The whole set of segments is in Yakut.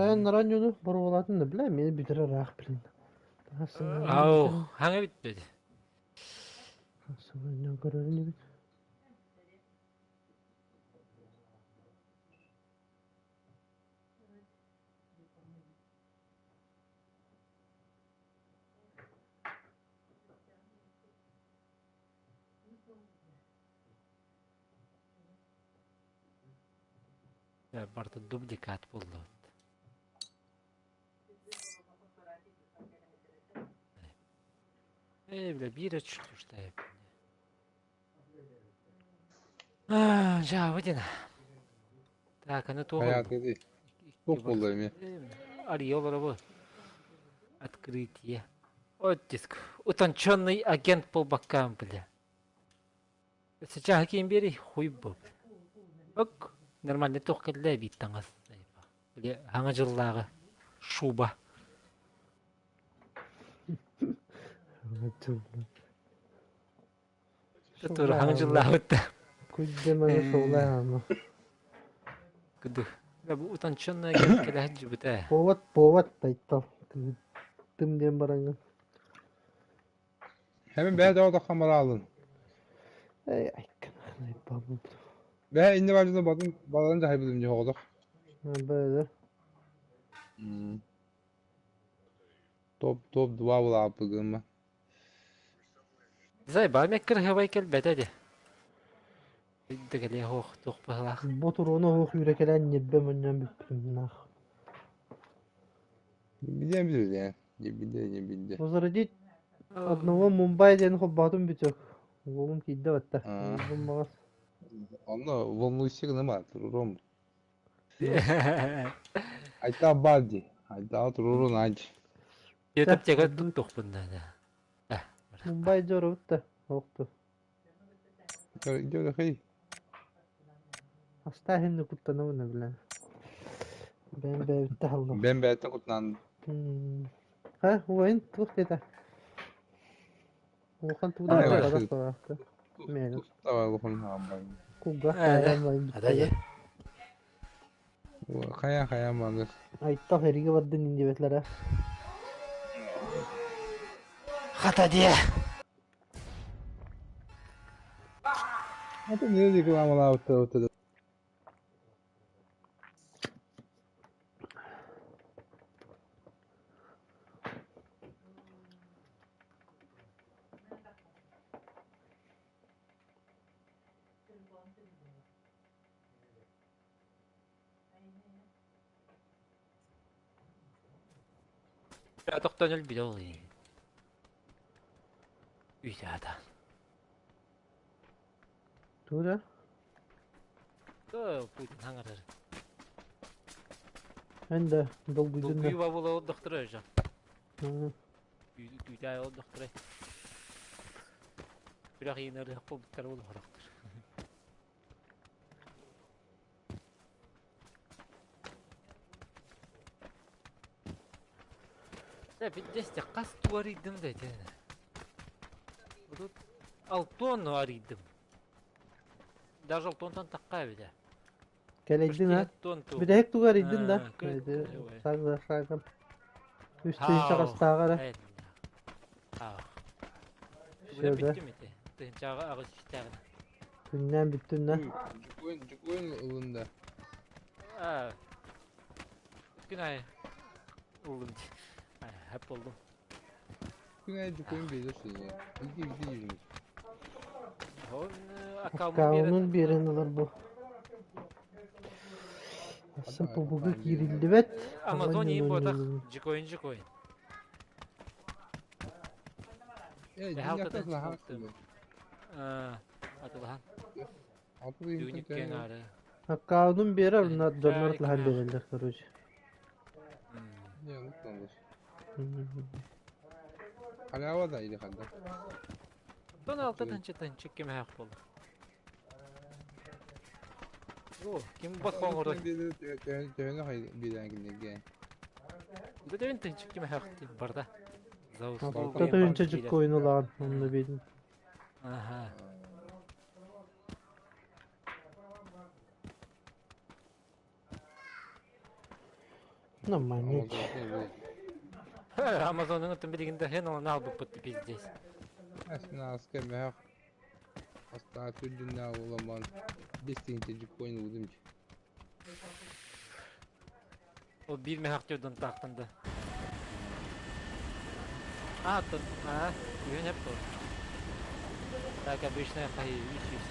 Хайаннаран дьону боруобалаатын да бля мени бүтэрэ ыраах блин. Ау, хаҥа бүппүт. Саҥа көрөр инибит. Барыта дубликат буоллубут. Ээ, бля, биир өччүтүштэй. Жаабы дина. Так, аны туох Хайаатыгый? Туох буолла эмиэ? Ария олоробу. Открытие. Оттиск. Утонченный агент буолбаккаан, бля. Сейчас киин биэрий, хуй бу. Ок, нормально туох кэллэ эбиит таҥас. Били хаҥа дьыллааҕы шуба. Тура хаҥа дьыллаабыт да. Куйдеманы шоулаама. Кыды. Бу утонченная агент кэлэ сылдьыбыта. Повод, повод тайтал. Тым диэн бараҥҥын. Hemen бэйэ тоҕо хамараалын. Эй, айканахнай бабут. Бэйэ инне бардына батын баларын дьаһайбытым дьэ оҕолор. Бэйэ. Топ топ два булааппыгыма. Зайба меккир хабай кэлбэтэ де. Дэгэле хоох туох быһалаах. Ботуруону оһох үүрэ кэлэн ньирбэ мунньан бүппүтүм наах. Билиэн билиэн. Не билиэн не билиэн. Возродить одного Мумбай диэн холбоотум бүтүк. Уолум киирдэ батта. Уолум баҕас. Онно волнуйся гыныма турурум. Айта бади. Айта турурун айч. Ютуб тегер туттухпун да. Мумбай дьоробут Охту. Дьэ хей. Астааһынны куттанабын билэн. Бэйэм бэйэбитте халлым. Бэйэм бэйэттэн куттанан. Ха, уойун туох диэтэ? Улахан тугу да барах барахта. Мені. Давай улахан хаамбай. Кулгах хаамбай. Хайа хайа маны. Айттах эриге бардын индибетлere. Хата диэ. Аты не рекламалаабыттар. Тохтон өлбүтэ ол Үйтэата. Тура? Путин хаҥарар. Эн да долгуйдун да. Долгуйуба була олдохтура жа. Күүтээ олдохтура. Күрэх иинэр хоппуттар ол хорохтор. Дэ хас туу арыйдым да ити. Тут алтон арыйдым. Даже алтонтан таққа эбитэ. Кэлэйдин а? Бүтэһик тугу арыйдын да? Сага сагам. Үс тыһыынча хастааҕа эрэ. Всё да. Бүттүм ити. Тыһыынчаҕа аҕыс үстээҕинэ. Күннээн бүттүн да. Дьукуйун дьукуйун ылын да. Күн айы ыллым. Хап болдум. Күн айы дьукуйун биэрэр сине. Иди иди жүрүҥүз. Аккаунун биэрэн ылар бу. Асы пубуга киириллибэт. Амазон иин буотах жикоин жикоин. Атылахан. Дүүнүккэн аары. Аккаунун биэрэр, онно дьоннор атылахан биэрэллэр, короче. Халява да или ханда. Тон алта тынчы тынчы ким хақ болу. О, ким бос хоңорой. Төһөнө биэрэн кинигэ. Бөтөн тынчы ким хақ барда. Алта тыһыынча жиккоин ылаан, онно биэрин. Аха. Нормально. Амазонун оттон билигин да хэн онон албыппыт пиздец. Аска мөһөх астаа түрдүннää уламан бестинче жиккоин удум. Ол биир мөһөх түрдүн таахтан да. А, тут, а, үһүн эп тур. Так, обычная хаһыы үс үс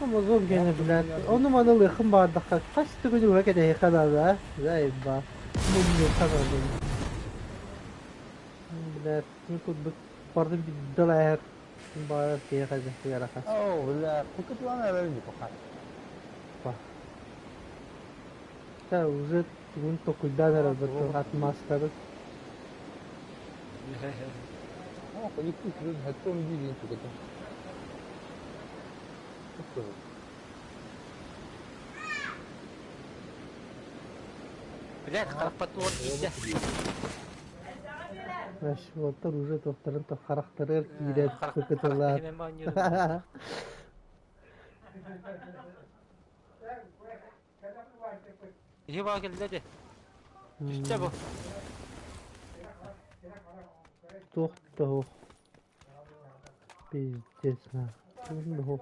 Амазон гene блядь. Ону маны ылыаххын баҕардахха хас да күн уһа кэтэһиэххэ наада, заеба. Мунньуохха наада. Блядь, ну курдук бардым биддалаһар баар киһиэхэ ыарахан. Оо, бля, кукутуан эрэр дипаха. Та уже тугун толкуйдаан эрэр отмазкабыт. Оо, икки күн хэттон диин түгэтэ. Блядь, харахпат уон киирдэ. Уолтар уже туохтарын харахтарыгар киирэн кыкытылаат. Иһи баа кэллэ де. Түстэ бу. Туох да суох. Пиздец на. Туох.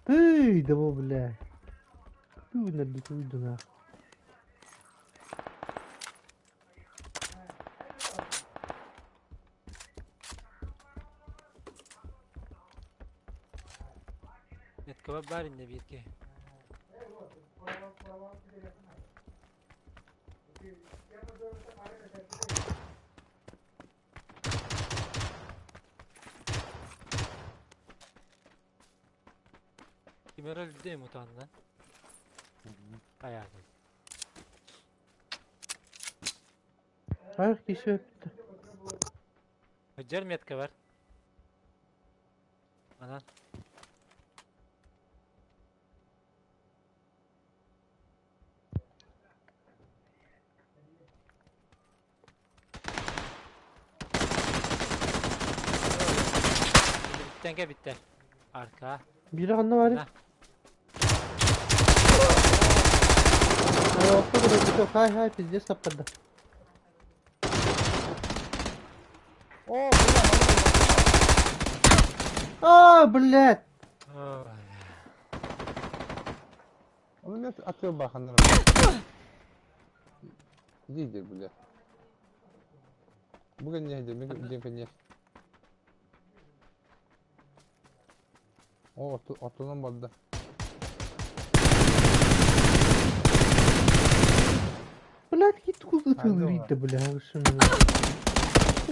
Ты, да бу, бля. Түүнэр бүтүйдүнэ. Меткаба бар инне биирге. Ким өлдü мутанна? Ayağı. Ах, киһи өттө. Hıcar метка бар. Анан. Bitti bitti. Arka. Biri anna var. На. Хай хай пиздец таппарда. Оо, бля, А, блядь. Onu ne atıyor bakanlar? Иди, бля. Бүгін не иди, бүгін не. О, ортодан барды. Блядь, кит Хайда ытылыр бля.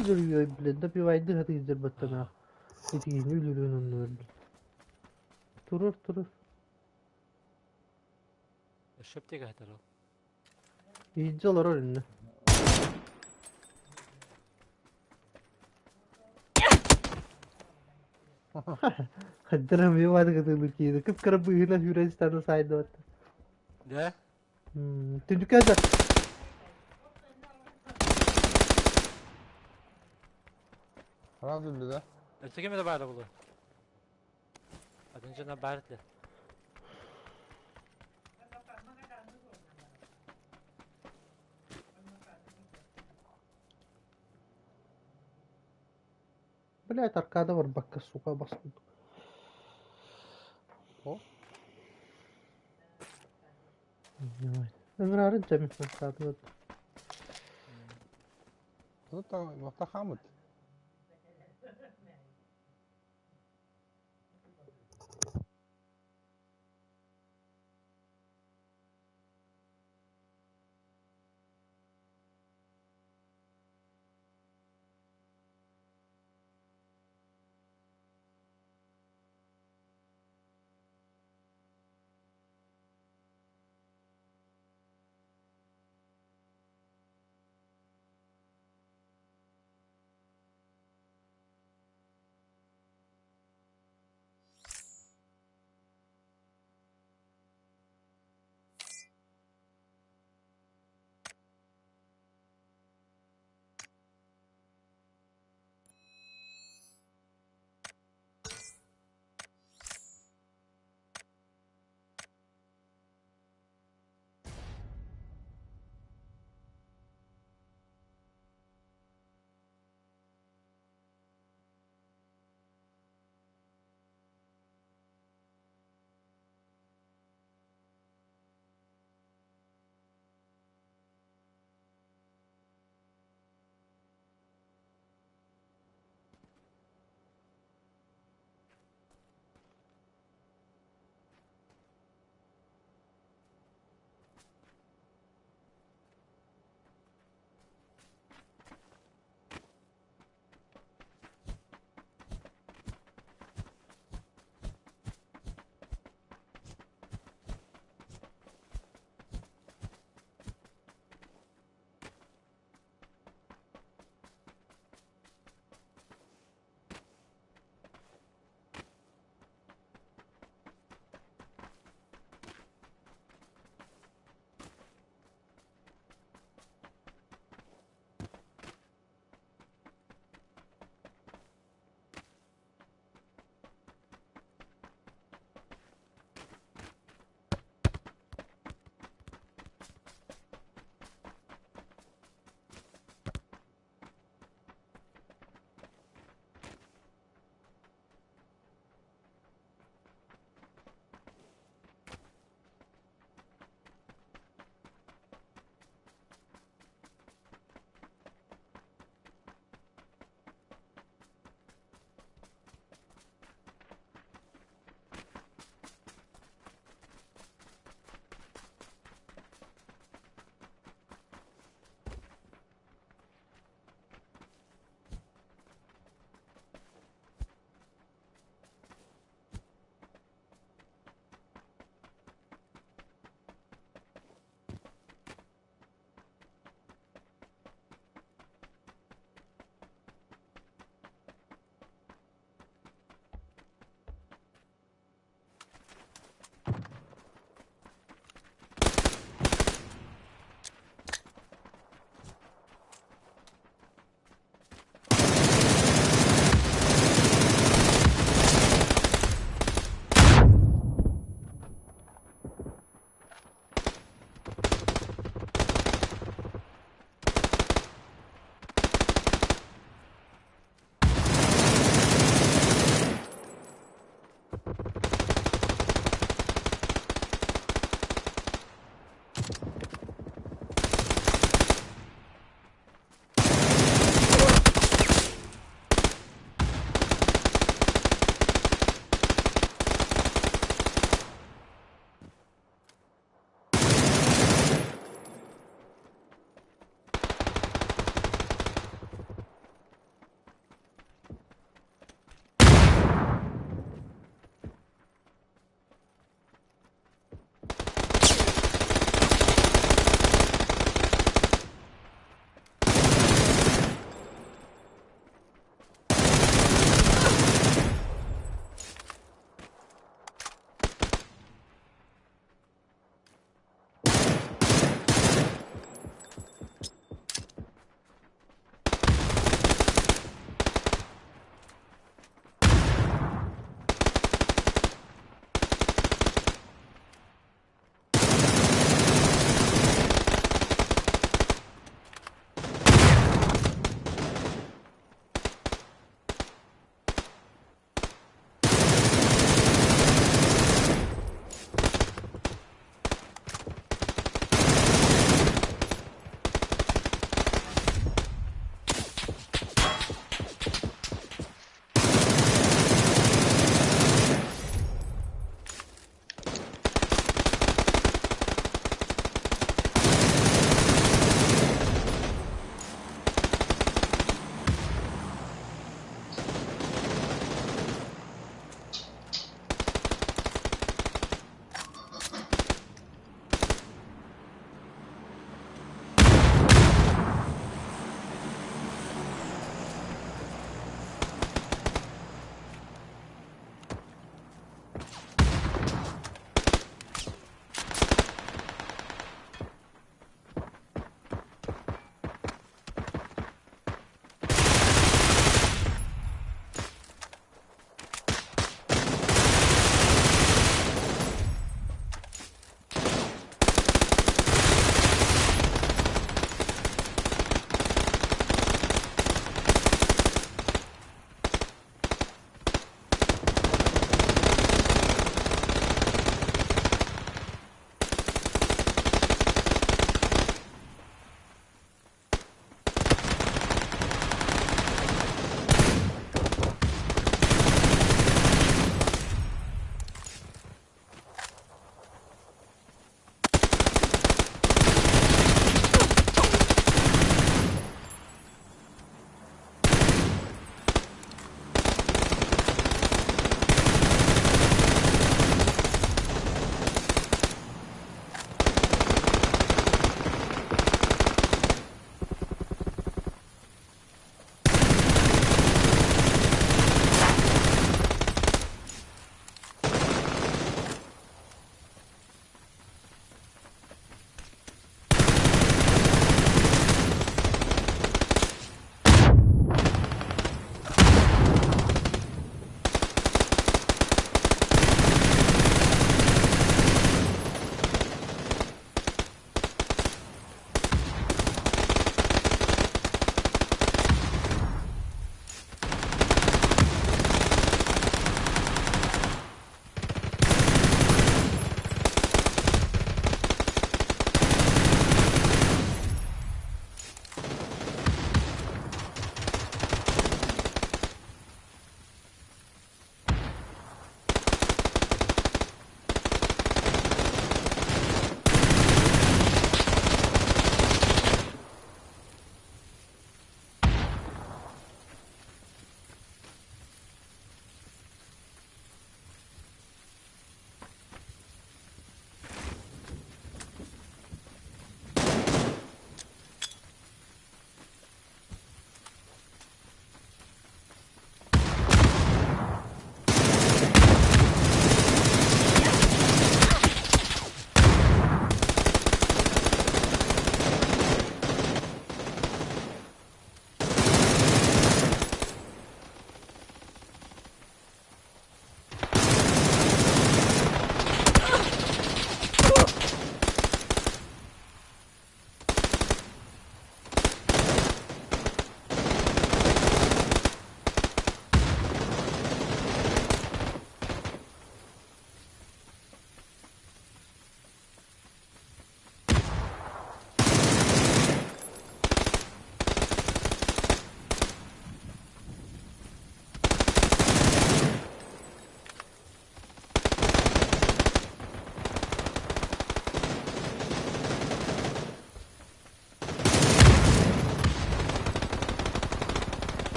Өлөрүө, блядь, допивайды хатыйдыр баттана. Итигини өлөрүн оннур, блядь. Турur, турur. Шөптеге хатар ол. İyice олар önüne. Хаддырам бивады кытылыр кииди. Кып-кыра быһына хүрэн станы сайды батта. Да? Түндүкә да. Сразу да? Öteki mi de bari bulu? Adınca bari de. Блядь, аркада бар бакка, сука, басты. О? Ömrарын cemit mesafı. Тут там хамыт.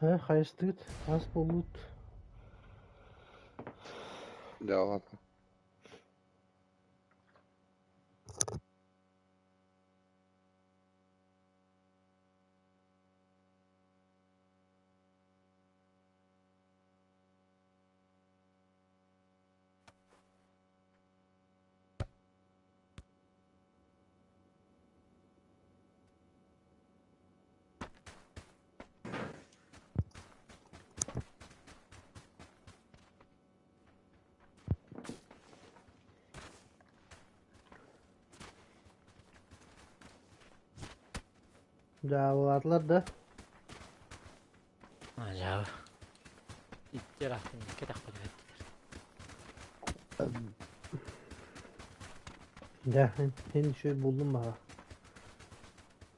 Ха, хайыстыыт, ас буолуут. Дьаалата. Дьаабылаатылар да? Дьаабы. Иттер ахтын кэтэхпин эттилэр. Да, һин үчүгэй буллум баҕа.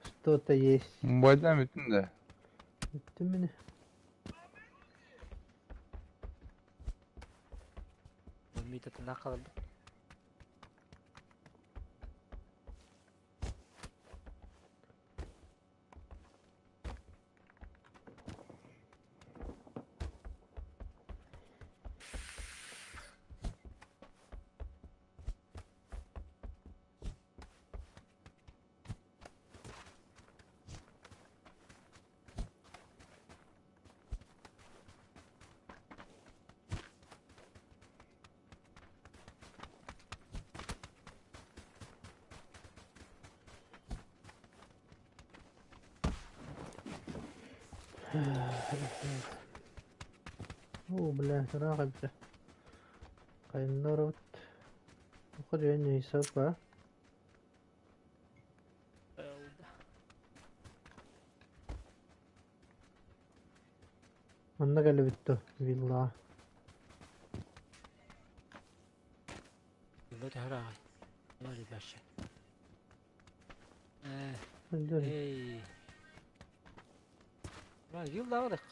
Что-то есть. Байдан бүтүн да. Бүттүм мини. Митатына қалып. Оо, бля, ыраах эбитэ. Хайыннарабыт. Ходьуйан сөп Манна кэлэбит дуо виллаҕа? Бу төһө аҕай. Ребяша. Öldür. Эй. Yıllardık.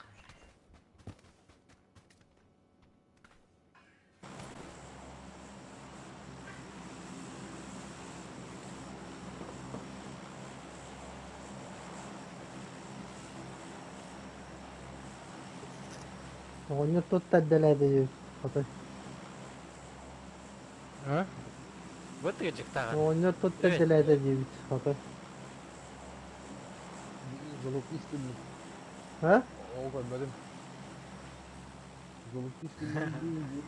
Оҕонньор тут эрдэлээтэ диэбит. Хотой. А? Вот тыгыдьыктааҕын. Оҕонньор тут эрдэлээтэ диэбит. Хотой. Залук истинный. А? Ол көрбөтүм. Залук истинный.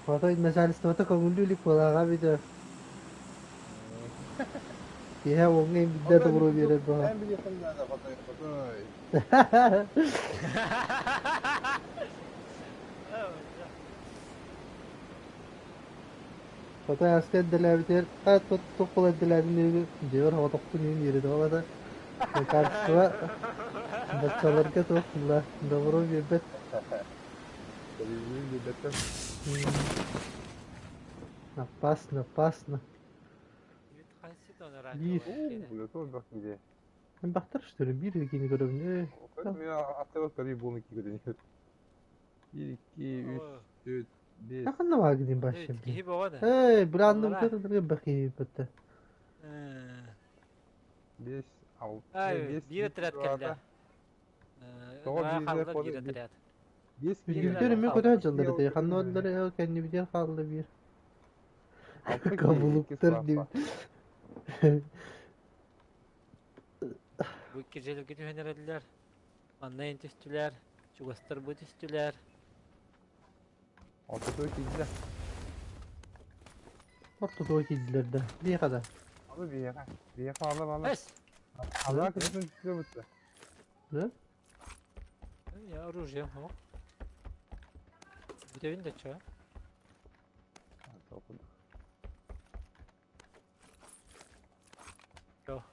Хотой начальствота көҥүллүү илик буолааҕа эбитэ. Киэһэ уоҥҥа имбирдэ добро биэрэр баҕа. Эн билиэххин наада, хотой, хотой. Хотой аска эрдэлээбитигэр а тут туох эрдэлээтин диэбит дьиэбэр соҕотохпун иһин биэрэ оҕото. Лекарство баччаларга туох була добро биэрбэт. Телевизорын биэрбэттэр. Опасно, опасно. Биир. Бля, тоже бах где. Бахтар что ли биир кини көрөбүн. Мен аттыбат көрүй буолун ки көрүнүр. 1 2 3 4 5 Ханна баагын башы. Киһи боҕо да. Эй, бранным көрөр бахи бытта. 5 6 Ай, биир отряд кэллэ. Тоҕо биирдэ Хаалла ходу- биир отряд. 5 Бүлгүтөр эме көрө жылдыр де. Ханна олар кенни битер хаалла бир. Кабулуктар дип. Бу икки дьиэлэргэ түһэн эрэллэр. Манна эн түстүлэр. Чугастар бу түстүлэр. Ортотуга киирдэ. Ортотуга киирдилэр да. Биэхэ да. Аны биэхэ. Биэхэ ала бала. Эс! Ала кытын түстү бутта. Да? Я оружие. О. Бүтэбин да чё? Жо.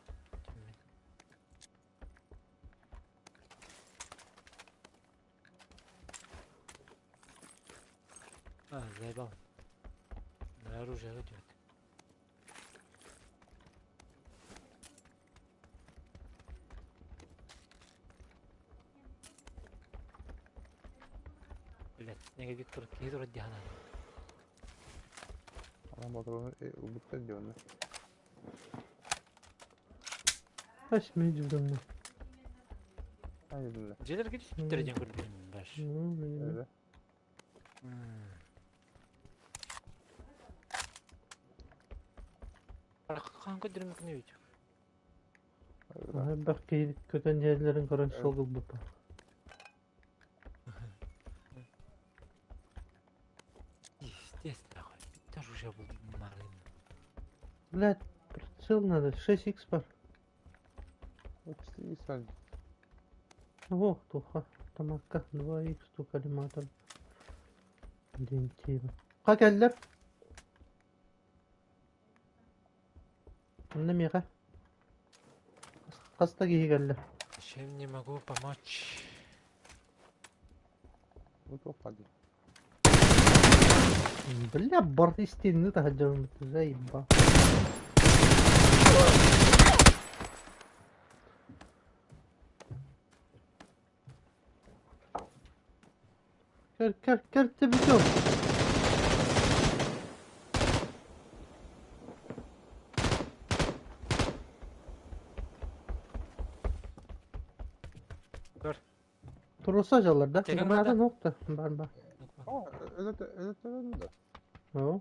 А, заебал. На оружие идет. Блять, неге Виктор Кизор дьаһанан. Ана батырын убутта диэн. Kaç mı cüzdanı? Ай бля. Дьиэлэргэ түспүттэр диэн көрбүтүм баш. Öyle. Хаан көрдөрүм күнү үт. Бak kötөн yerlerin көрөн сол бупа. Естественно, бит оружие булдум марын. Блядь, прицел надо, 6х бар. Четыре сань. Ох, туха, тамакка, 2х ту коллиматор. Дентива. Как эллер? Онна миэхэ. Хаста киһи кэллэ. Чем не могу помочь? Вот опади. Бля, бар истинни таһырдьабын заеба. Көр, көр, көр, тебитё. Көр. Туруса жалар да. Тегин Граната бар да? нокта. Бар бар. О, это это это. О.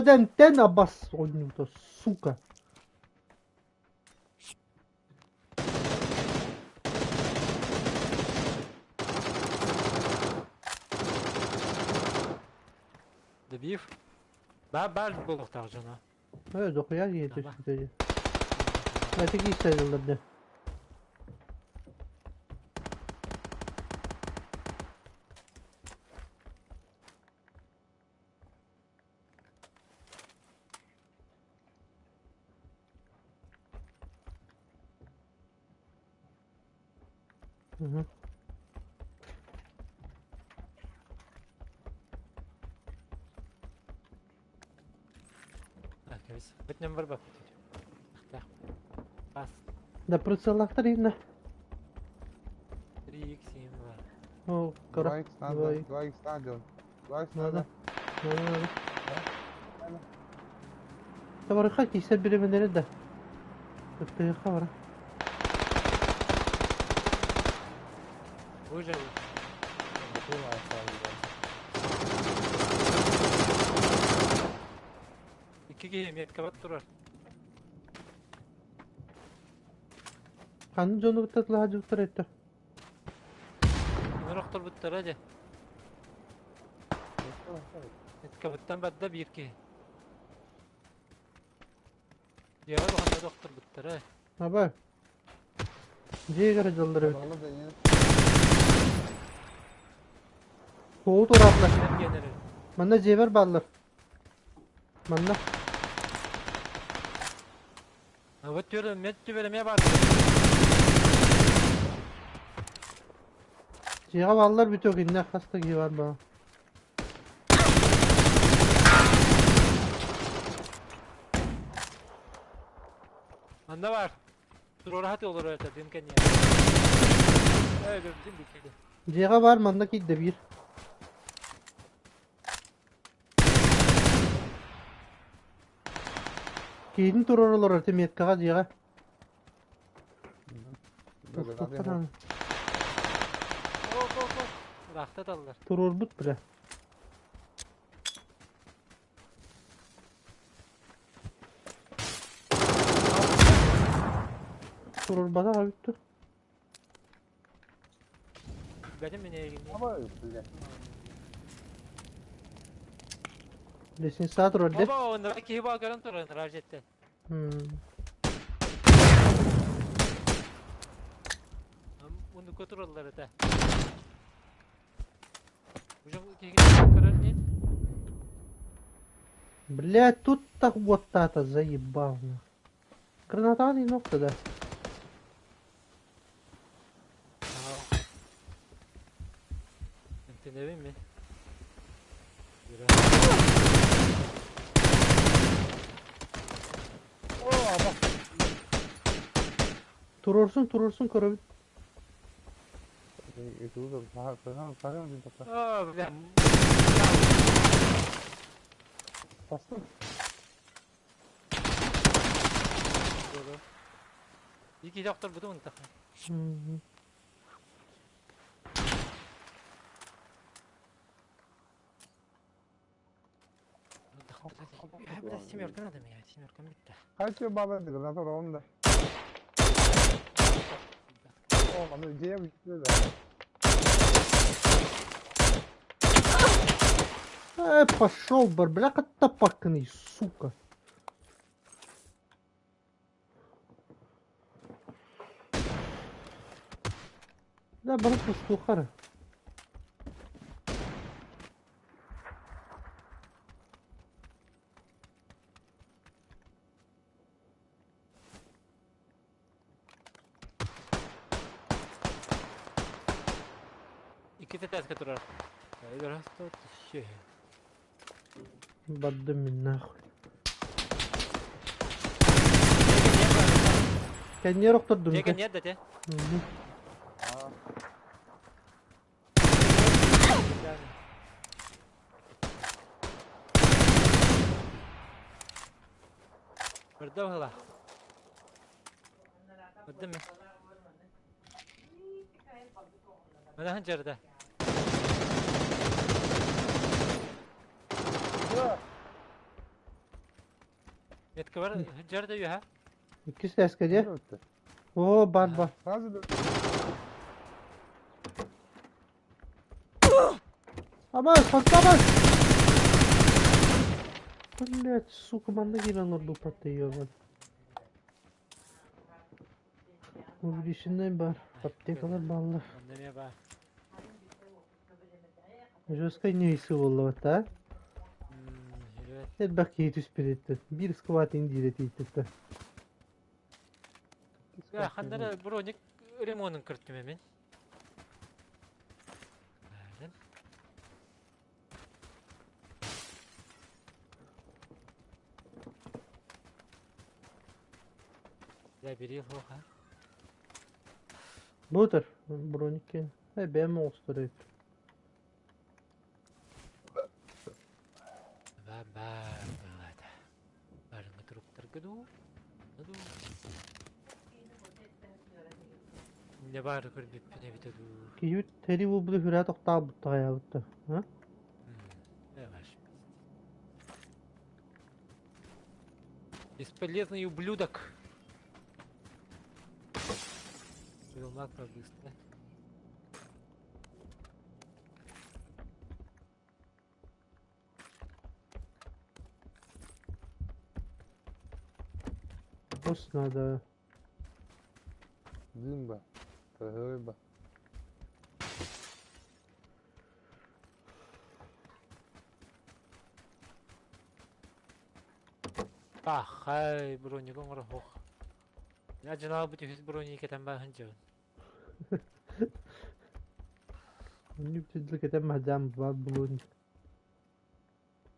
Дэн, дэн Аббас, он сука. Добив. Ба бар булуктаах дьоно. Э, дохуя киһи Аба. түспүтэ. Мәтик истәдилер да. Мгм. Кэбис. Бит бар баппыт. Тахтаах. Пас. Да прицеллахтар инна. 3x им бар. О, кора. 2х надо, 2х надо. 2х Надо. надо. Надо, надо. Табарыха киисэр биремелери да. Ыттыха бара. Выжил. Икки киһи меткабат турар. Ханны дьону кытта дьуттар этте. Өнөр охторбуттара дьэ. Меткабыттан барда биир киһи. Дьиэҕэ улаханна да охторбуттара. Аба. Дьиэгэр дьаллар эбит. Тоҕу тураатылар. Манна дьиэбэр бааллар. Манна. Вот түөр түбэр эмиэ баар. Дьиэҕэ бааллар бүтүөх иннэ хас да киһи бар баа. Манна бар. Туруораһа олорор этэ дым кэнниэ. Ээ бөбүтүн бүккеде. Дьиэҕэ баар манна киирдэ биир. Киһитин туруора олорор этэ меткаҕа дьиэҕэ. Ыраахта таллар. Туруорбут бля. Туруорбатах эбит дуо? Бэтим мин эйигин. Лестница турар де. Оба онно киһи баа көрөн турар ражеттен. Муннукка тураллар этэ. Уже киһи көрөр нет? Блядь, тут так вот тата заебал. Граната не ногта да. Эмтенебин ми? Турурсун, турурсун көрөбүт. Оо, бля. Ики доктор бутун унтаха. Бля, семерка надо менять, семерка битта. Хочу баба граната ровно. О, аны идея бүтті да. Э, пошел, бар, бля, тапакный, сука. Да, барып устухара. Икки тәскә турар. Раз, еще. Бардым мин нахуй. Кэннер охтордум. Дьэ нет да те. Барда была. Бардым мен. Мына ханжарда. Метка бар ханжарда юха. Икки сәскә де. О, бар бар. Сразу Абас, паттабас! Блять, сука, манна киирэн олорбуппат ебан. Увеличенный бар, аптекалар баллар. Онда бар. Жесткой не буоллабат, а? Элбэх киһи түспүт Биир скват индире тииттэ. Я хандара броник ремонын кырттым мен. Бля, бери хоха. Бутер, броник. Бэм оҕустар эбит. Ба-ба, быһыылаата. Барыҥҥа туруктарга дуу? Дуу? Не баары көрбүппүн эбитэ дуу? Киһибит тэрий буолбута сүрээ тохтообуттаҕа хайаабытта. А? Бесполезный ублюдок. Вилмак быстро. Ус надо. Дымба. Рыба. Пахай, броник оҥоро ох. Я дьанаал бут үһүс броник этэн бааһын дьон. Оннук түдүл кетен махжам бар булун.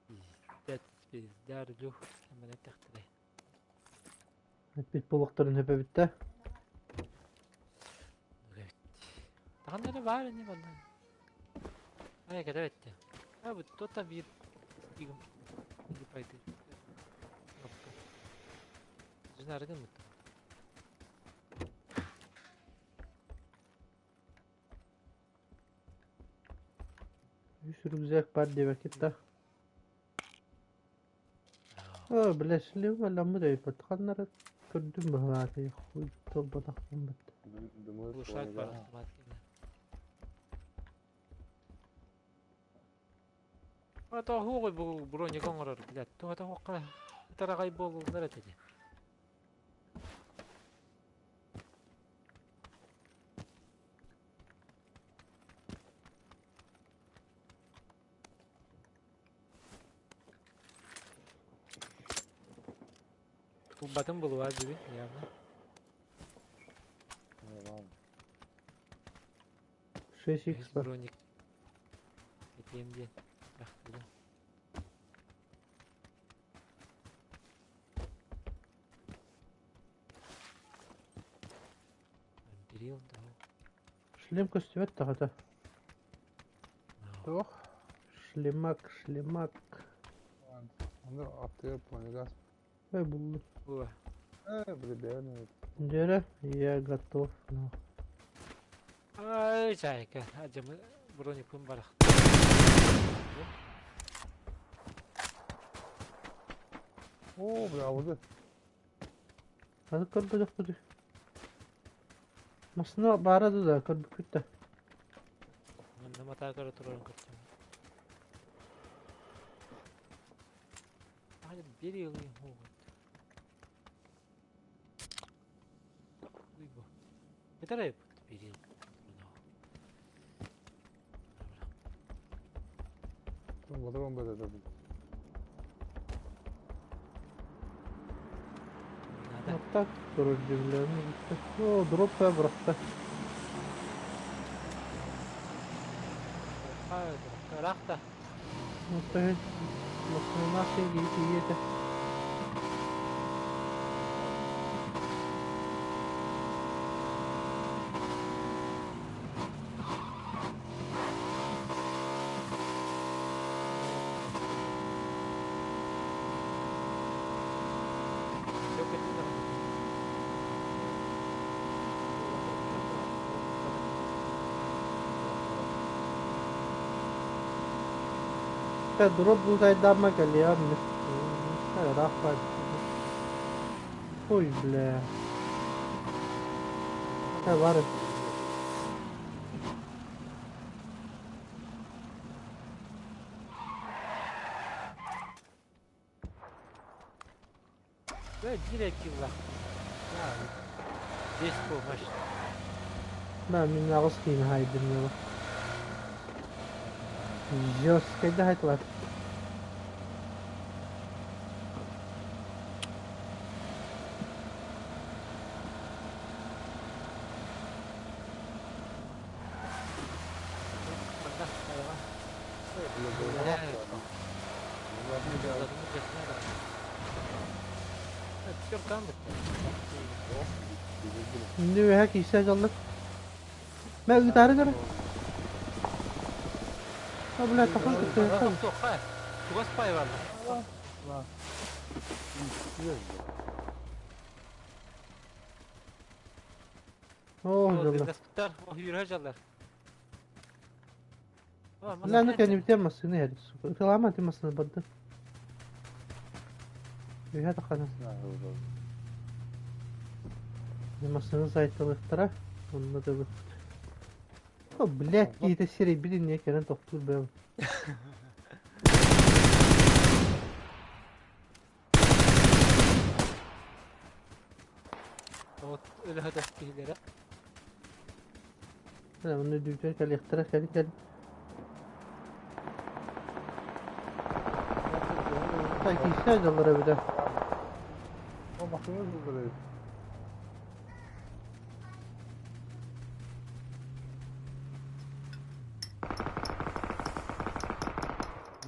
Пиздец, пизда, рулю. Эмэн эттэхтэрэ. Эппит булуктарын хөпөбүттэ. Тахан эрэ баар ини манна. Ай, кэтэ бэтте. А, бу то биир игим. Иди пойди. Жинарыгын мут. Үс рюкзак бар диэбэккит да. О, бля, шлем аламмыт өйбөт. Ханнара көрдүм быһылааты. Хуй толботахпын бит. Думаю, Глушак бар автомат. А то хуй бу броник оҥорор, блядь. Туга тоққа тарагай буолулар этэ. Тулбатын булуа бүгүн, явно. 6 х бар. Броник. Этиэм диэн. Рахтыгын. Дрил да. Шлем көстүбэт таҕата. Туох? Шлемак, шлемак. Аны аттыгар планигас. Ой, буллум. Була. Бля, Дьэрэ, я готов. Ну. Ай, чайка. Ажамы броникпын барах. О, бля, вот Аны көрбөтөх күтү. Масына баара да көрбүккүт да. Манна матаа көрө турарын көрдүм. Ай, бери ылый хугут. Уй бу. Это бери. Патрон б это. Надо. Вот так вроде, бля. Ну, О, дроп бырахта. Рахта. Ну, то есть, масына син кийиете. Все кетти. Та дроп лутайдарма кэлиэ. Рахпа. Ой, бля. Та бар. Да, direkt килла. Здесь помощь. Да, мин аҕыс киин хайдым яла. Жестко да хайтлар. Манна, айга. Все там. Инде үөһэ киирсэ дьоллор. Мэ ыытаары гына. А, блядь, тахан кытта. Тохтуохха. Чугас пай бар. Оо, дьоллор. Даспыттар, үөрэ дьаллар. Бля, ну кэннибитигэр массыына иһэр, сука. Ыталаама ити массыына барды. Үөһэ таххана. Массыына сайталыахтара. Онно да ылыппыт. О, блядь, киһитэ сирэйбит иннигэр кэлэн тохтуур бэйэм. Вот өлөһө киһилэрэ. Онно дүүтэр кэлиэхтэрэ кэл кэл. Киирсэ дьаллар эбитэ. О, массыына булдулар эбит.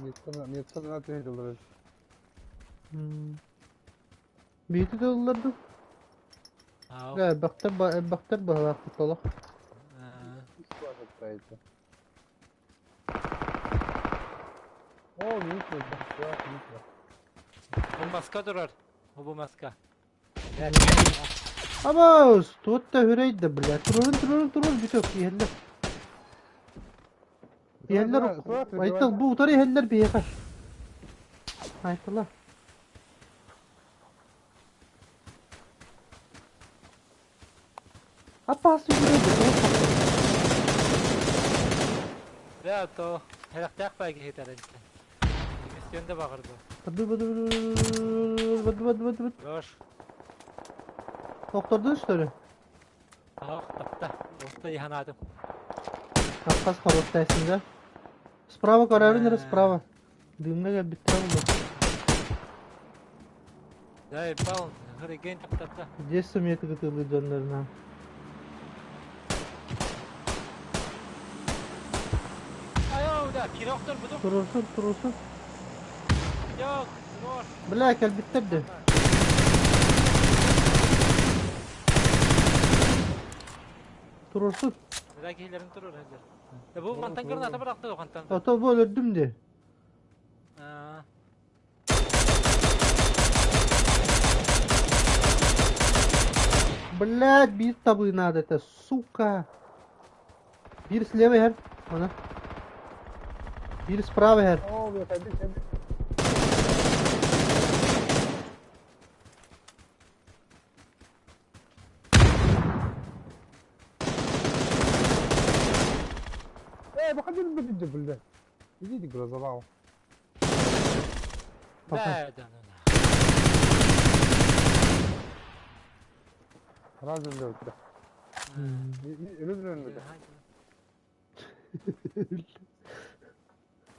Миэттэн ына түһэ дьаллар эбит. Биити да ыллардым. Элбэхтэр элбэхтэр быһалаахпыт олох. О, минут Бу маска турар. Бу маска. Абаас, туот да үрэй да, блядь. Турурун, турурун, турur, бүтүөх, иһэллэр. Иһэллэр, Айтал, бу утары иһэллэр биһиэхэ. Айтала. Аппаас үрэй да, Да, то Хэрэхтээх бай киһи тарынча. Көстүөн да баҕарбы. Баду, баду, баду, баду, баду, баду. Рош. Тохтордун, что ли? Ах, тапта. Оста яханаатым. Хас хоруттайсың да? Справа көрөбүн эрэ справа. Дымҥа кэлбиттэрэ буолуо. Да, бал, хырыгын таптатта. Здесь сумеет ытылы дьоннорuna. Айоо, да, кироктор буду. Турурсун, турурсун. Yok, Рош. Бля, кэлбиттэр да. Турурсун. Да, киһилэрин турur хәзер. Бу мантан граната бырахты хантан. Ото бу өлөрдүм де. Блядь, биир табыы надо это, сука. Биир слева иһэр. Ана. Биир справа иһэр. О, бля, кэлбит, кэлбит. Э, выходи, бля, бля. Идите, грозовал. Да, да, да. Разом да. Өлөр да.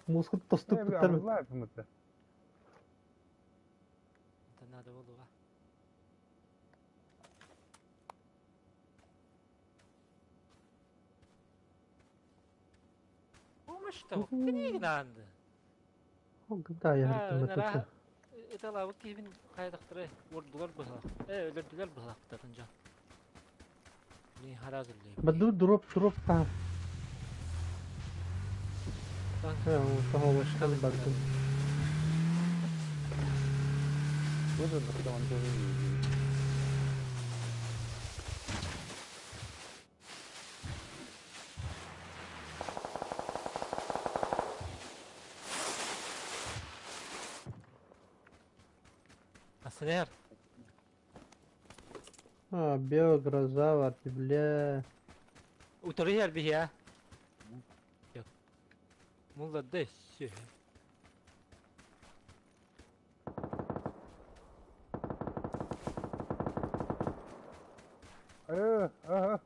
Мускут тостук туттар. Надо было. Что? Книгнанды. Да, я говорю, Это кибин кайдактыры урдулар быһа. Э, өлөрдүлөр быһа татынжа. Ни харазылы. Баду дроп дроп та. Того бардым. Асынер. А, белая гроза, варти, бля. Утары һәр бия. Yok. Молодец. Э, ага.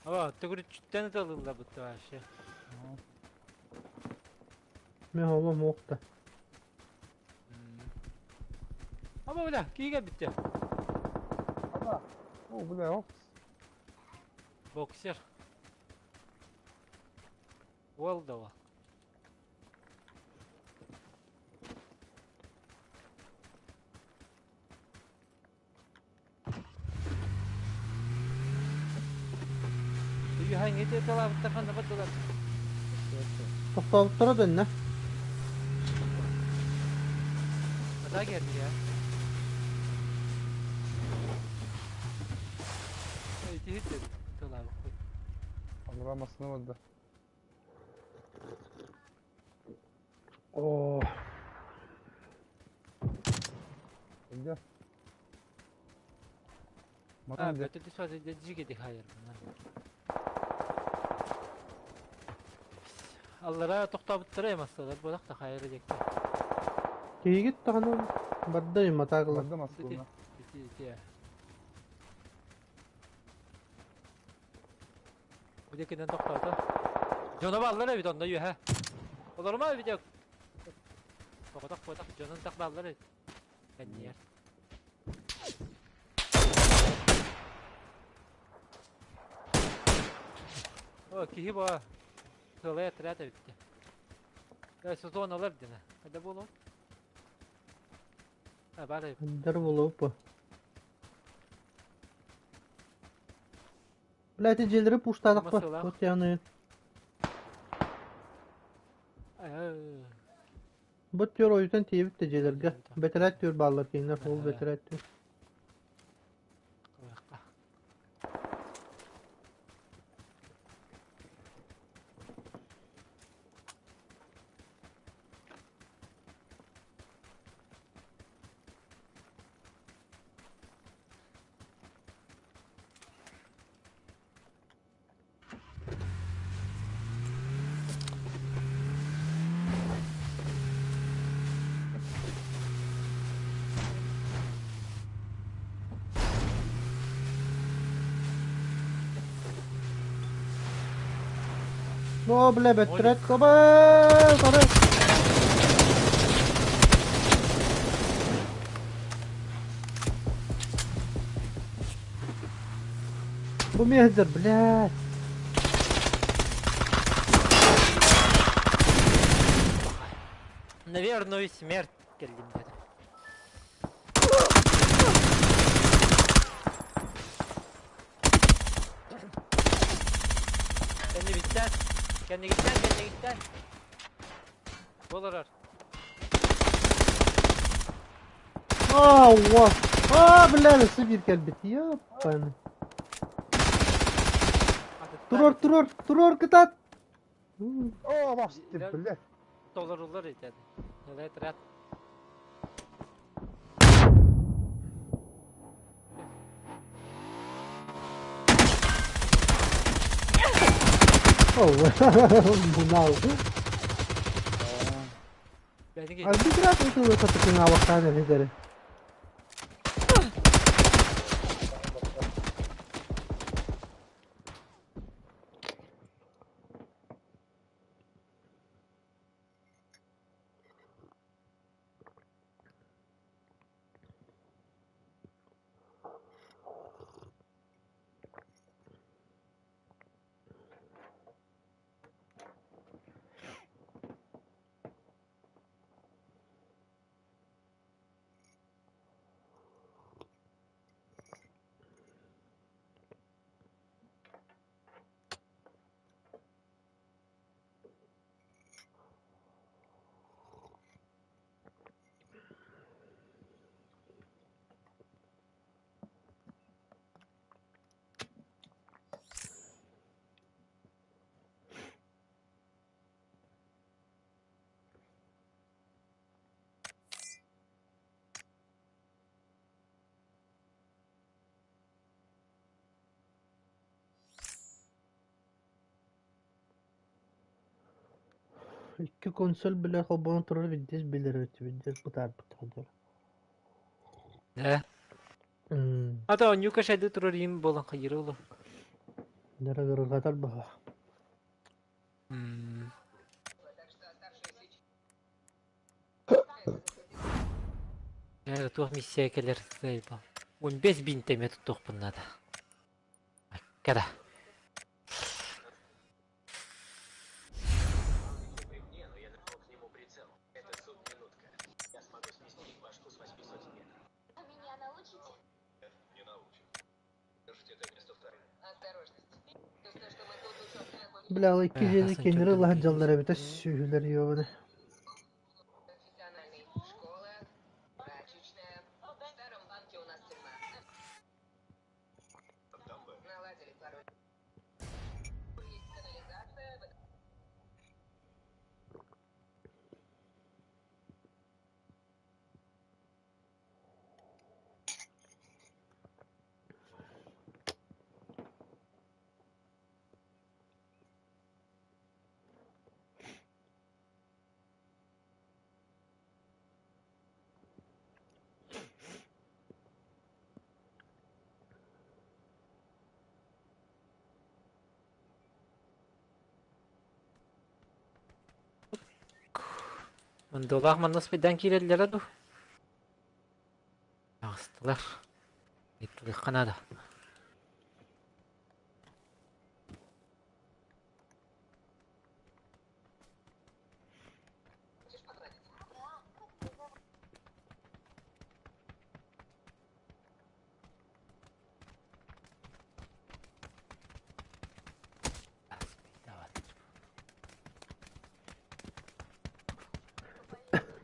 Ава, төгүрүчтен талылла бутты вообще. Мен хола мокта. Аба бля, кийге битти. Аба. О, бля, оп. Боксер. Уол да. Үһәңги талабыттар ханна бардылар? Тохтообуттара дэннэ. Ата geldi ya. Ити dedi. Талабы. Аллара массыына барда. О, Где? А, Маған где? бөтө сразу жиге де хайыр. Аллара тоқтабыттара эмассалар болақ та хайыр декті. Киигит даҕаны барда матаагылар. Барда массыына. Ити ити. Удекинен тоқтады. Жона баллар эбит онда юһэ. Олорма эбит. Тоқтақ қотақ жонун так баллар эбит. Кэнниэр. О, киһи бо. Тылая отряд эбитте. Э, сезон алар дина. Қайда болу? А, бар эбит. Дар болуп. Блядь, дьиэлэри пуштаадахпа. Масалах. Вот яны. Э, Бу түөр ойутан тиийбит да дьиэлэргэ. Бэтэрээт түөр бааллар кинилэр ол бэтэрээт түөр. Қылыққа. О, бля, бэтэрээт коба! Сары! Бу мездер, блядь. Наверное, смерть келдим деді. Kendi bitten. Kendi gitten, kendi gitten. Болар. А, А, бля, сибир кэлбит. Ёпан. Турор, турор, турор кытат. О, басты, блядь. Доллар етеді. Нелай отряд. О, мунал. Бәдіге. Арбитрат это сатыкын абактан эледери. Икки консоль бля холбоон турар виддес билер өтү виддес бытаарбыт хадыр. Да. Ата нюка шайды турар им болан хайыр олу. Дара баха. Э, туох миссия келер сайба. 15 бин теме туттух надо. Аккада. Бля, ол икки дьиэни Асан кинилэри чордон ыла киирдэ. сылдьаллар эбитэ сүөһүлэр ёбаны. Мындылаах манна спайдаан киирэллэрэ дуу? Таҕыстылар. Ыйыталыахха наада.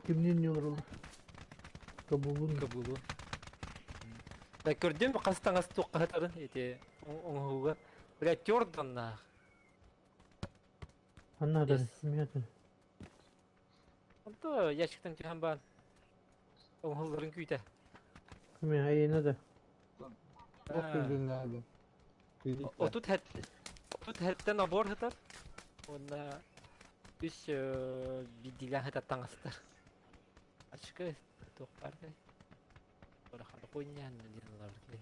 Кимниин ньуурул? Тобулун. Кабулу. Да көрдүм хас таҥас туоххаһытарын ити оҥоһууга. Бля, тёрданнаах. Анна да, смеется. Онто ящиктан түһэн баан. Оҥоһулларын күүтэ. Кими айына да. Туох күлдүннээдэ? Отут хэт отут хэттэн обор сытар. Уонна үс биирдиилээн сытар таҥастар. Ачыкы туох баар кэй? Барахана диэн ылар кэй.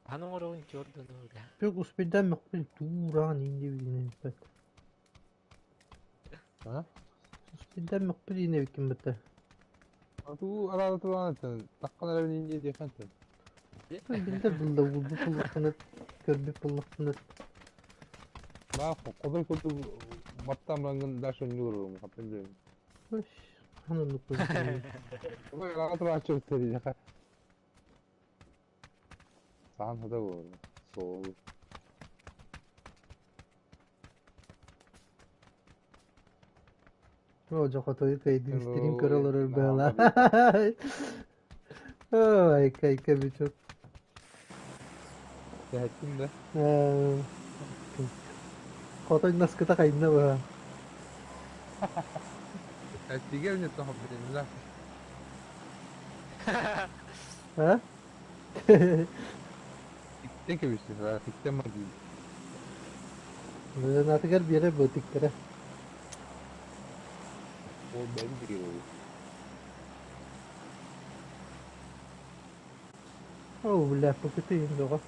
Хаһан оҥоробун чуордуну да. Çok успейдан мөхпүн туураан инде билинэ А? Успейдан мөхпүн инде биккин бытта. Туу араара тураан таххан эрэ инде диэхэн Билдер булда булду пуллахтаныр көрбүт пуллахтаныр. Маа кодой курдук баттаан бараҥҥын дальше ньуурум хаппын диэн. Ханан Кодой араара турааччы биттэриэхэ. Саан хата буолла. Суол. О, дьохотойу кыайдын стрим көрө олорор быһалаа. Ой, кайка бичок. Тэһэттим да. Хотой наскыта хайна быһа. Эттигэ не то хаппын А? Иттен кэбистин, иттен мардыы. Натыгар биэрэр бытыктара. Ол бэйэм бириэбин. О, бля, покытыйын бөҕө.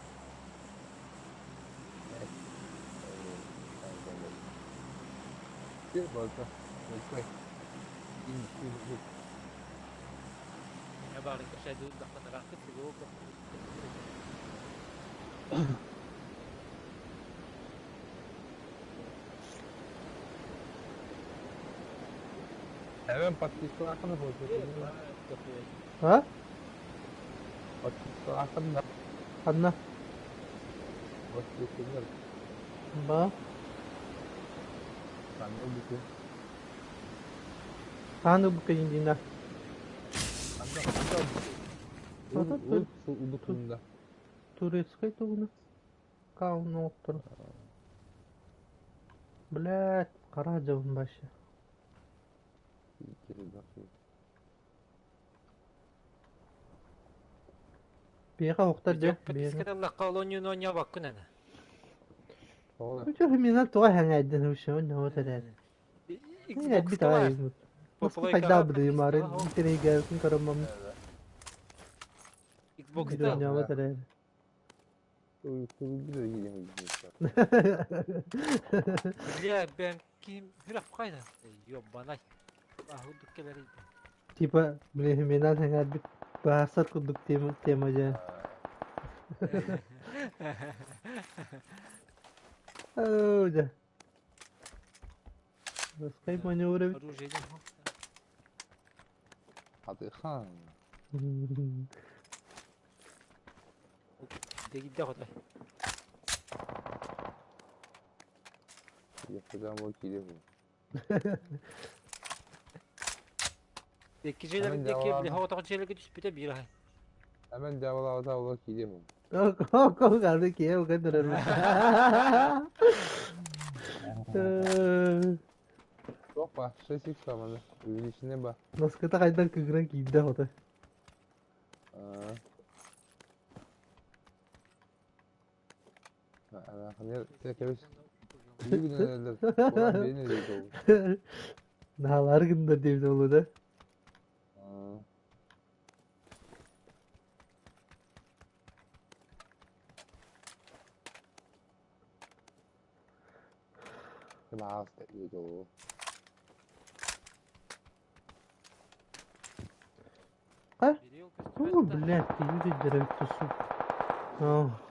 Болта. Болтай. Я баарын кэшэдүү дахтанараахпыт сигoo Эвен подписалаахын болта. А? Подписалаахын Ханна? Подписалаахын. Ба? Ханна бүкө. Хааны букайын дина. Ханна ханна. Удукунда. Турецкай тугуна. Кауноттор. Блядь, кара жабын башы. Биэхэ охтар дьэ. Подписката олонньуну онньообоккун ана. Үчү минал туга хаңайдын ушу ноо тэрэр. Xbox бит ай. Хайда бды мары интереге карамам. Xbox та. Ноо тэрэр. Бля, бэм ким хираф кайда. Ёбанай. Ахудук келер Типа, блин, минал хаңар бит баасар курдук тема тема же. Оо, да. Раскай маневры. Оружие. Хатыхан. Дегидде хотой. Yapacağım o kili bu. Икки Hemen дьиэлэрин диэки, били дьаабылаабыт. соҕотох дьиэлэргэ түспүтэ биир аһай. Hemen дьаабылаабыта ол кили bu. Кого киһи уган Yok ба, 6x var bende. Ürün içinde ба. Наскыта хайдан кыгыран киирдэ хото. Аа. Ана кебис. Bir gün öyle. Olan beni de oldu. Наалар гындар диэбит олу да. Аа. Маас доо. О, блядь, ты директор, сука.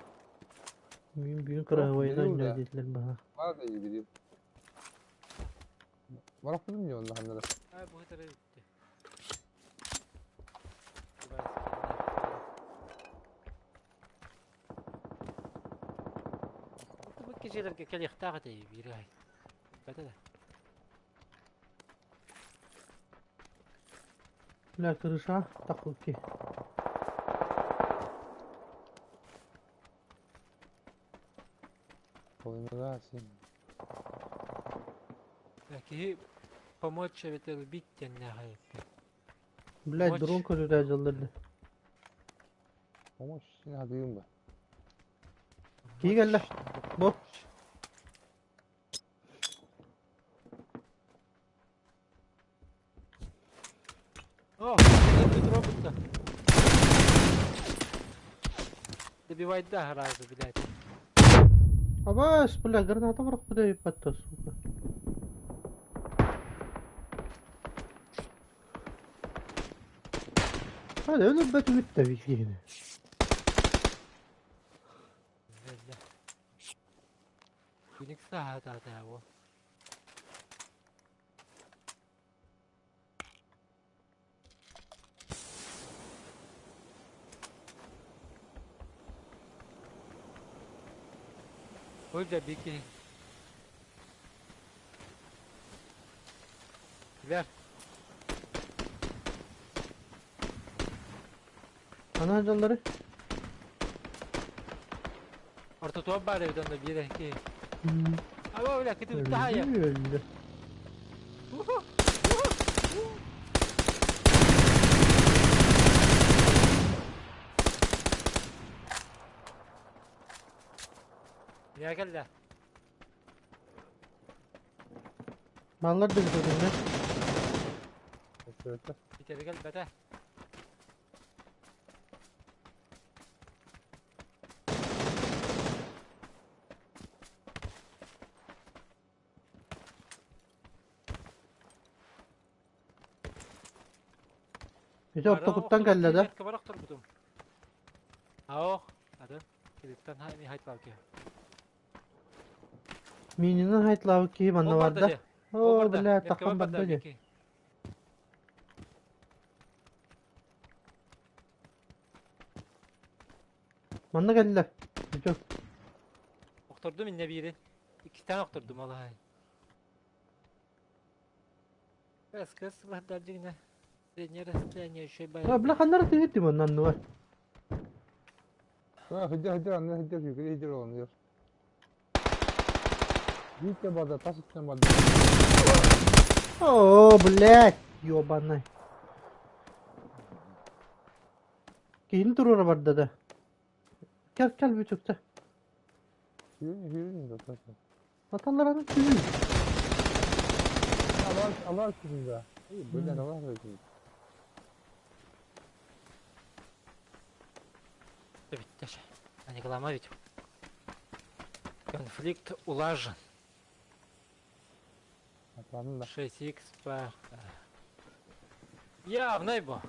Мин бүгүн кыраһыбайынан Билиу да. диэтилэр баха. Бара да билиу. Барах билим онно ханнара. Ай, бу хытары бүттү. Бу кишилерге келихтаах этэ биир ай. Бата да. Бля, крыша такуки. Oyunu син. Киһи помочь эбэтэр убить диэннээх Блядь, Мочь. дрон көрүрэ дьалларды. Помощь син хадыым ба. Кии кэллэ. Бу. О, это робот-то. Добивай да сразу, блядь. Абас, бля, граната бырах буда сука. Hadi öyle бөтү бүтте бикини. Бля. Күнүк саата да Ой, бля, бики. Вер. Ана дьаллары. Ортотуа бар эбит онно биир ки. Аба, бля, кытыбытта хая. Өлдү. Я кэллэ. Маллар да бүтүннэ. Evet. Biteri кэл бэтэ. Ити ортокуттан кэллэ да. Кыбарах турбутум. Аох, атын. Килиттан ха ми хайт баки. Мининен хайтлабы киһи манна барда. О, бля, таххан барда дии. Манна кэллэ. Бүтү. Охтордум инне бири. Икки тane охтордум алай. Кыс кыс лардар дигне. Среднее расстояние еще А, бай. бля, ханнара тиһитти маннан нуар. Ha hıdır hıdır anne hıdır yukarı hıdır olan Büyük de barda taş üstüne barda. О, блядь, ёбаный. Киһин турура барда да. Кел кел бүтүктэ. Yürü yürü de taş. Аталлар аны түһүн. Allah Allah üstünde. İyi böyle Allah üstünde. Битте. Аниклама ведь. Конфликт улажен. Атанın da. 6х бар. Явно бо.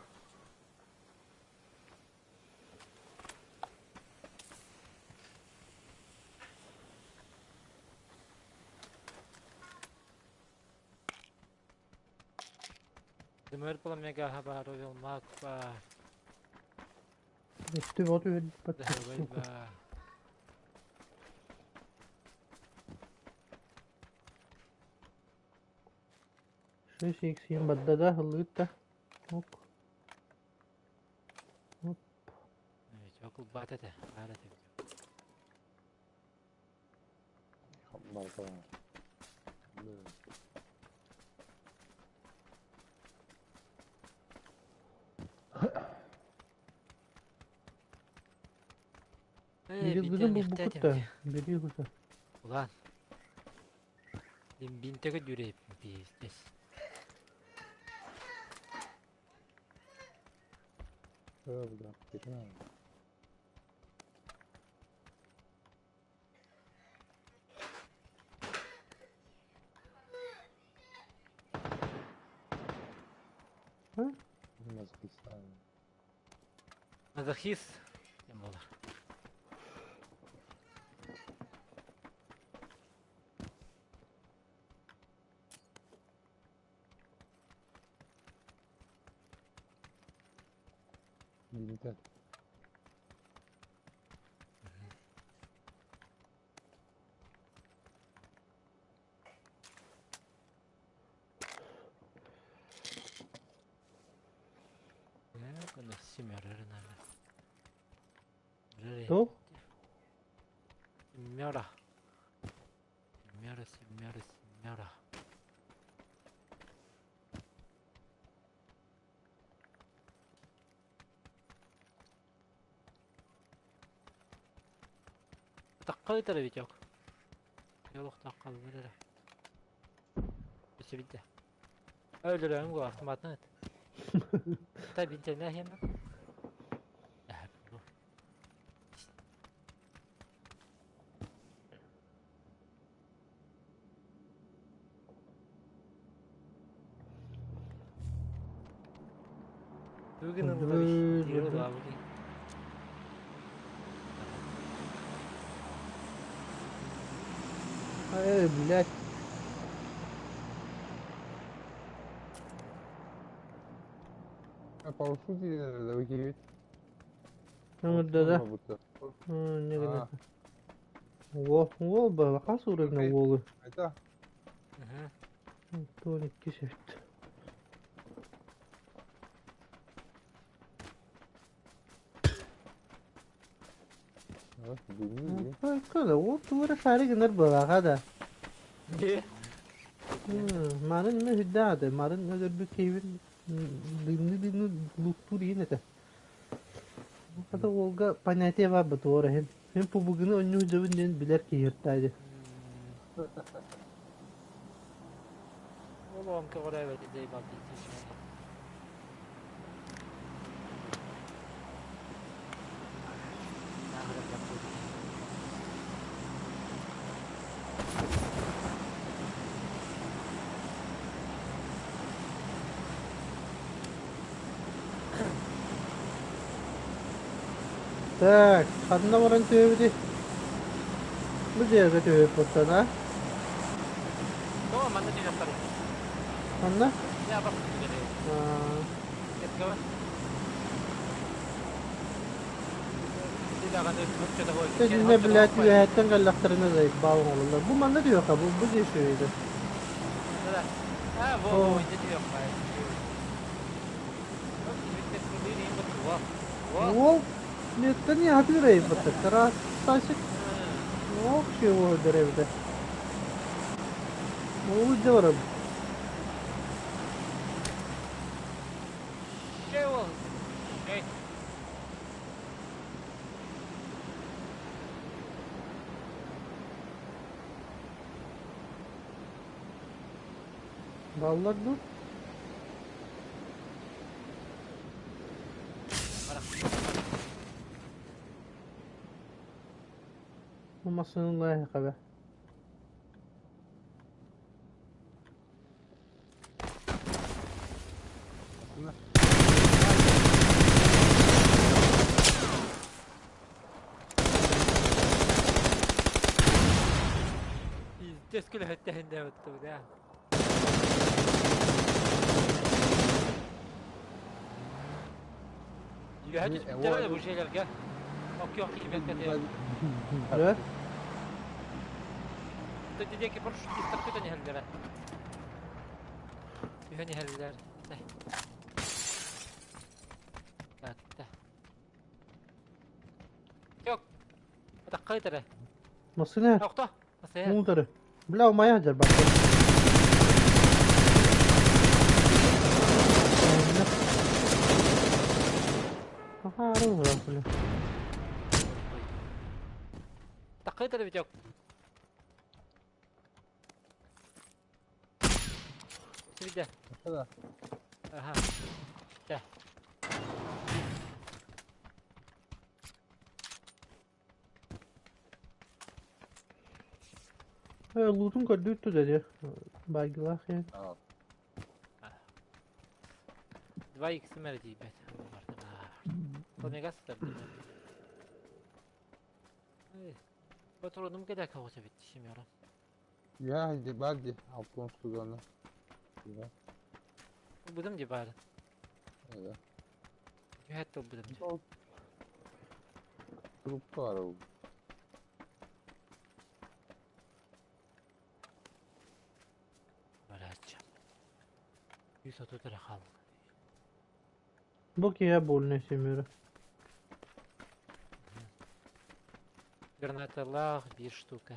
Демер пламега хабар мак бар. Үстү вот үһүн бат, Давай сука. ба. 6 икс барда да ыллыгыт да. Оп. Оп. Чокулбаат этэ, баар этэ. Барда. Билгизин булбуккут да, бери хута. Улан. Бинтеге дүреп пиздец. Бля, Мазохист. Мазохист. Кем болар? Бинте. То? Семера. Семера, семера, семера. Таққы Витек. Yoluk taqqal эрэ. Өссө битте. Өлөрөм го автоматны эт. Та бинтенә хем. Бүгін Эй, блядь. А парашют выкидывать? Ну да да. Не гына. Во, во, балака сурыгна волы. Это? Тоник кисет. Когда вот тура шарик нар балака да. Марын ме хүддаады, марын өлөрбү кейбин дымны дымны луктур иин этэ. Хата уолга понятие бар бу туора хин. Хин пубугуну онню жабын диэн билэр киһиртаады. Ол омка көрөбөт дей бал Так, ханна баран төбүдү. Бу жерге төбүп буттан, а? То манна түнөктөр. Ханна? Я бар түнөктөр. Кеткеба. Тезине блядь үөһэттэн кэллэхтэринэ заебал оҥололлор. Бу манна түһүөххэ, бу бу дьиэ үчүгэйдэ. А, во, во, инде түһүөххэ. Уол меттен яһатыыр эйбэтэ. Красавчик. Вообще его деревде. Ол дьэ барабын. Баллар ду? Бу массыына хаба. Пиздец күлөһөттөһүндэ бутtu да. Үөһэ түспүттэр бу şeylerге. Окей, кибет Да? Ты диэки парашютистар көтөн иһэллэрэ. Түһэн иһэллэр. Атта. Yok. Атахха ытара. Массыына. Тохто. Масыа. Муутары. Бля, умайа сылдьар бакка. Аха, ары бля. Атахха ытара Витек. Сибидэ. Да. Аха. Да. Лутун көрдүүр туда Байгылаах я. 2 икс мэр тиийбэт. Омега сытар. Патронум кэдэ каҕыта бит семеро. Я ди бар ди алтын студаны. Я. Будем ди баар. Да. Түһэт тылбытым ди. Трупа бар ол. Барааччы. 130 эрэ хаалла. Бу киһи больно семеро. Гранаталаах биир штука.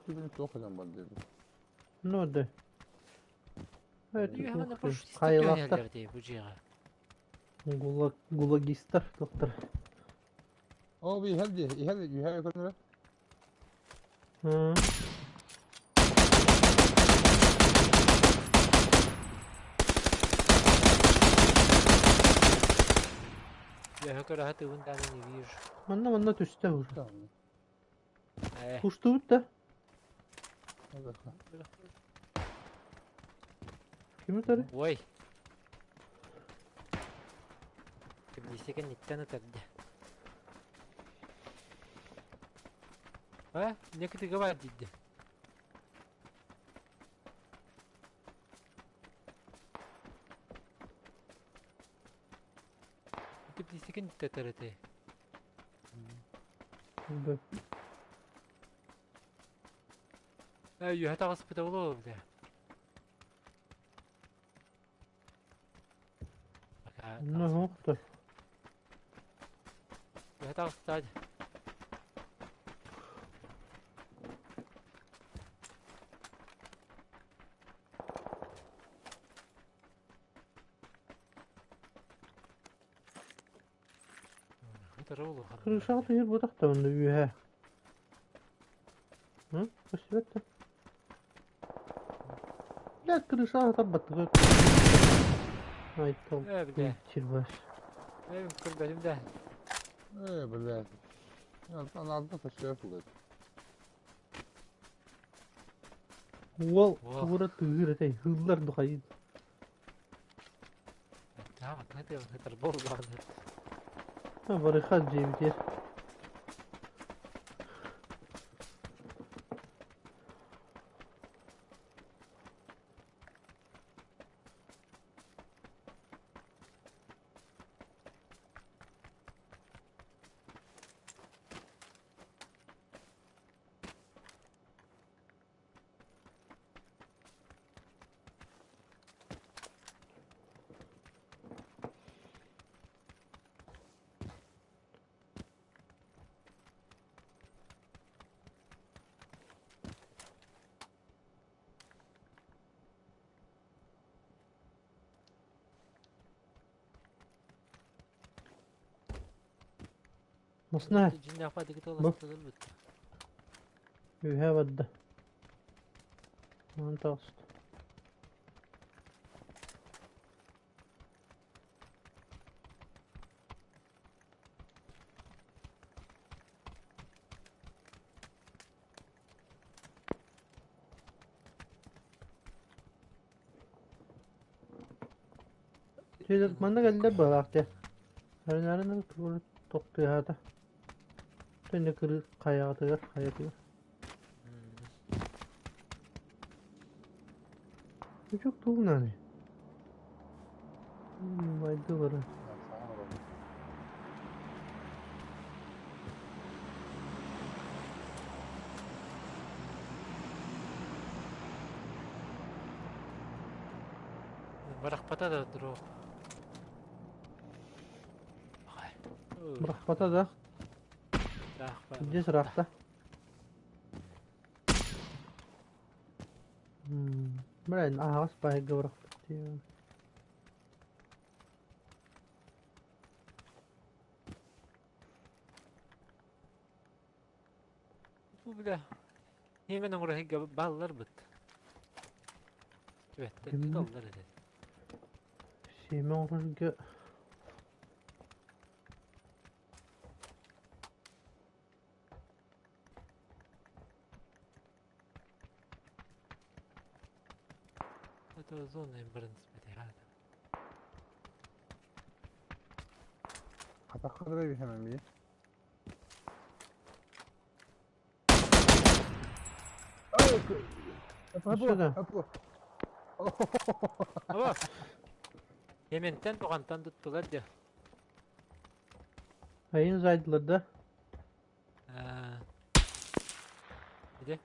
Күн туох гынан бар диэбит. Ну да. Это Үйэҕэ Хайлахтар. дии бу дьиэҕэ. Гулаг, гулагистар доктор. О, би иһэр дии, иһэр үһэ көрүнэрэ. Үөһэ көрө сатыыбын даҕаны не вижу. Манна манна түстэ уже. Э. Куштубут да? Ким ытары? Ой. Кэбилиисэ кэнниттэн ытар дии. А? Не кытыга баар диирдэ. Теплица кэнниттэн ытар этэ. Да. Э, үөһэ таҕыспыта буолуо бля. Пока Ну, ух ты. Үөһэ таҕыста дии. Ытара улахан. Крышаҕа түһэр буотах да онно үөһэ. М? Көстүбэт да. Бля, крышаҕа тарбаттыга. Ай, тол. Э, бля. Чирбаш. Э, көрбөтүм да. Э, блядь. Ана көстөр булат. Уол Уол. тура тыыр этэй, хыллар духайын. Да, ты ытар буоллаҕына. Барыха дьиэбитигэр. Масна. Дьиҥнээх баадыгыта Бу. уластылар бытта. Үөһэ барда. Онон таҕыста. Манна кэллэр быһалаах дии. Арынарын тугу тохтуйаата. Төннө кырыы хайаҕатыгар хайатыгар. Çok тугунан. Байдылары. Бырахпата да дроп. Бырахпата да. Здесь рахта. Блин, аһаҕас баайга бырахпыт дии. Бу бля Химен оҥоро баллар быт. Түбэттэр туталлар этэ. Сиэмэ оҥорорго Это зона в принципе рада. Атахха да hemen bir. Өссө да. Аба. Хементен туғантан туттулар дьэ. Айын зайдылар да. Где?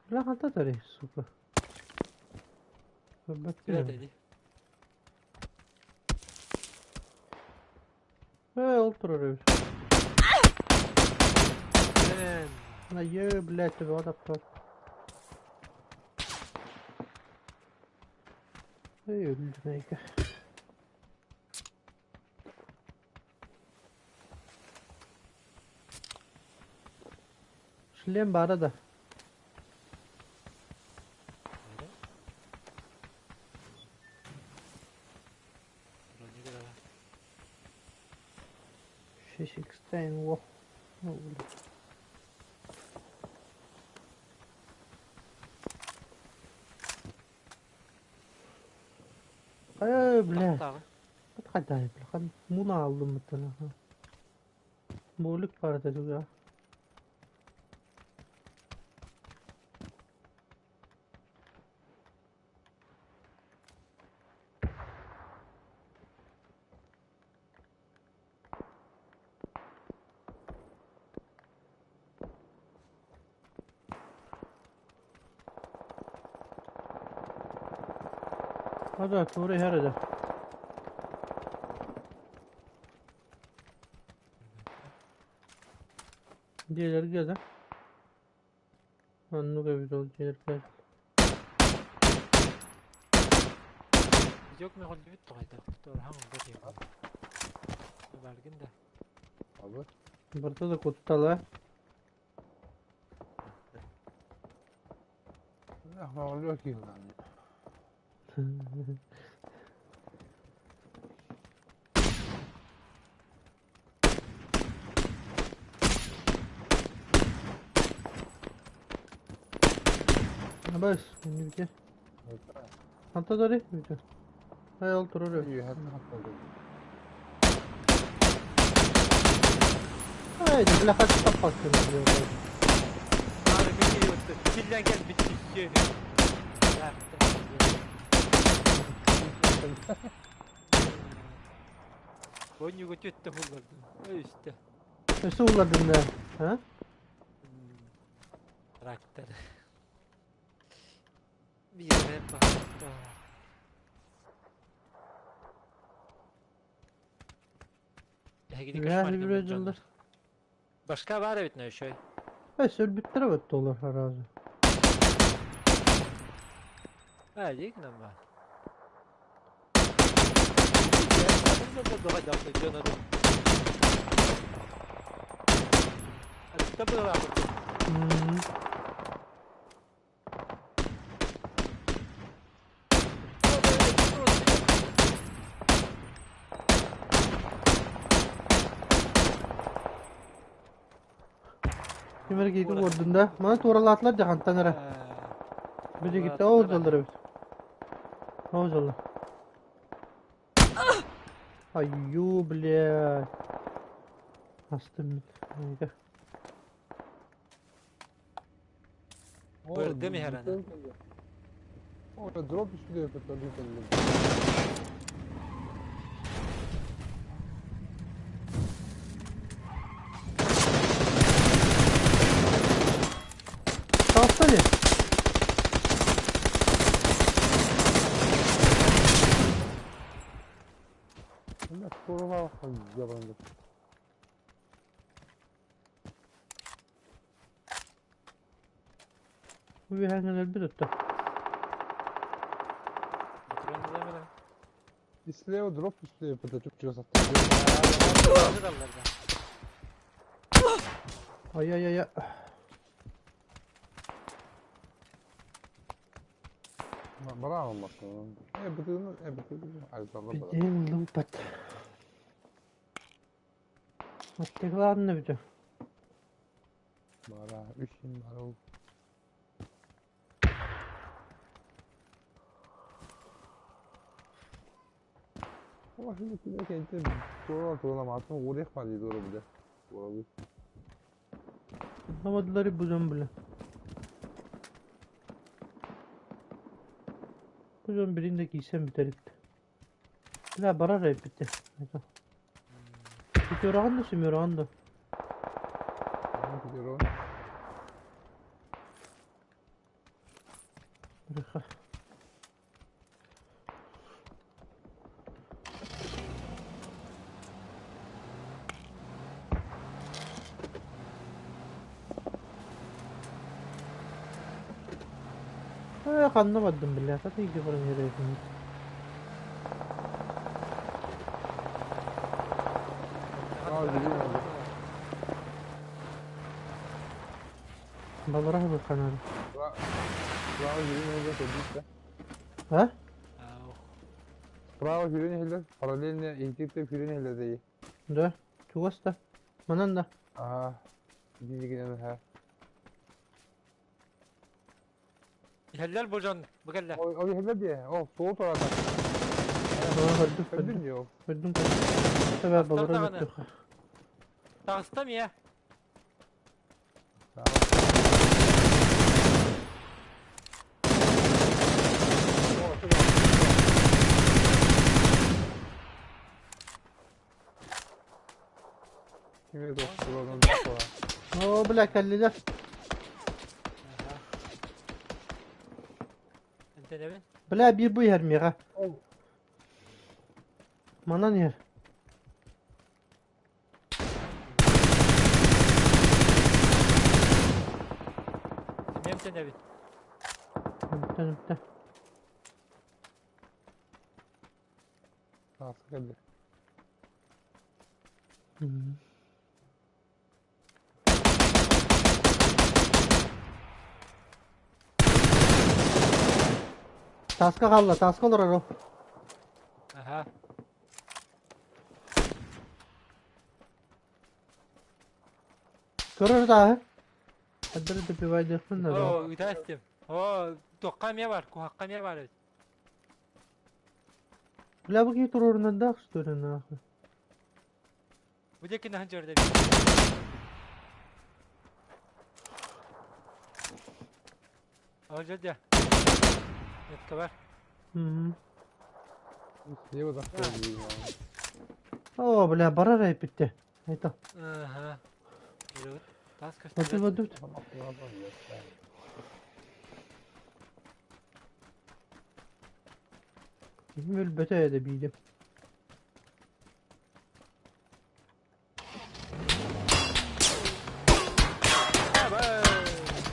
Бля, ханта тари, сука. Куда ты? Ол турар эбит. На е, блядь, тебе адаптар. Эй, өлдүнэйка. Шлем бара да. Шесть во. Ну, блядь. Ай, блядь. Хаттай, блядь. Муна алдым мыттана. Болик бар да. Hadi тура herhalde. Дьиэлэргэ да. Оннук эбит ол дьиэлэргэ. Yok mu hollywood тоҕайда туорахан онго диэн. Баргын да. Abi. Барыта да куттала. Oluyor ki lan. Абас, үнүбүтэ. Ханта дари бүтэ. Ай ол турар эбит. Ай, бля, хат таппаккын. Abi bir şey yoktu. Kilden gel bitti. Ойнуга түттэ хуллардым. Өстө. Өссө улардын да. А? Трактор. Бире бакта. Эһигини Бля, кошмар бля, дьоннор. Башка бар эбит нөшөй. Өссө өлбүттэр эбит олар аразы. А, дик нам ба. Кимер кейти уордун да. Мана тууралаатылар жахантан эрэ. Били гитте ол жоллар эбит. Ол жоллар. Аю, блядь. Астым. Айда. Бырды мехерана. О, дроп үстүдө өтө Таастали. Үөһээҥҥин өлбүт отто. Патрон ылыам эрэ. Слева дроп, слева подойдет через Ай-яй-яй. Браво машина. Бытыны, бытыны. Битин лупат. Отте главное бүтө. Бара, үч бар ол. О, şimdi kine kente doğru doğru uğrayak var diye doğru bile. Doğru. Anlamadılar bu bile. Bu birini de giysem biter gitti. La barar hep bitti. Bitiyor da sümüyor da. Gidiyor Bırak. Anlamadım bile. Zaten ilk defa nereye Балларах bu kanalı. Справа жүрген жерде Ha? Справа жүрген жерде параллельно интиктеп жүрген жерде. Да. Чугаста. Манан да. Ага. Дигенен ха. Иһэллэр бу дьон, бу кэллэ. Ол ол жерде де. Ол сол тарата. Көрдүм Көрдүм көрдүм. yok. Көрдүм көрдүм. Sebep Тахтар баллара даҕаны. өттүк. Таҕыстам ийэ. Кимге доктор О, бля, кэллилэр. Энтэнэбин. Бля, биир бу иһэр миэхэ. Ол. Манан иһэр. Эмиэ эмтэнэбин. Үптэн үптэн. Тааска келди. Таска хаалла, таска олорор ол. Аха. Көрөр дааһы. Хаддары добивайдыахпын да. О, ыта истим. О, туохха эмиэ бар, куһахха эмиэ бар эбит. Бля, бу киһи туруорунардаах что ли нахуй. Бу диэки наһан дьөрдө. Ол дьөрдө. Метка бар. Слева доктор. О, бля, барар эпитте. Это. Аха. Көрөбүт. Таас Бадыр көстүбэт. бадыр. Ким өлбөтө эдэ биидим.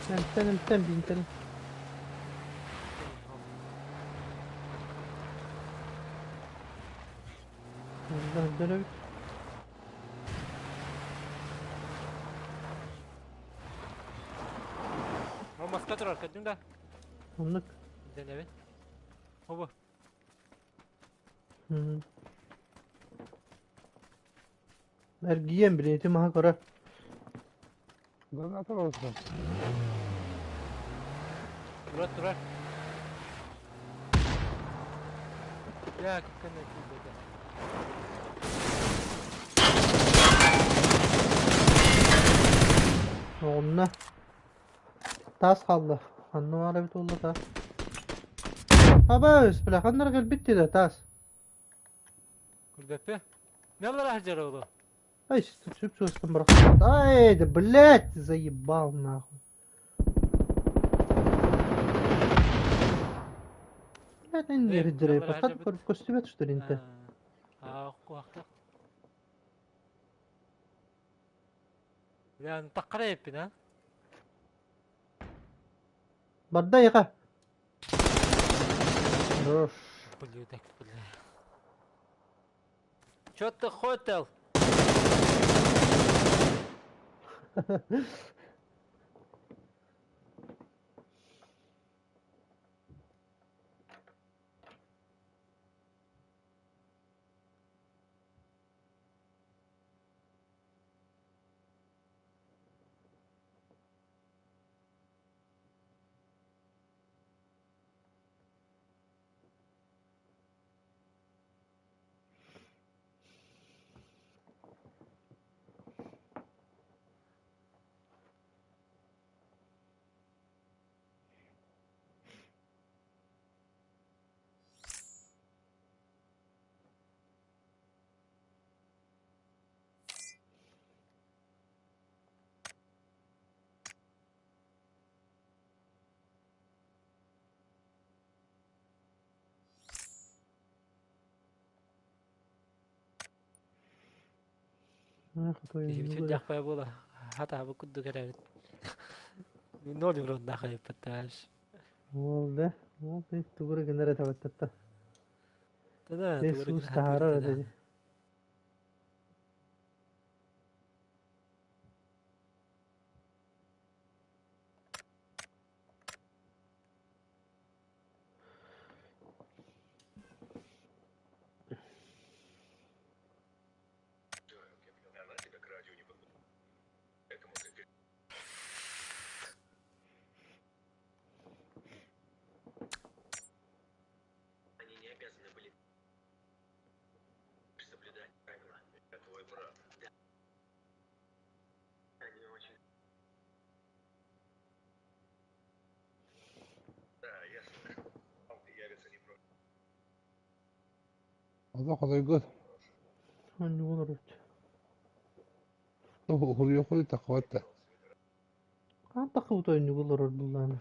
Эмтэн эмтэн бинтэн. Dönöbüt. Ол маска турар, көрдүҥ да? Оннук. Дэнэбин. Обу. Эргийэн билин ити маһа көрөр. Гранатор olsun. Турар, турар. Я кэннэ киирбэтэ. Онно. Таас хаалла. Ханна баар эбит буолла таас. Абаас, бля, ханна эрэ кэлбит да таас. Көрбөппү. Неллар аһдьар олу? Ай, сүп суостан бырахпыт. Ай, да блядь, заебал нахуй. Блядь, Эй, нердерей. неллар Пахат аһдьарбыт. көстүбэт что ли инте? Аа. Куһахтах. Бля, таққара еппин, а? Барда яха. Хорош. Блюдок, бля. Чё ты хотел? Киһибит сүрдээх буола. Хатаабы курдук эрээбит. Ноль уруннаах эппэттааш. Ол да, ол тугура гынар этабаттатта. Да, Иисус таһаарар этэ. Олох олойгут. Оннугун орут. Хуруйа тахватта. Хаан тахыбыт ойнугул орор буллааны.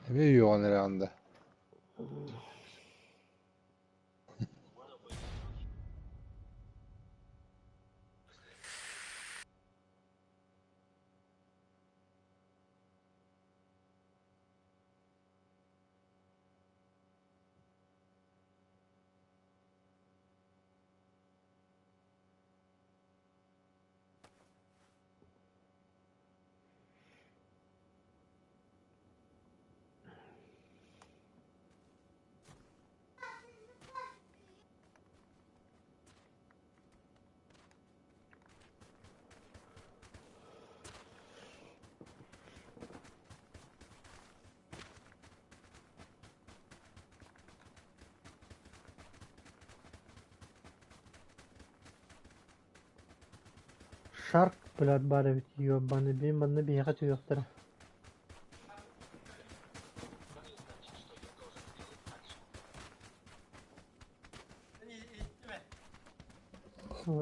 Эме юган эрэ анда. Шарк блядь баар эбит ёбаный бин манна биһиэхэ түһүөхтэрэ.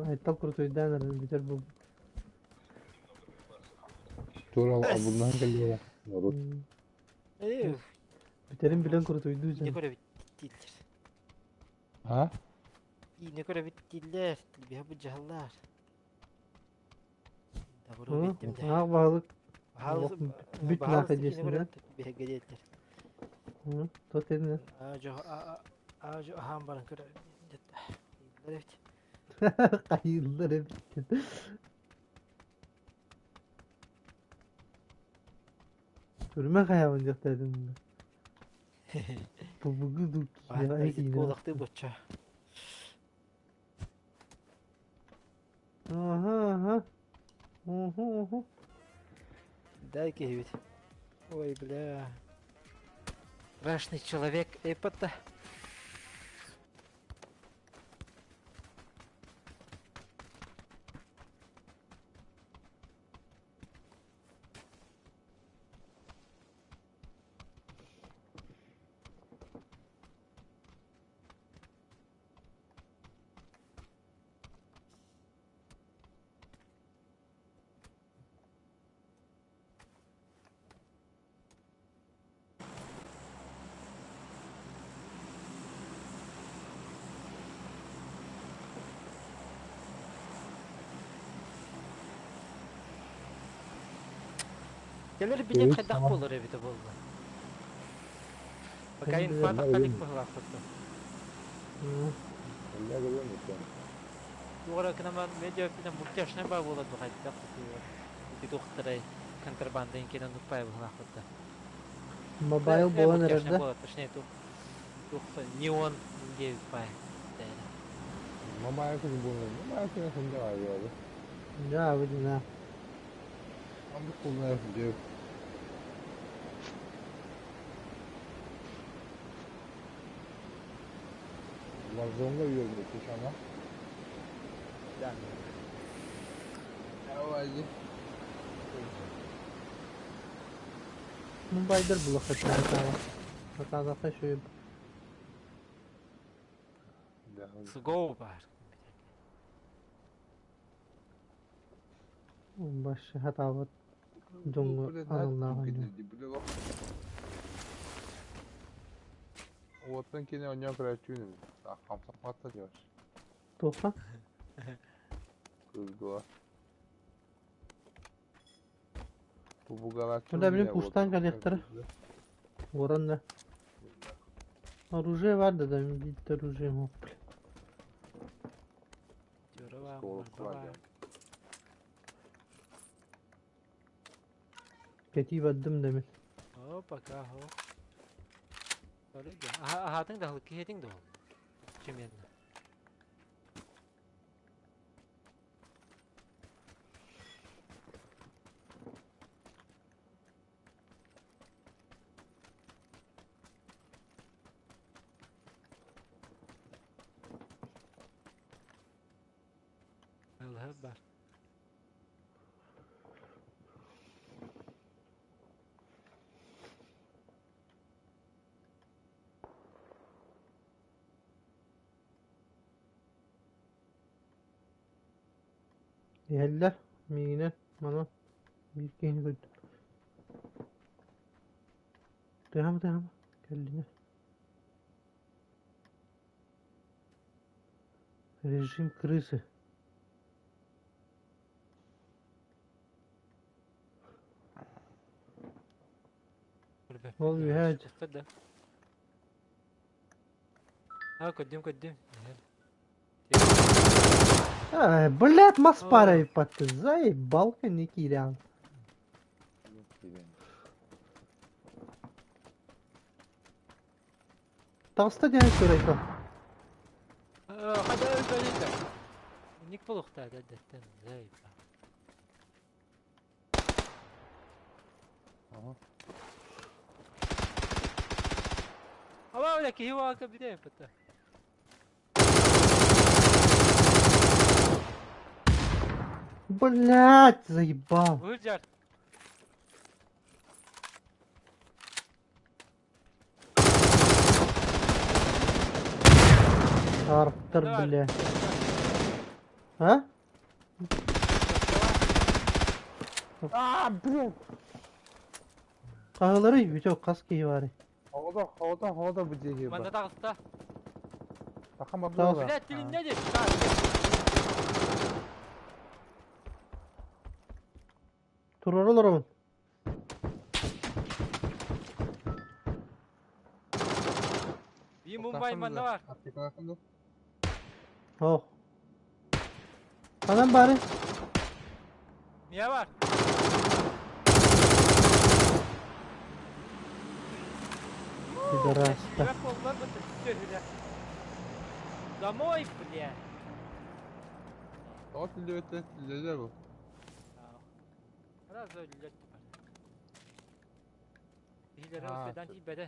Айта куртуйдаан эрэн бүтэр бу. Тура абуннаан кэллиэ. Орут. Бүтерин билэн куртуйдуу Не дьон. көрөбүт дииллэр. А? Не көрөбүт дииллэр. Биһэ бу дьаһаллар. Добро биттим да. Аах баһылык Баһаалыс бүт наха диэсин да. Биһэгэ диэтилэр. Тот этинэ. Ажо ажо аһаан баран көрө. Дииллэр эбит. Хайыллар эбит. Түрмэ хайабын диэхтээдин. Бу ду Куолахты бочча. Аха, аха. Уху, уху. Дай киһибит. Ой, бля. Страшный человек. Эпота. Кэлэр билет хайдах буолар эбитэ буолла? Пока инфа таххалик быһылаахпыт. Туора кынаман медиа мультяшная ба буолар бу хайдах ити туохтарай контрабанда инкенен нуппай быһылаахпыт. Мобайл буолан эрэр да? Точнее тух тух неон диэбит пай. Мобайл күн буолан, мобайл күн сылдьар буолар. Да, видно. Амбыт кулнар сылдьар. Warzone-га үөрбүт ана. Давай. Мобайдар булах этнää. Хатаалаха шөй. Сгоу бар. Баш хатаабат дьоҥҥо аналлаах оонньуу. Уоттан кини онньоон көрөөччүгүн хамсаппатта диyor. Туохха? Кыргыла. Бу Бу билин пуштан кэлиэхтэрэ. Уоран да. Оружие бар да да биир оружие мок. Кэтии бардым да мин. О, пока, хо. Аһаатыҥ да киһитиҥ да Чеменно. Аллах бар. Иһэллэр миигинэн манан биир киһини көрдүм. Тыаһама тыаһама кэллинэ. Режим крысы. Ол үһэ да. А, көрдүм, көрдүм. Ай, блядь, мас парайпатты. Заебал не кирян. Таҕыста диэн көрөйкө. Хада өлбөлүтэ. Ник болуохта дэттэн заебал. Aba öyle киһи уака биле пата. Блядь, заебал. Выжар. Арптар, бля. А? А, блин! Хаһылары бүтө хас киһи баар. Хода, хода, хода бу диэки Манна таҕыста. Таха Таас. Бля, тилинне де. Турар олоробун. Би Мумбай манна бар. Ох. Ханан баары? Мия бар. Пидораста. Домой, бля. Тоҕо тиллибэттэ тиллэлэр бу. Раз өллөт. Биһилere өспөдөн тиийбэтэ.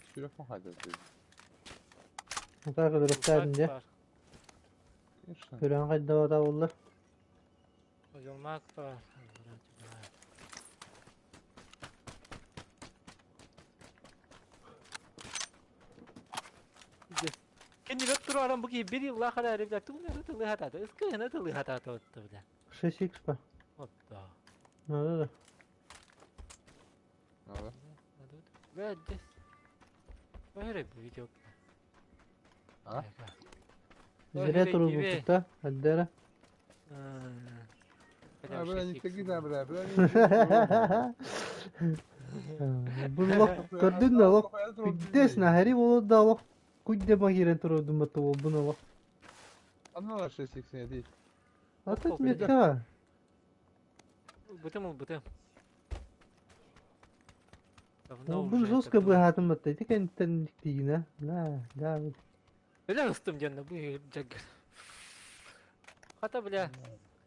Сүрэх хадыр. Мутаа көрүөхтээдин дьэ. Көрөн хайдабата буолла. Озолмак бар. Кенни бет тураран бу ки бир yılла хара ребят тулы тулы хатата. Искы тулы хатата отты бля. 6x па. Опта. Надо да. Надо. Бля, здесь. Бахыр бу видео. А? Зря турбуппут Аддара. А, бля, не такие, бля, бля, не Бу олох көрдүн да олох пиздец наһари болот да олох куйде махирен турудум бата болбун олох. Анна 6 değil. Атат метка. Бытым ол бытым. Давно Бу уже жестко это было. быһаатым батта ити кэнниттэн тиинэ. Да, да. Бля, ыстым диэн бу жаггар. Хата, бля,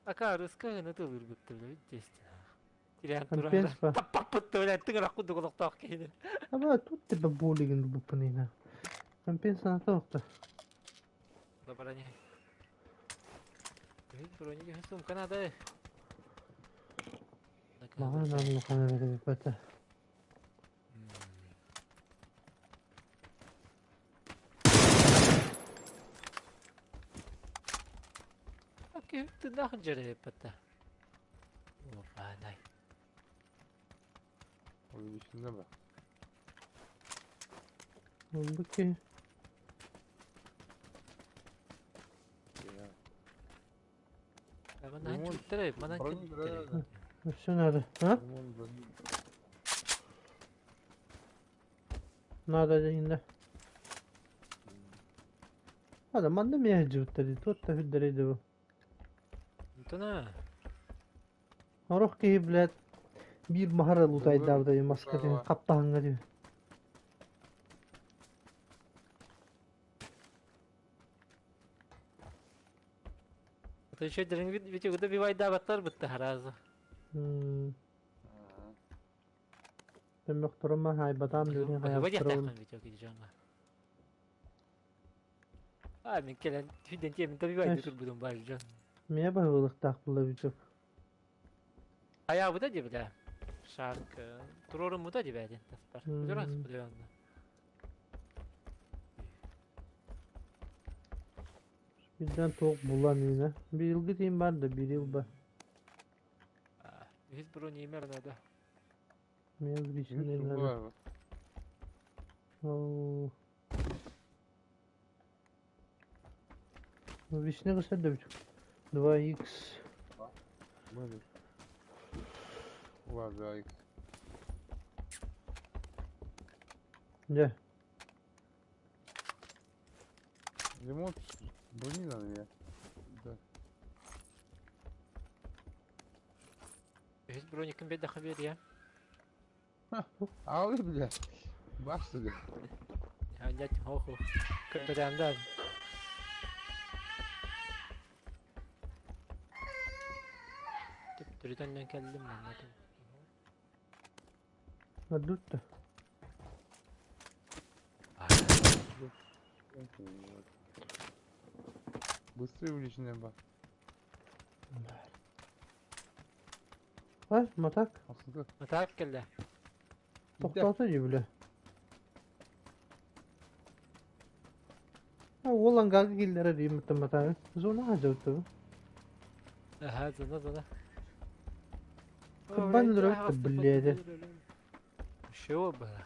ака рыска гына тылырбытты, бля, естественно. Тирэн турар. Компенс па. Паппытты, бля, тыгырак кудук олохтоох киһини. Аба тут тебе болигин буппанина. Компенс на тоқта. Да брони. Брони сумка надо. Маған аллахана беребета. Окей, ты нахуй жерепета. Опа, дай. Увеличена ба. Бу ки. Манан чүттере, манан Брони чүттере. Все надо. А? Лимон брони. Надо дегенде. Hadi манна мия жибиттери туотта хүддэрейди бу. Тона. Орох киһи, блядь, биир маһара лутайдаабыта маска дии хаптаһаҥҥа дии. Это еще дерин ведь добивай да баттар бытты харазы. Тэммөхтөрөмө хайбатаам дүүрин Вадя хайаптырабын. таххан видео кидижанга. А, мен келен хүден тем добивай Эш. тур будум бар жон. Мия баһылыктаах була бичок. Ая буда ди бля. Шарк турорум муда ди бәден таспар. Дурас билен. Биден тоқ булан ине. Бир тиим бар да бир ил ба. Үз брони имер надо. Мия Yüz бирисинен сумка надо. var mı? Оо. Вишне кысар да бичок. 2x. Böyle. Var daha X. Дьэ. Лимон брони надо я. Да. Үз брони ким беде хабер я. Ağlıyor bile. Başladı. Я нет хоху. Көпөдәмдә. Тип түрдән келдим мен. Адутта. Быстрее увеличенная ба. Ай, матак. Aslında. Матак келде. Тоқталты дии бile. Ол ангага киллere дии мытта Зона хажабыта. Аха, зона зона. Кабан өлөрөбүт бледи. Шо было?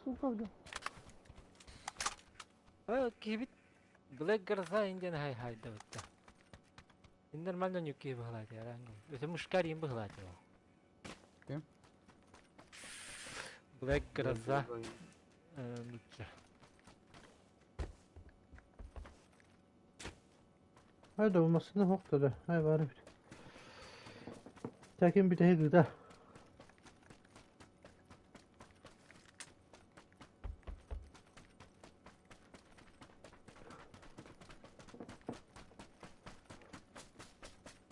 Сука, бля. А, кибит Black Garza инден хай хай да битта. Нормально нюки быхлат я рангу. Это мушкари им быхлат его. Ким? Black Garza нуча. Haydi olmasını hokta da. Hay bari bir. Tekin bir de да.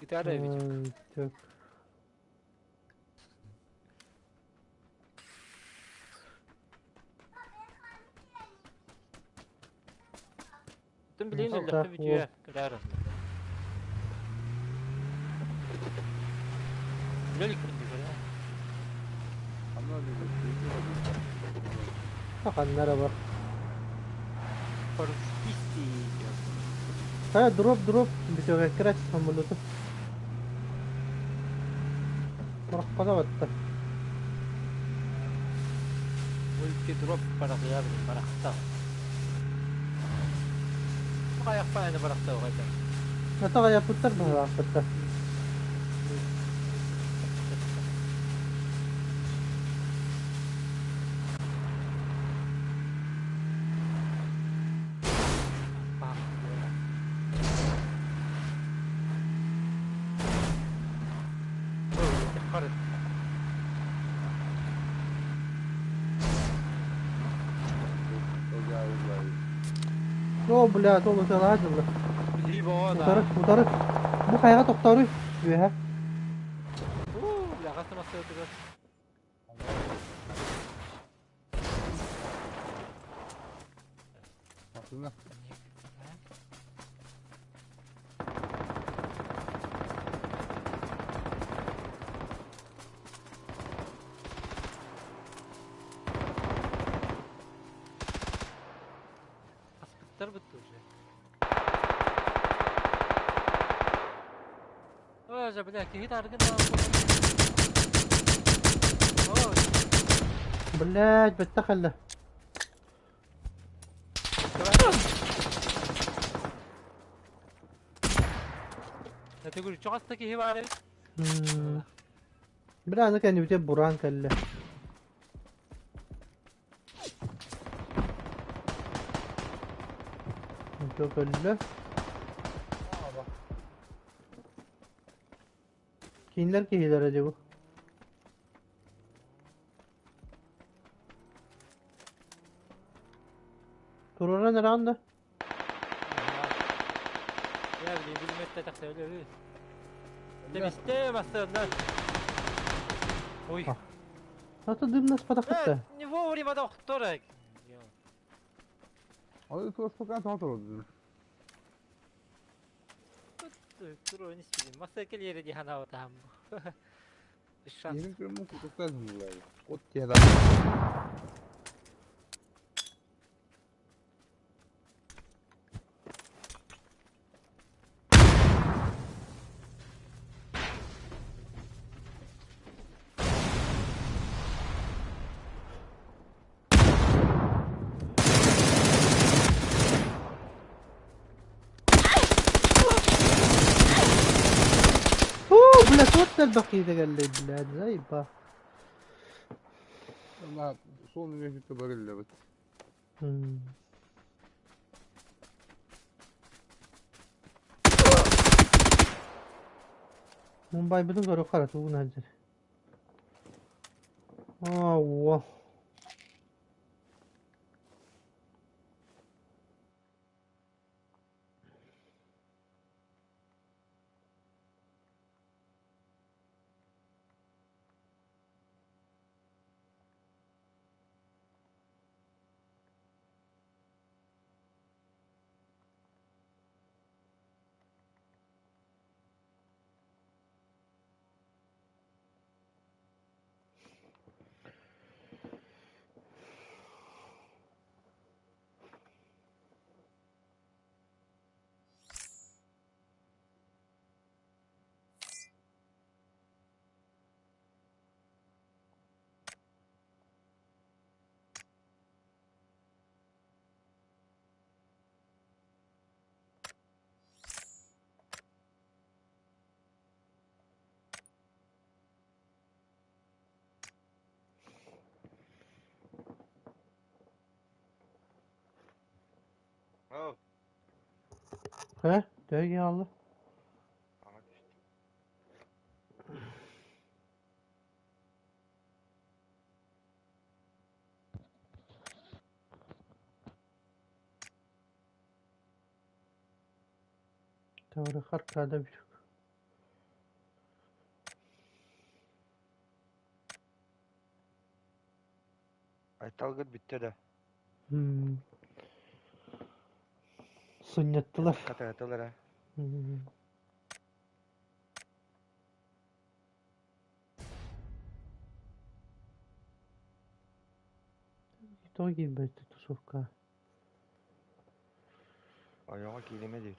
Гитара ведь. Так. Тым блин, Ну, легко так, ведь я гитара. Лёлик да? Anla bir Ханнара бар. Форсписти. Ха, дроп, дроп. Битөге крас самолету. Бараккада батта. Мультидроп барахыа барахта. Хайахпа барахта оҕайда. Ата хайаппыттар быһалаахпыттар. О, блядь, ол ыталаа дылы. Утары, утары. Бу хайаҕа тохтооруй? Үөһэ. Aslında. Аспыттар бытты уже. Ой, же, бля, киһи тааргын Ой. Блядь, бэттэх кэллэ. Ты говорю, чоҕас да киһи баар эбит. Бля, аны кэннибитигэр бураан кэллэ. Көллө. Кинилэр киһилэрэ дии бу. Туруран ыраан да. Я били бүлмөттө тахса өлө. Тебисте бастырна. Ой. Ата дымнаспатахпыт. Не вовремя доктор. Ой, туоспакан тоҕо Маса келери ди ханаватам. Шанс. Yemin kırmızı kutuklar bunlar. Ot diye de. Оо, бля, туох элбэх киһитэ кэллэ, блядь, заеба. Ama son üniversite barilla Мумбайбытын көрө хара тугун сылдьар. Оо, He, төһө хаалла? Тавры харкада бүтүк. Айталгыт бүттэ да. Сынньаттылар. Хатаатылар. Тоҕо киирбэт тусовка? Ойоҕо кииримэ диир.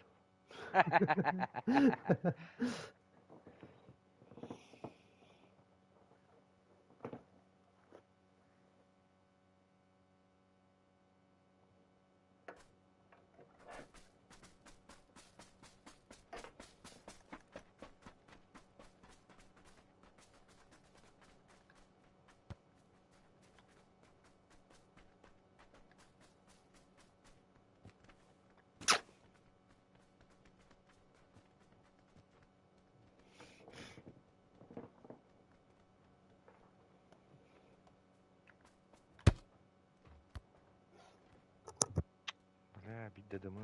Биир да дымы.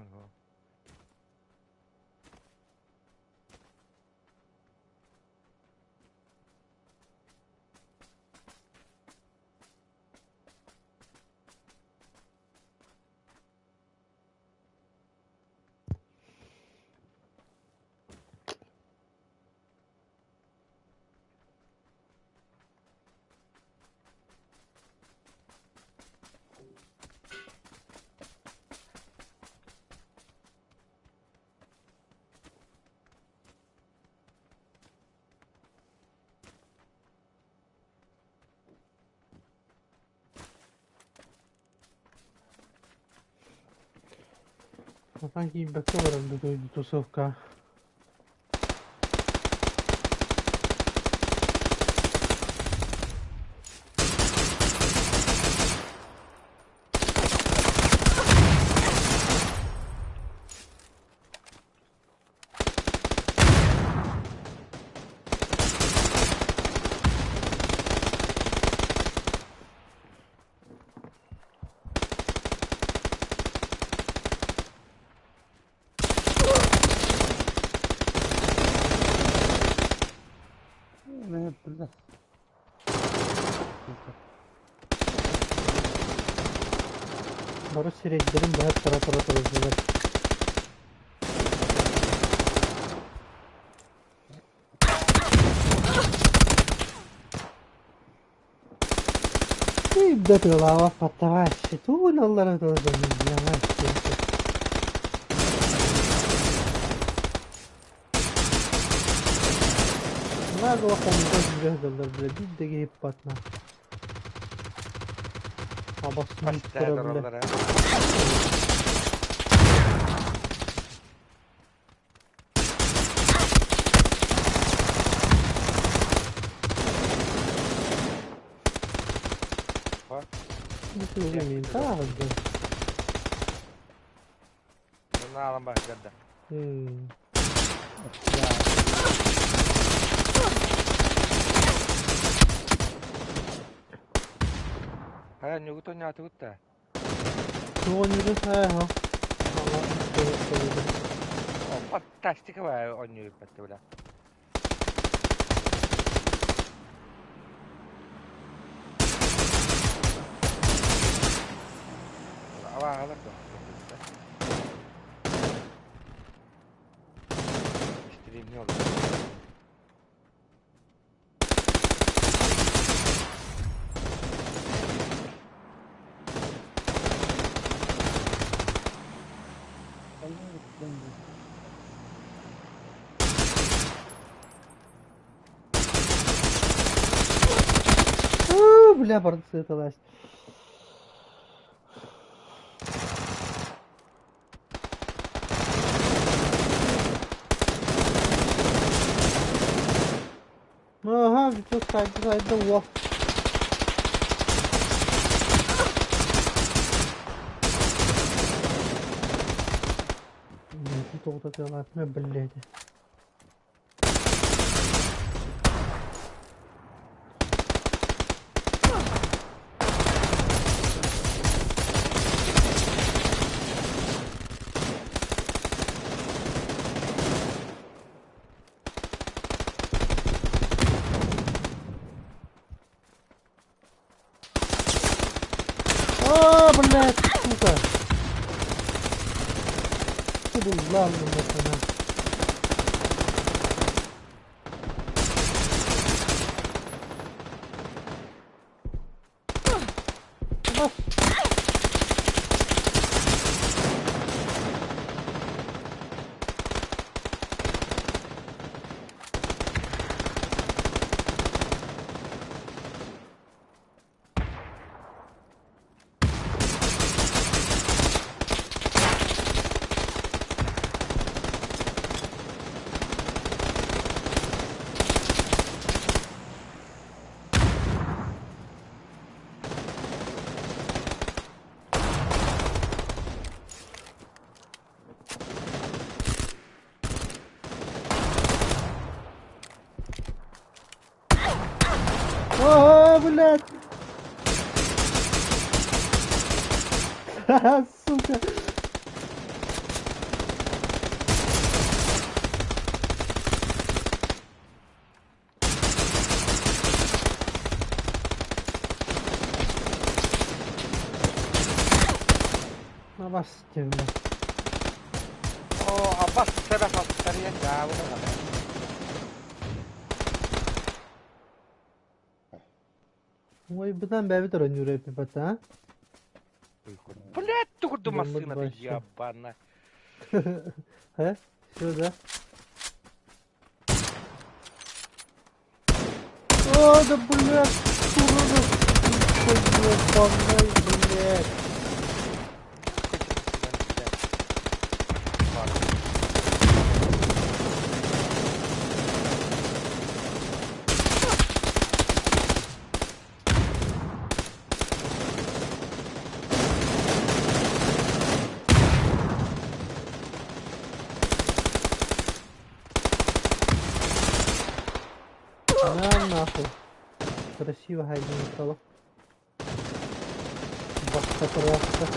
Sanki киирбэккэ олорон бу тусовка. Не, бля. Бары сирэйдэрин быһа тара-тара турдулар. Да голова потащит. Аллара тоже Нагло бля, бит деги патна. Абасını Хастаа бля. тураллар. Ну ты уже мента, да. Наалан баһгадда. Хая ньугутон ньаатыгутта. Туонньугу сааһа. Фантастика баа онньугуппатты бля. Аваагалар да. Стримни олор. Бля, барцыталась. Ага, все сайд, сайд, во. Нет, тут вот это ладно, блядь. А, блядь, сука. Буду ладно, нахуй. Бас. О, блядь! Ха, сука! Ас бля. О, абас sebep attарыйан дьаабы даҕаны. Ой, бытан бэбит оронньуура эппипата, а? Блядь, тугурду Дьоммут массыыната вообще. ебана. Э? Всё, да? О, да блядь, урода, ебаный, блядь. На нахуй. Красиво хайден стало. Бахта просто.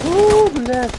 У, блядь.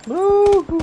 Уху.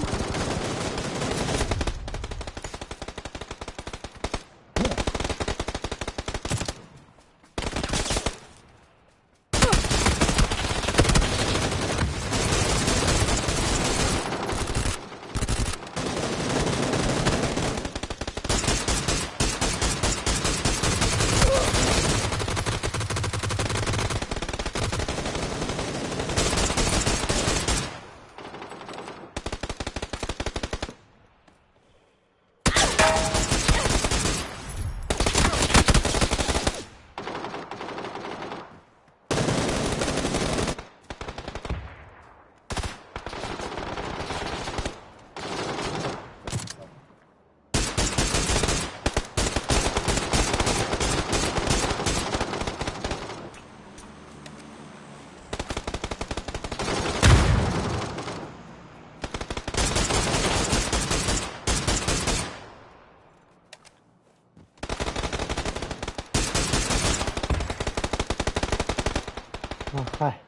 Ахай.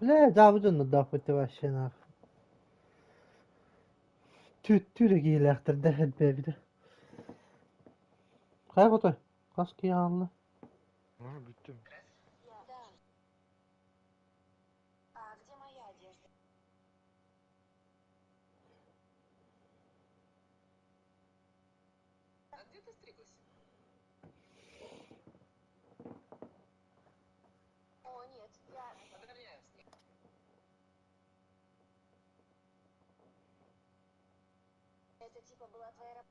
Бля, да, вот он нахуй ты вообще нахуй. Түт киилээхтэр элбээбитэ. Хайа хотой? Хас киһи хаалла? Бүттүм. А где моя одежда? А где ты стриглась? О, нет, я... Подровняю снег. Это типа была твоя работа.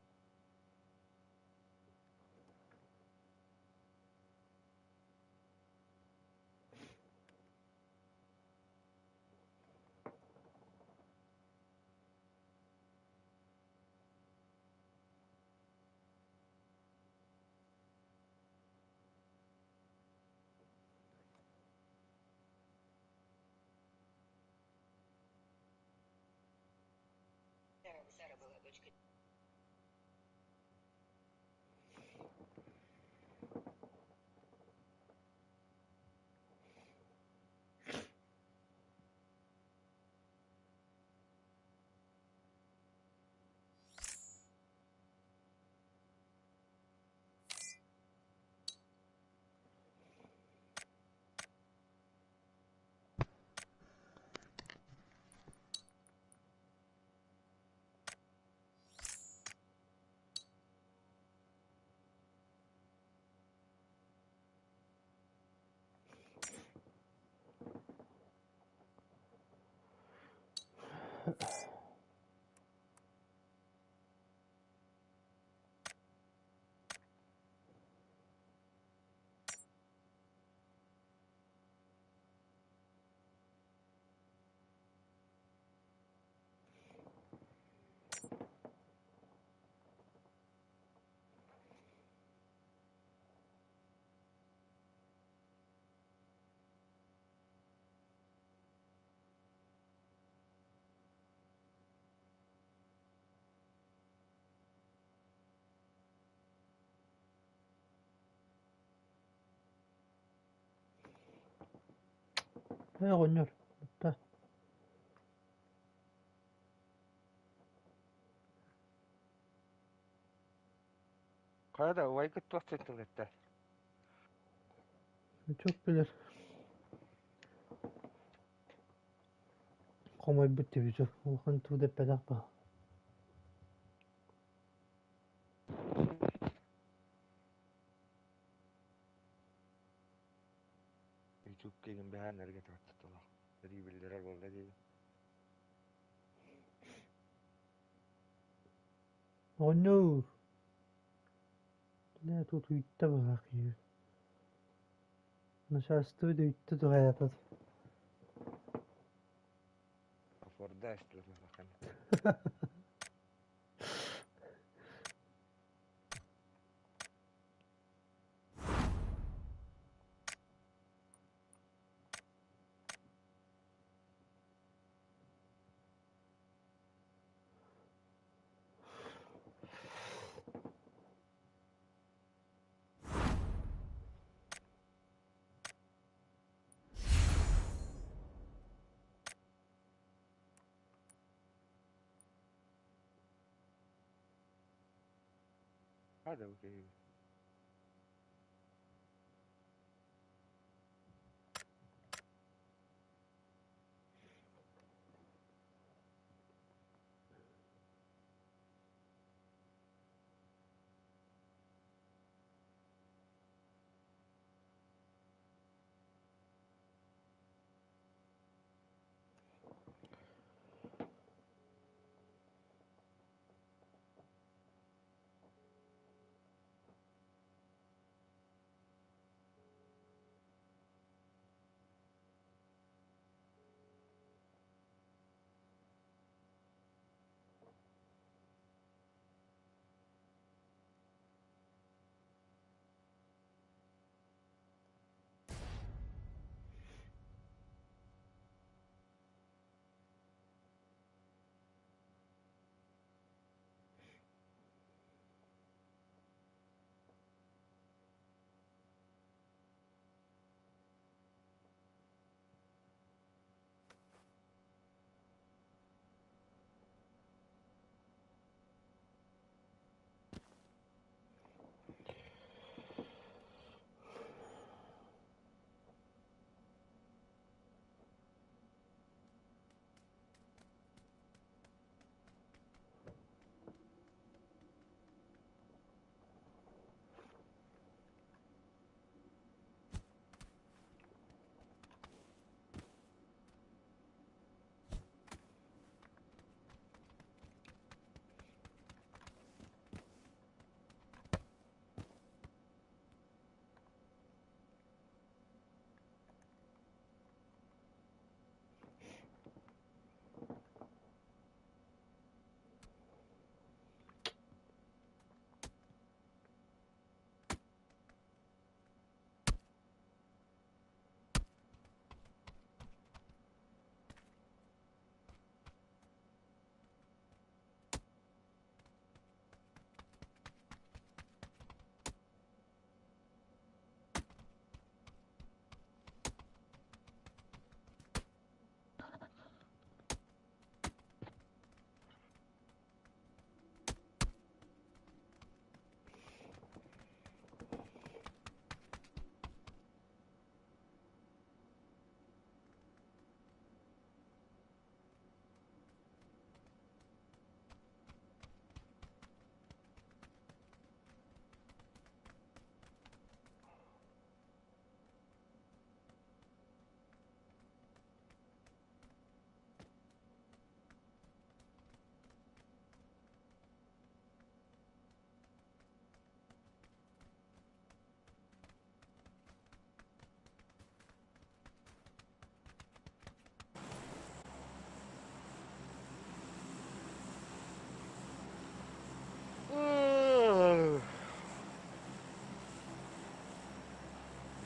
Ээ, оҕонньор, та Хайа да убайгыт туох диэн тыл эттэ? Чук билэр. Хомойбут дии улахан тугу да эппэтэх баа. Ютубка игин бэһээн эргэ туттулар. Сэрии биллэрэр буолла дии. Оҕонньоор, Бля, тут уйта быһаах киһи. Начальство да уйта туһаайатат. Офорда эстилэр Hadi bakayım.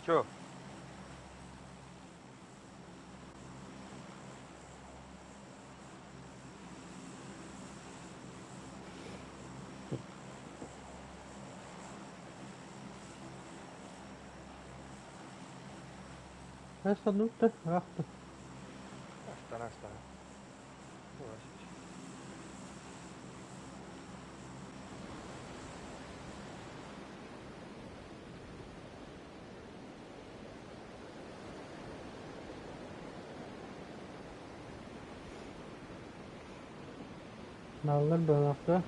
Чё? Э, санныбыт да, аахта. Устан астаҕа. Баллар быһалаахта.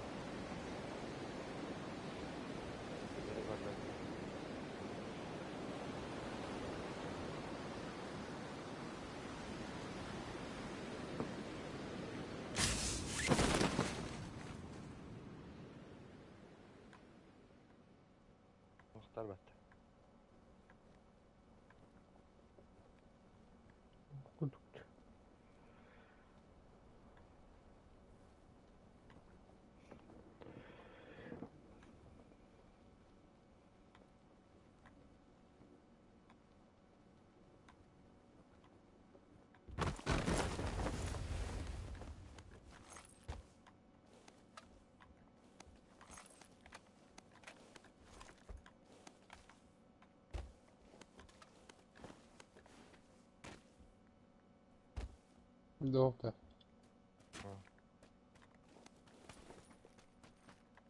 Мухтар батта. Кудук. Доктор.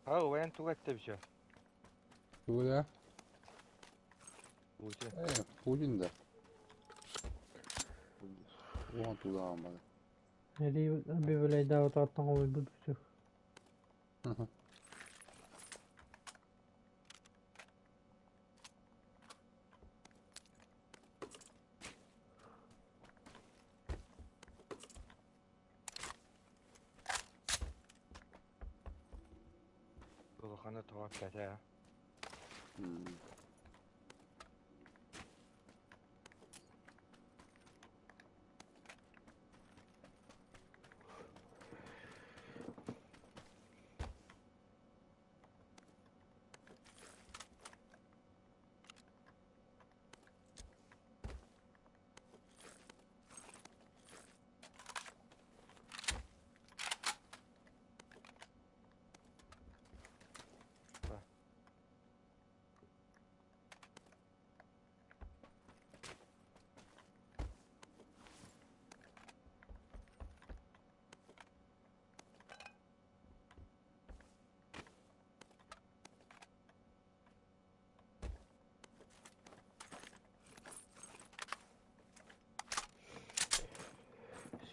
Ha وين тугатта бишө. Куда? Учу. Путин да. Вон туда амада. Эри бибилейда отаттан хомуйбут бүтүк. Улахана тоҕо кэтэ.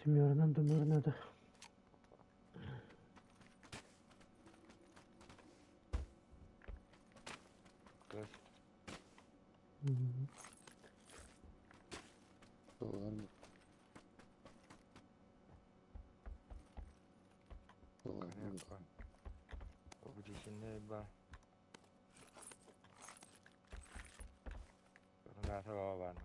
Семерынан дымырына да. Кыз. Обучение ба. Наата баба бар.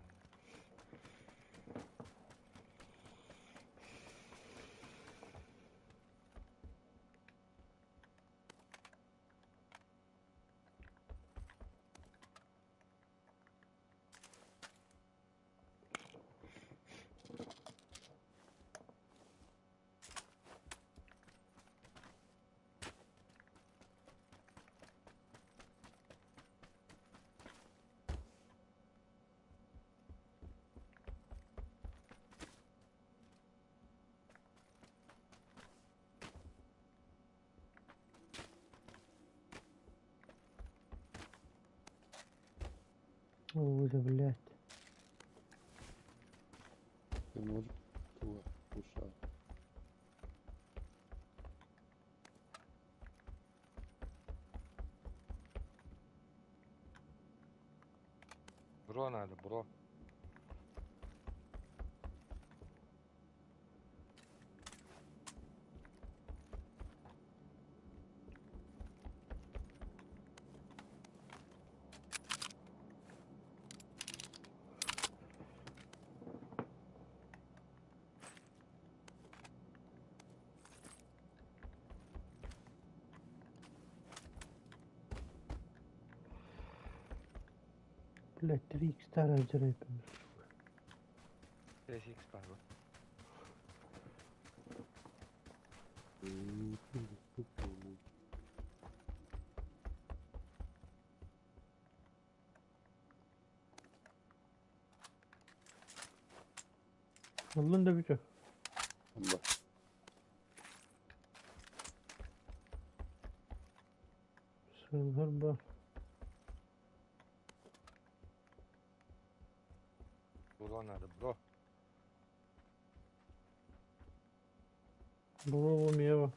Ой, да, блядь. Ты можешь туда ушел. Бро надо, бро. Блядь, 3 икс раздирай. 3x бар бу. Аллын да бүтү. Бу. Було надо, бро. Бро умева.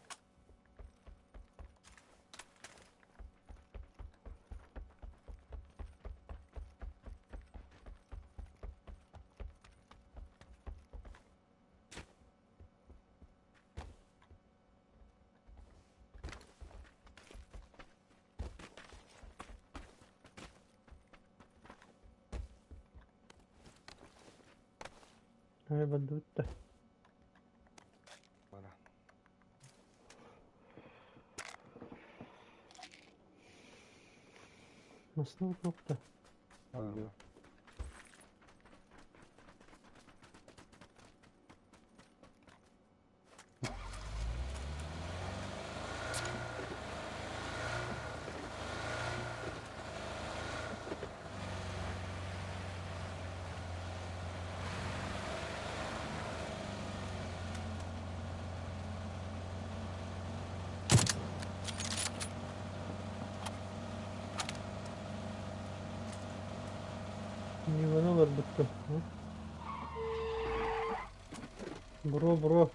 Бандутта. Бара. Masına nokta. Ага. Ниваны var bitti. Бро, бро.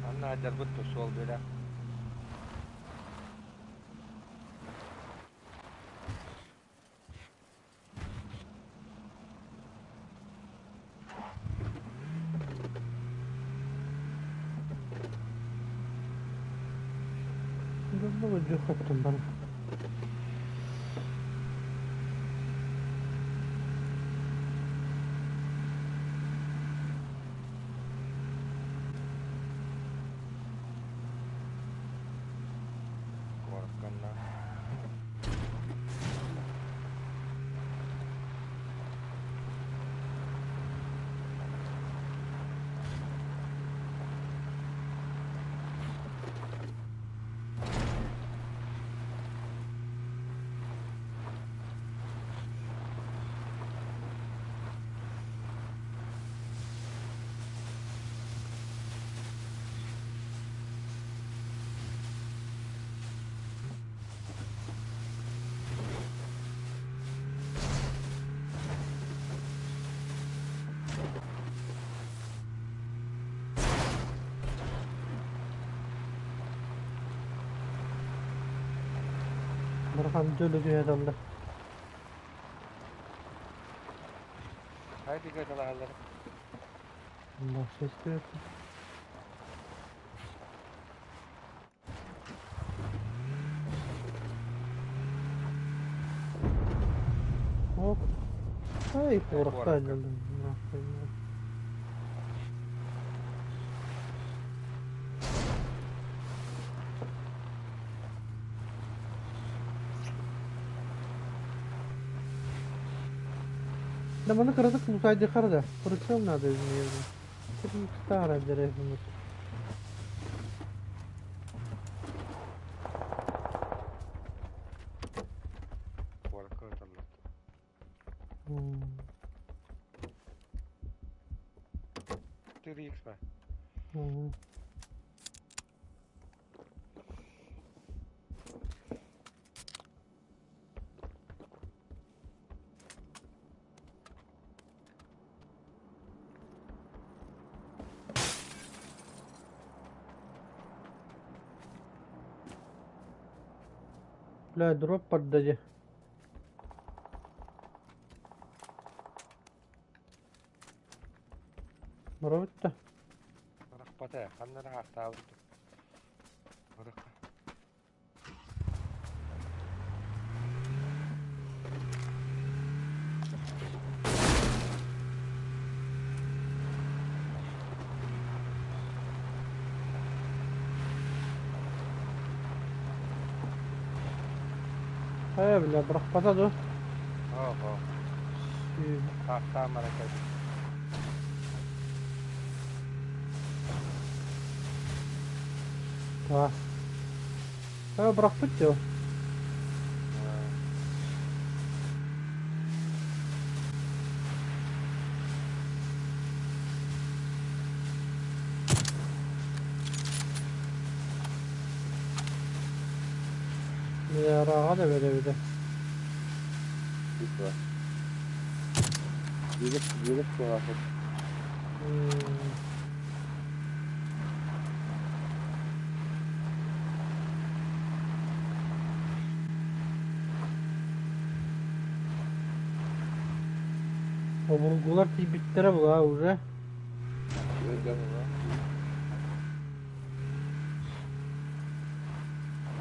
Анна дәрбіт сол бері. Думаю, дюхаттым бана. Корканна. Бархан дөлі адамда. Haydi gel Allah ses de yok. Hop. Ay, Куоракка. куоракка geldim. Да маны кыратык лутайды харда. Прицел надо изменить. Три старая деревья. Коркка таллар. 3x ба. Бля, дроп поддади. Бровит-то. Рахпата, ханна рахтабыт. Рах. Э, бля, брахпата да. Ого. Хахта маракай. Класс. Бырахпыт дьэ. Араҕа да бэрэ Типа. Билик билик куһаҕан. Обургулар тиийбиттэрэ була уже.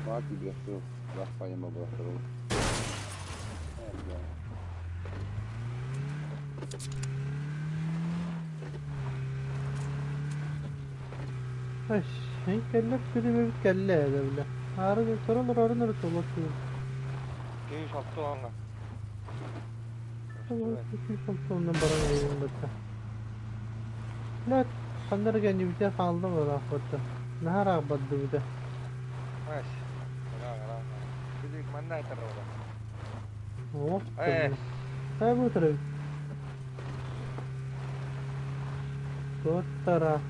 Баар тиийбэхтэр, баах файма баахтар. Кэллэ күлүбүт кэллэ эдэ Ары торон орон ор толок күн. Күйүс алты оңа. Оннан баран эйин бытта. Ләт ханнар гәнибите хаалда бараах бытта. Наһараах бадды бите. Маш. Ара ара. Билик манна айтар ола. О. Э. Тай бу туры. Тоттара.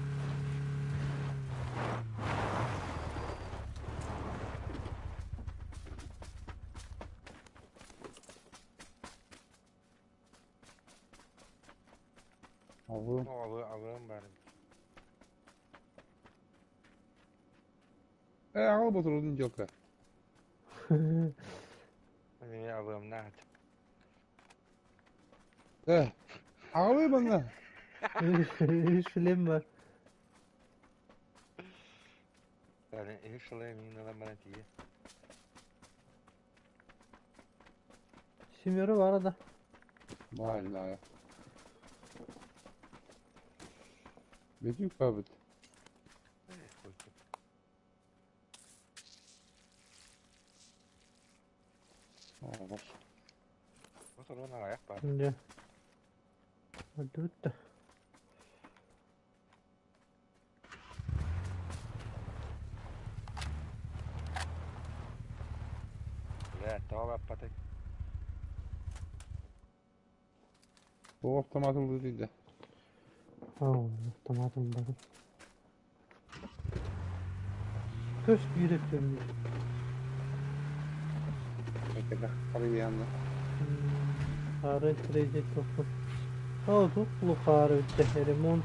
Абы. Абы абым бар. Э, аҕал ботурудун дьалка. Мин абым наат. Э, аҕалый манна. Шлем бар. Yani их шылай мин алам бана тие. Семеры бар да. Баар Бетүк бабыт. Aa, Ботурун аяк бар. Дьэ. Бутта. Бля, тоға баппаты. Бу автомат ылды дейді. Ау, автоматым бар. Көс бүйрек Әкеле қарай. Ары кредит тоқы. О, тут лухары бітті. Ремонт.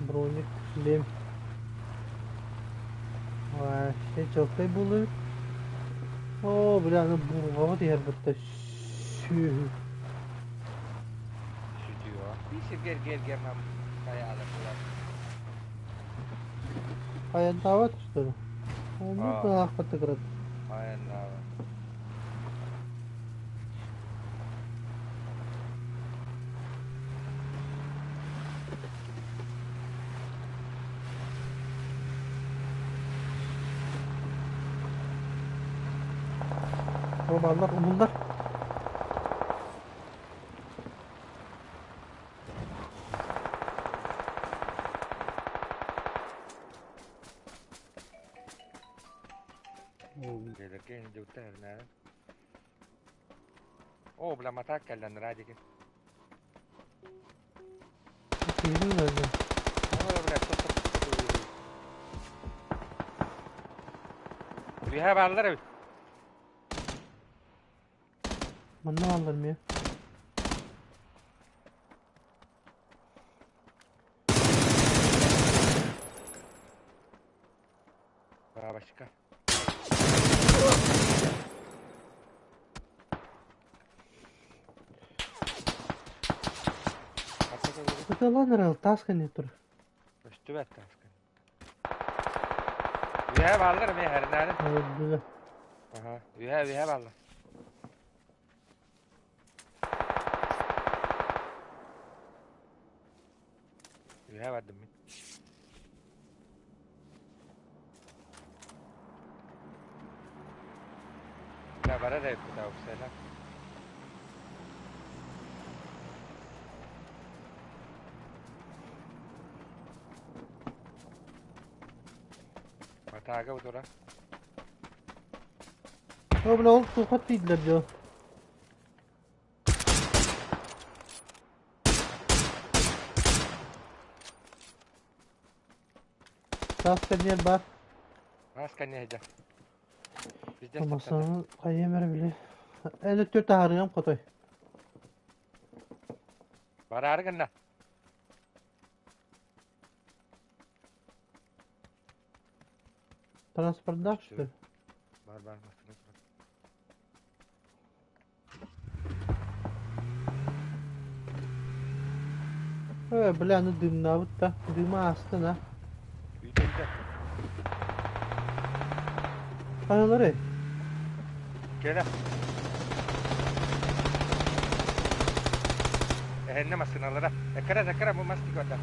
Броник, шлем. Вообще чокай булыр. О, бля, ну бурға дияр бітті. Шү. Сүтüyor. Bir gel gel gel mam. Kaya alır bular. Қаян таба түсті. Оны А. ақпаты кіреді. Aynen abi. О, балдар, умулдар. Gelirken jukta nerede? О, бля, матак келден радики. Кейін өзі. О, бля, стоп, стоп. Биһа баллар. Манна алар ме? Бабочка. Ыталан таскан тұр. Өстүбәт таскан. Биһа баллар ме хәрнәре. Öldü. Аха, биһа биһа баллар. Биһа бардым мин. Да, бара да куда упсела. Атаага утура. О, бля, ол туха тиийдилэр дьон. Таас кэнниэр баар. Мас кэнниэ сылдьар. Везде таптата. Масаны хайыам эрэ били. Эн өттү таһаарыам хотой. Бараары гынна. Транспордаах что ли? Бар бар массыына турар. Э, бля, аны дымнаабыт да. Дыма аастын а. Үйдэ үйдэ. Хайаларый? Кэлэ. Эһэннэ массыыналара. Эккэрэ эккэрэ бу мас тикота.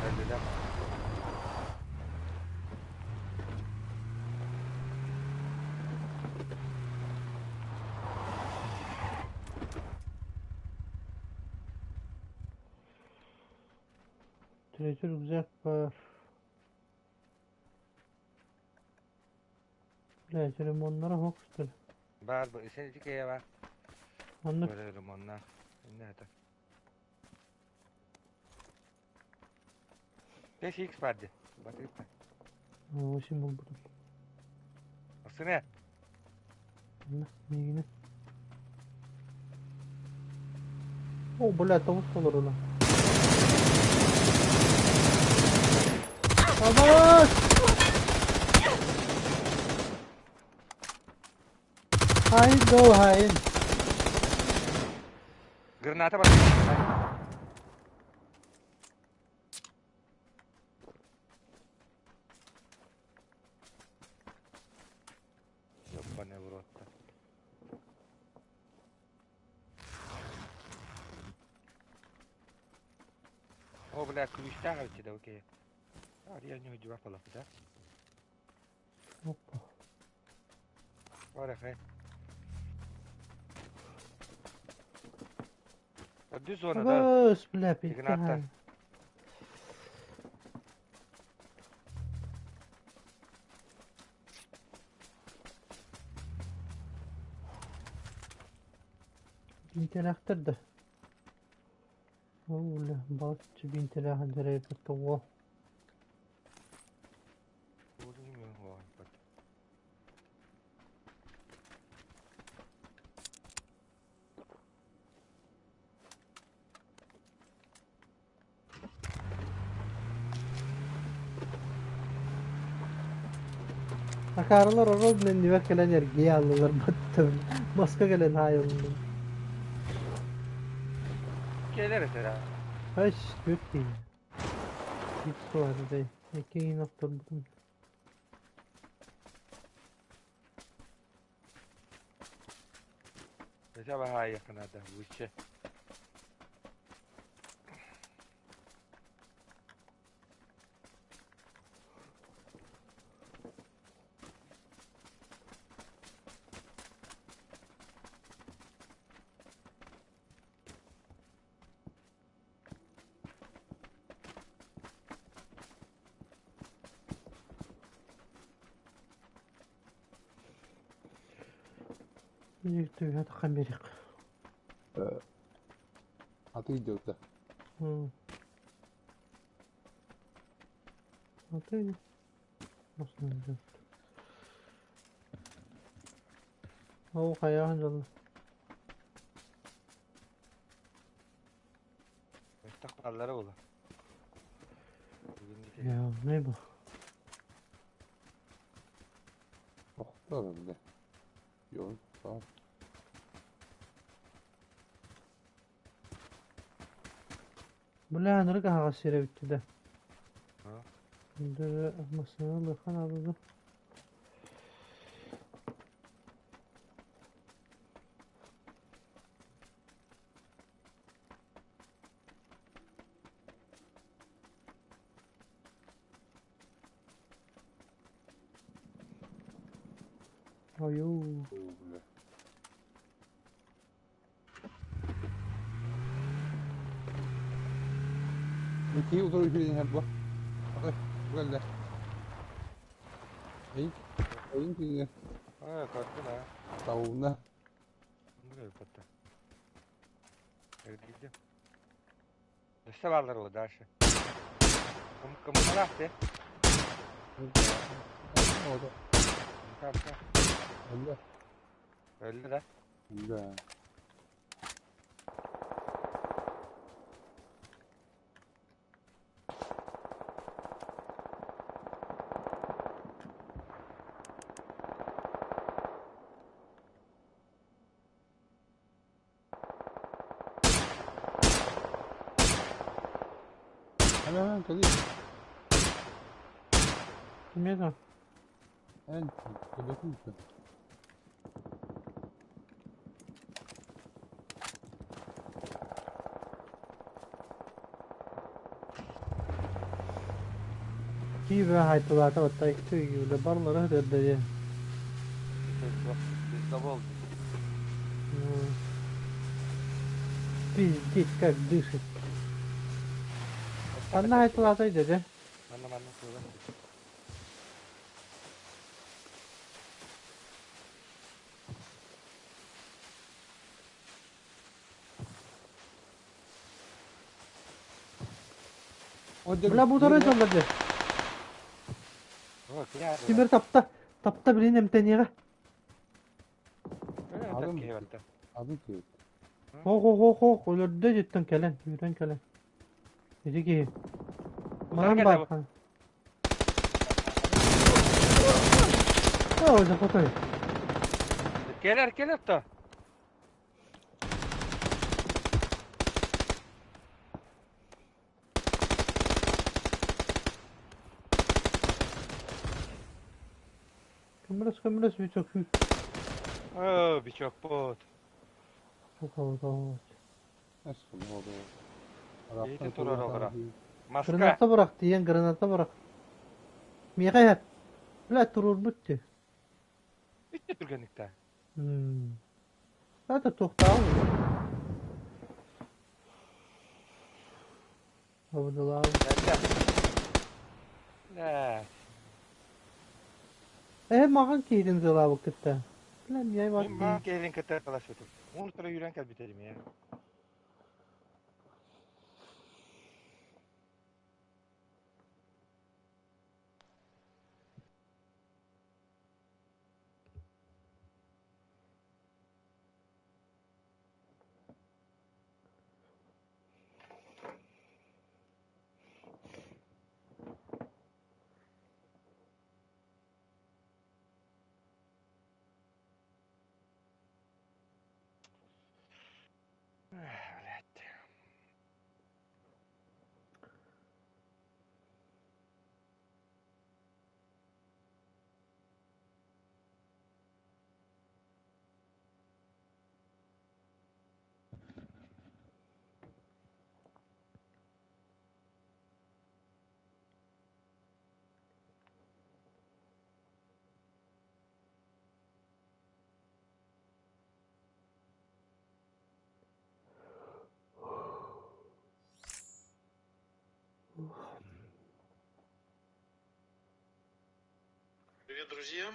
Өллүлэр. Третий рюкзак бар. Бля, ремоннара хоқ что ли? Баар бу исен ити кэйэ баар. Маннык Бары ремоннаах. Иннэ это. 5x бар дии. Батыытта. 8 булбутум. Массыына. Манна, миигинэ. О, бля, тоҕус толоруна. Абаас! Hain go hain. Граната бар. Ёбаный в рот. О, бля, ключтаах эбит да, окей. Я не удивах да? Опа. Барахай. Одну зона, да? Абаас, бля, Игната. пиздец. Биинтэлээхтэр да? Ол бля, балачча биинтэлээх дьарайбыт тоҕо. Акаарылар орол иннибэр кэлэн эргийэ ааллылар баттым. Маска кэлэн хаайылынным. Кэлэр этэ Аш, түөрт киһи. Биир суох этэ. Икки киһини охторбутум. Хотя бы надо выше. Түһэ таххан биэриэх. Аты идет, да. Аты Осман Ол хайаан дьолло. Мөхтөх баллара була. Я, не бу. Охтор бile. Yok, tamam. Бля, нырык аһаҕас сирэ бүттэ да. Массыына ылыахха наада дуу. Ойуу. Бля. Икки утары үһү bu. Ой, бу кэллэ. Эй, эйин киҥэ Аа, көрдүм аа. тауна. Bunu öpüttü. Эргийдим. Өссө бааллар уо дальше. Кым кыммалаах дии. Ода. Карта. Өллө. Өллө да. Да. Hemen hemen кэлиий. Кимиэхэ? Эн кэлэтин. Киеве хайтылаата батта икки үйүлэ барлары өтөрдө. Пиздобол. Пиздеть, как дышит. Ханна хайтылаата деді. Манна манна тула. Бля, бу дорой доллар деді. О, киһи Тимир тапта. Тапта билин эмтениэҕэ. Адам. Киһи батта. Адам киһи. Хо-хо-хо-хо, өлөрдө дьиттэн кэлэн, үүрэн кэлэн. Ити киһи. Манан бар. О, захотой. Кэлэр кэлэр то. Көмөлөс көмөлөс бичок хүү. О, бичок бот. Çok oldu. Nasıl oldu? Эйти турар олора. Маска. Граната бырах диэн граната бырах. Миэхэ иһэр. Бля, туруорбут дии. Үтте түргэнникте. Это туохтааҕын. Абыдылаабы. Да. Э, маған киһитин сылаабыт кытта. Бля, миай бар. Мин баа кэлин кытта талашытым. Уун тура юрэн кэлбитерим я. Блять. Привет, друзья!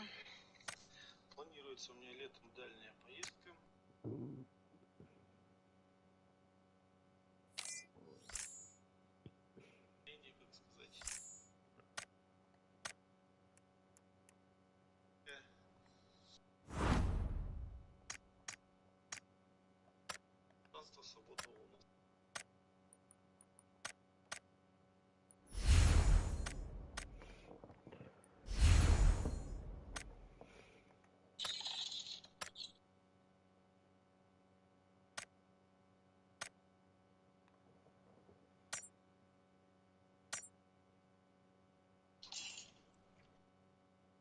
Планируется у меня летом дальняя поездка. Как сказать. Свободного у нас.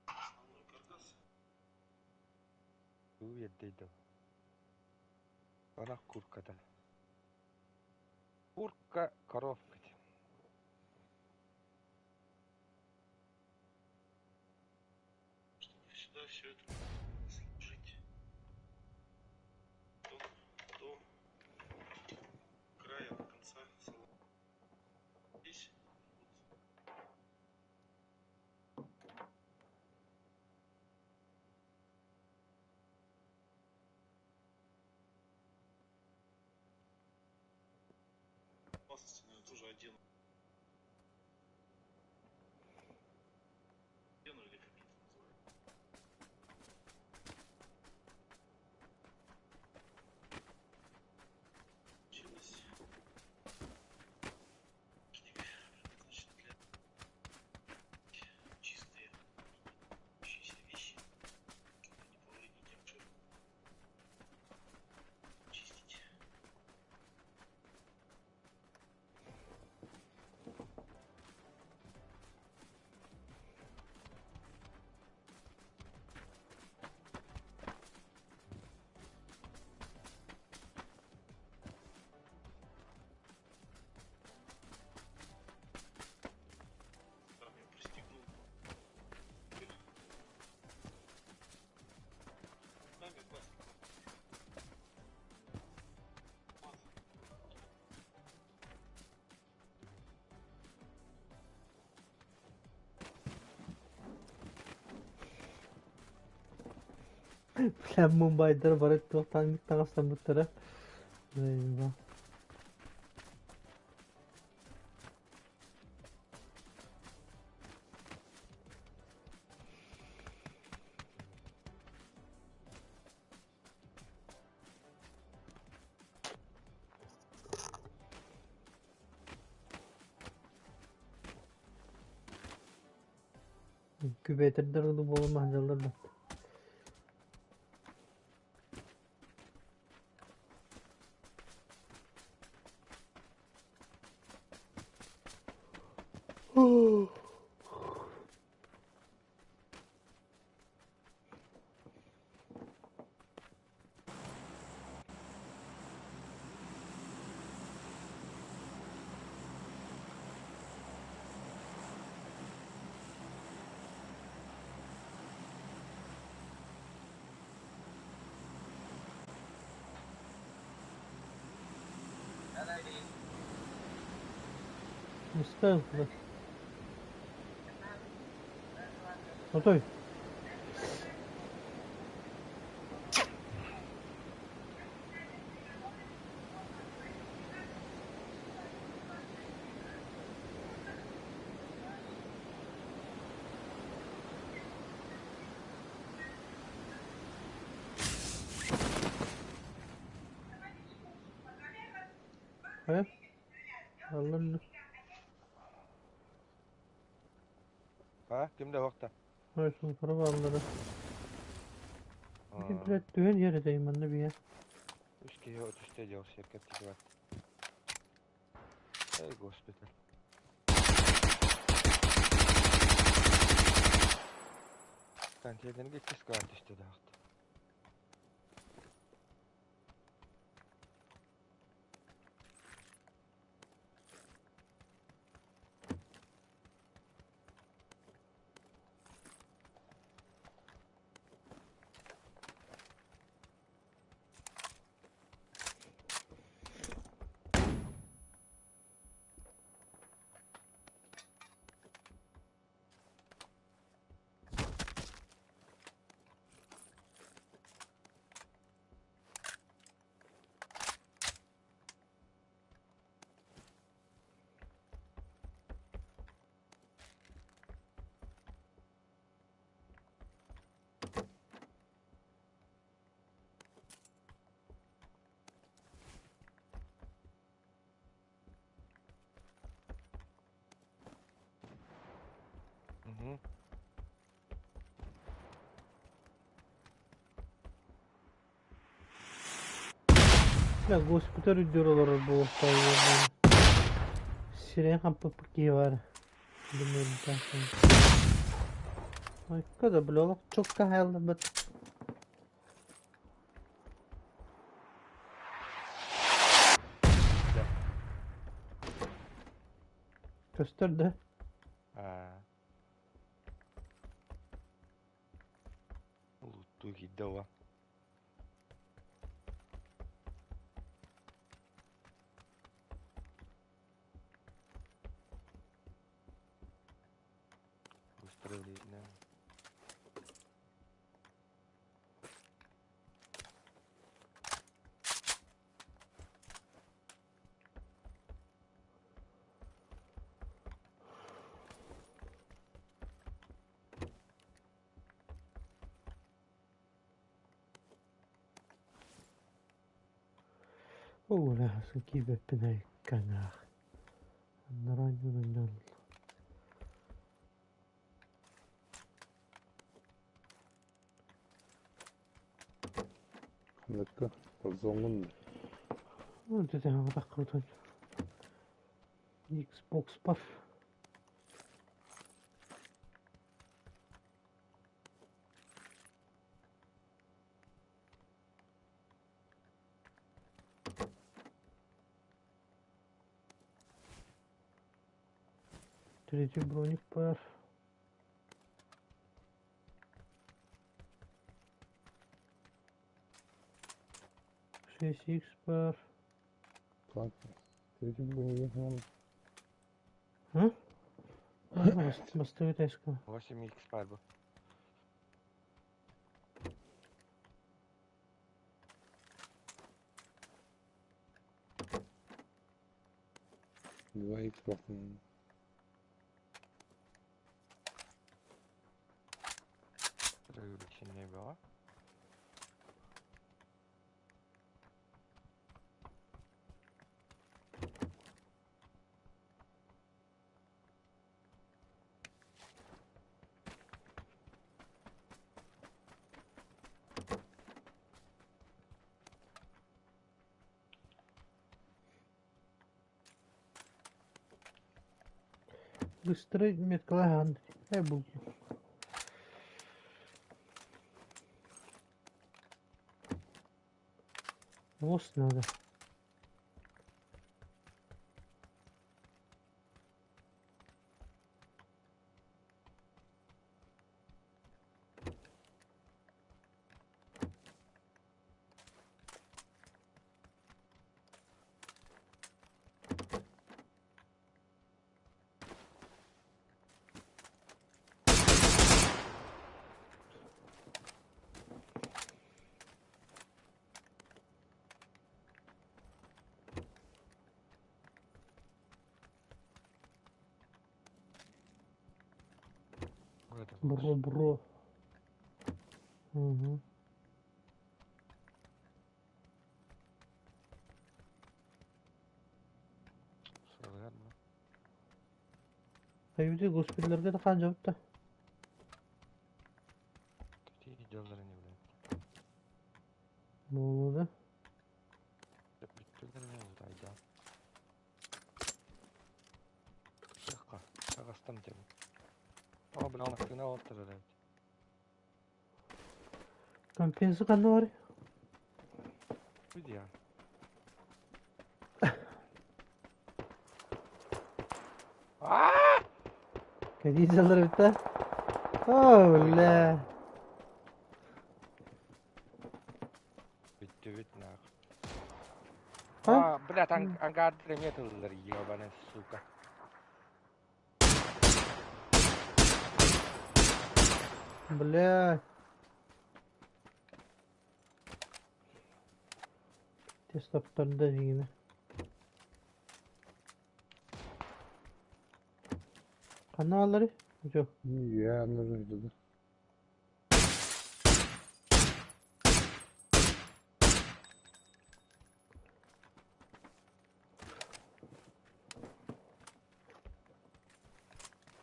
Основной каркас. Уеддейді. Ана куркада. Курка коровка. Чтобы сюда все это сложить. До края, до конца салона. Здесь вот. одену или как это называется. Получилось. Предназначен для чистые вещи, чтобы не повредить обшивку. Чистить. Там я пристегнул. Нами классно. Бля, Мумбайдар бары туох таҥастаммыттара. Күбэтэрдэр да буолан маһдьаллар да. Мускаем. Отой. Э? Аллан. А, ким да вакта? Ой, сул аллары. Блядь, түһэн иһэр этэ манна бия. Үс киһи отусте дел серкет тигибат. Эй, госпиталь. Контейнерге икки склад түсте дагы. Угу. Бля, госпиталь үрдүөр олорор буолуохтаах. Сирен хампы киһи бар. Ой, да, бля, олох чокка хаалларбыт. Көстөр да. А. Лутту киддева. Быстро да. Оо, киирбэппин айыкканаах. Анараа ньуурунньан Ханныкка Warzone да. Таххыбытын Xbox бар. Третий броник бар. 6X бар. Так. Третий броник он. А? Бастыы тэска. 8 x бар бу. 2 x бахтын. Увеличение было. Быстрый меткалахан. Э бул. Воз надо. Вот это Бро-бро. Угу. Сылыгар бу. Айбыты госпитальлерге да хан жабытта. Какие дёллары не блядь. Болду да. Бүттүлэр не айда. Яққа, ағастам деп. О, бля, машина отырыр эбит. Компенса ханна бар? Видя. А! Какие дёллары битта? О, бля. Бүттү бүт нах. А? А, блядь, ангар металлар, ебаная сука. Бля. Тестоптарда дегені. Ханна алары? Жоқ. Я нужно туда.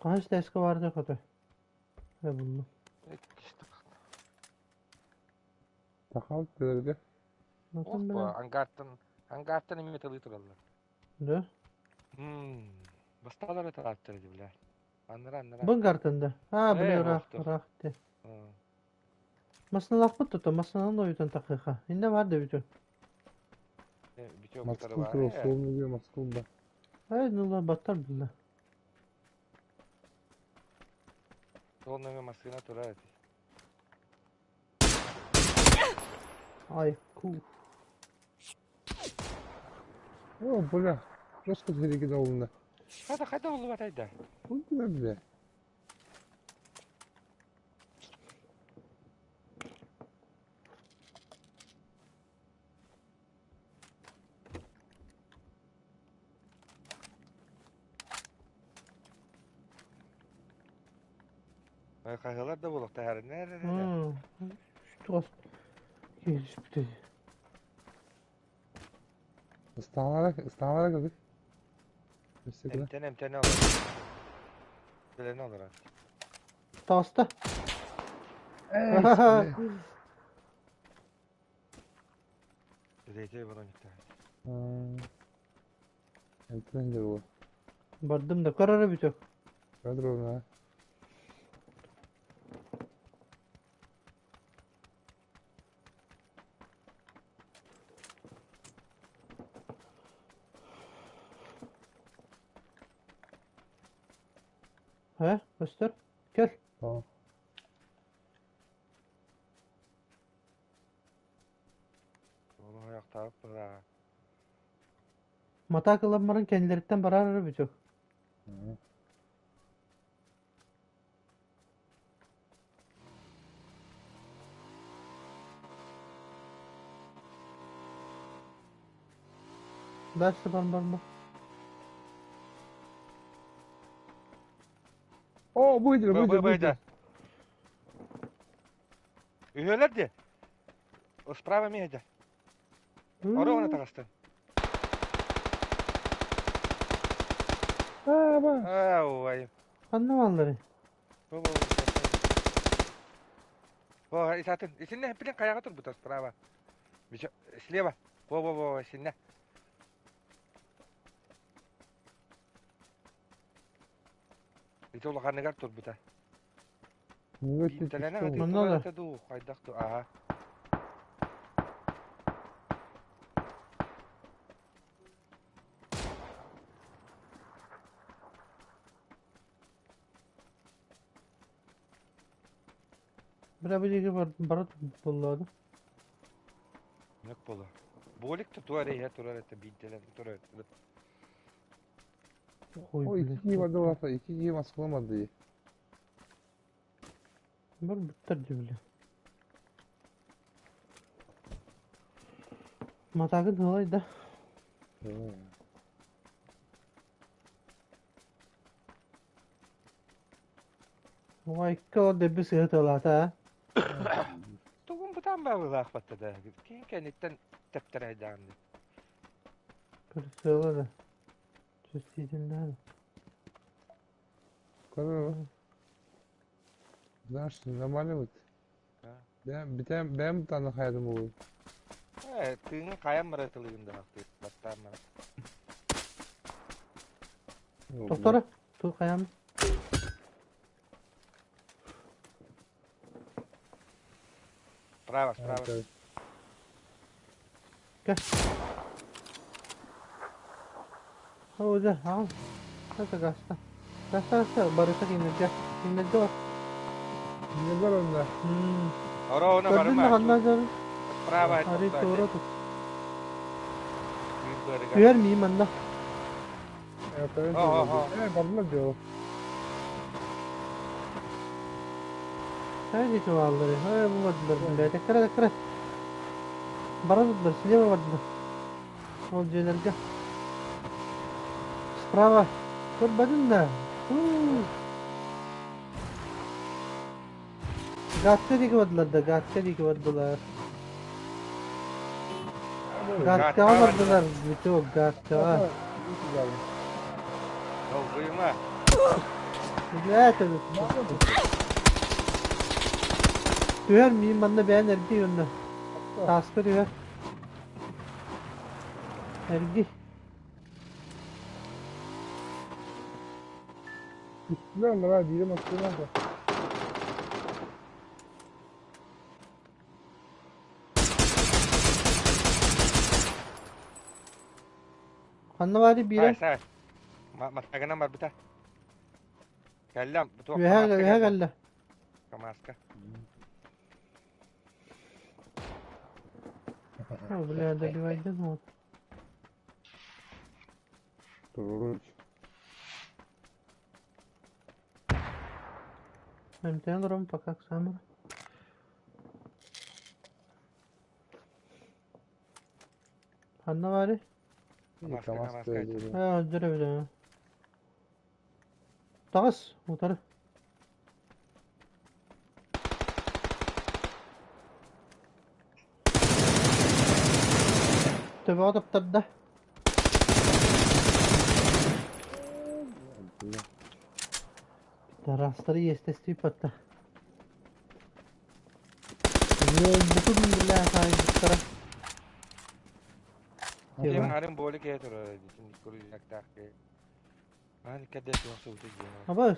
Қанша тәскі барды қаты? Ә, бұны. Тахал тедерге. Ох, Натын бу, бля. ангартан, ангартан металлы тураллар. Да? Басталар это аттыр бля. Аннара, аннара. Бұн картында. А, бля, Э, рақ, оқтыр. рақ те. Масыналақ бұт тұта, масынан ойытан тақиқа. Инде бар да бүтін. Бүтө Москву турал, солнце Москву да. Ай, нула баттар бұлда. Солнце машина турар эти. Ай, ку. О, бля. Жестко тедерге долында. Қайда, қайда болу бар айда? Ой, бля, бля. Қайғылар да болық тәһәрі. Нә, нә, нә. Şu келіс бітеді. Ыстаҥалара, ыстаҥалара кэлбит. Өссө кыра. Эмтэн эмтэн олорор. Кэлэн олорор. Таҕыста. Эй, бля. Третий брониктаах. Эмтэн да буолуо. Бардым да көр эрэ бүтүөх. Кадровна. Һэ, көстөр. Кэл. Tamam. Ону айахтаабыт быһаа. Матаак ылан баран кэннилэриттэн бараар эрэ бүтүөх. Hı. Дальше бар бар бар. О, бу Бу бу бу бу бу Үһүөлэр дии. Справа миэдэ. Оруона таҕыстын. Аа, ба. Аа, ой. Ханна баалларый? Бу бу. Бу исатын. Исинне билин каяга турбута справа. Слева. Во во во исинне. Ити улаханыгар турбута. Биинтэлэнэ ати Манна да. турар дуу, хайдах дуу. Аха. Бля бу диэки бара буоллаҕа. Нөк буолар. Буолик тутуар иһэ турар этэ биинтэлэн турар этэ. Ой, О, блин. iki киһи барда улаата, iki киһи Москваға дии. Бар буттар дии бля. Матаагын ылай да. Ой, икки ол дэбби сыһы тылаата аа. Тугун бутан баалаах баттада. Киин кэнниттэн тэптэрайдаан. Прицела да. Чувствительно. Көрөр. Знаешь, нормально вот. Ben bir tane ben bir tane hayatım oldu. Ээ, тыыңы хайан бара тылыгын да баттаан бара. Доктора, ту хайам. Справа, справа. Gel. О, да, ал. Это гаста. Гаста, гаста, барыта иннерге. Иннерге бар. Ne var onda? Ороона Көрдүн да барыма. ханна жары. Справа. Ари тура тут. Тыын быарыгар. Түһэр миим манна. Evet, evet. Aa, Evet, bardılar diyor. Хайди чуаллары. Хай бу бардылар. Бля, теккere теккere. Бара тутулар, слева бардылар. Ол дьиэлэргэ. Справа. Көрбөтүн да. Гатка диэки бардылар да, гатка диэки бардылар. Гаткаҕа бардылар, бүтүк гаткаҕа. Долгуйума. Бля, это Түһэр миим манна бэйэн эргий онно. Тааска түһэр. Эргий. Üstüne onlar ha, biri Moskova'dan da. Ханна баары биирэ. Сай, сай. Матагынан барбыта. Кэллэм. Үөһэ үөһэ кэллэ. Камаска. О, бля, добивайдын вот. Doğru. Эмтэн олорон пока камера. Ханна баары? Камаска, Камаска камаска. diyorum. Аа, өздөрө билэ. Таҕыс, утары. Төбөҕө таптарда. Тарастары иэстэстии Уолбутун бля хаайбыттара. Ким арын боли киһи турар дитин курuyaktaах киһи. Аан кэрдэ суох субуту диэн. Абас.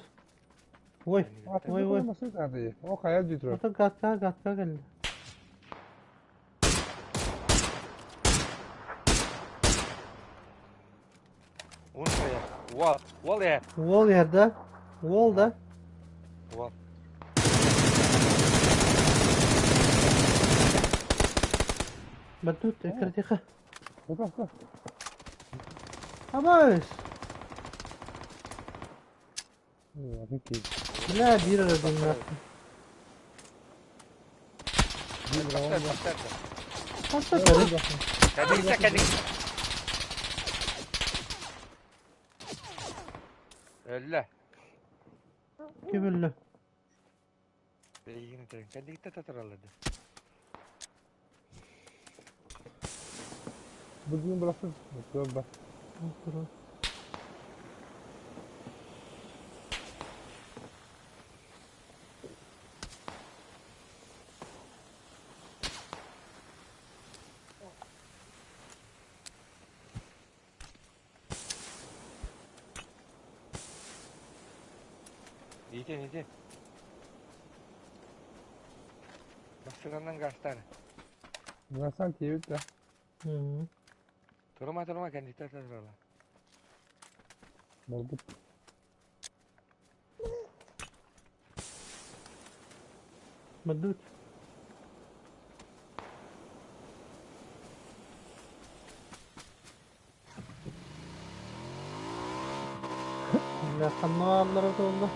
Ой, ой, ой. О, хайа дии турар. Ата гатка гатка кэллэ. Ун хайа. Уол, уол ээ. Уол иһэр да? Уол да? Уол. Батут, тихо. Тихо, тихо. Абас! Бля, биир эрэ дьиҥнээх. Хasta бары. Кадикса кадик. Өллө. Ким өллө? Бейгин өтөрүн. Кадикта татыралады. Бүгүн бырахсın. Tövbe. Иитин, иитин. Бассыганнан гастар. Гасан тиэбит да. Турума, турума, кандидат татырала. Болбут. Батут. Бля, ханна бааллара туолла.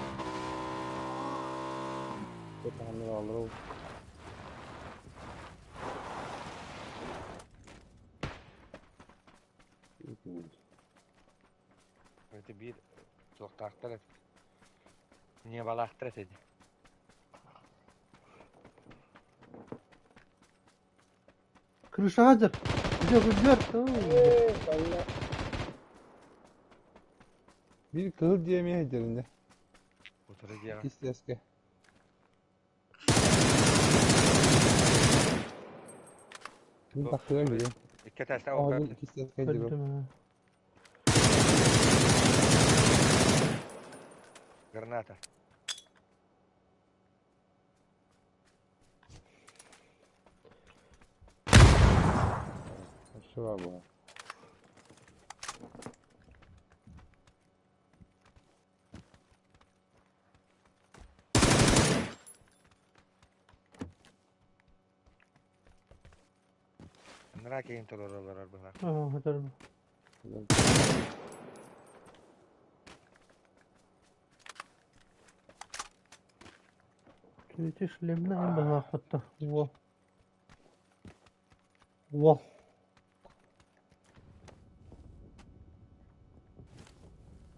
Ханна бааллара ол. Это биир туохтаахтар эт. Небалаахтар этэ дии. Крышаҕа дьар. Дьэ, дьэр. Биир кыһыл диэмиэ дьэринэ. Утары диэҕэ. Иккис тэске. Мин тахсыга киирэн. Икки этээстээх Оҕо ол иккис тэске дьэрин. Көрдүм. Граната. Şu var bu. Анараа киһин толороллор быһа. Аа, көрдүм. Түйті шлемні ән баға қотты. Во. Во.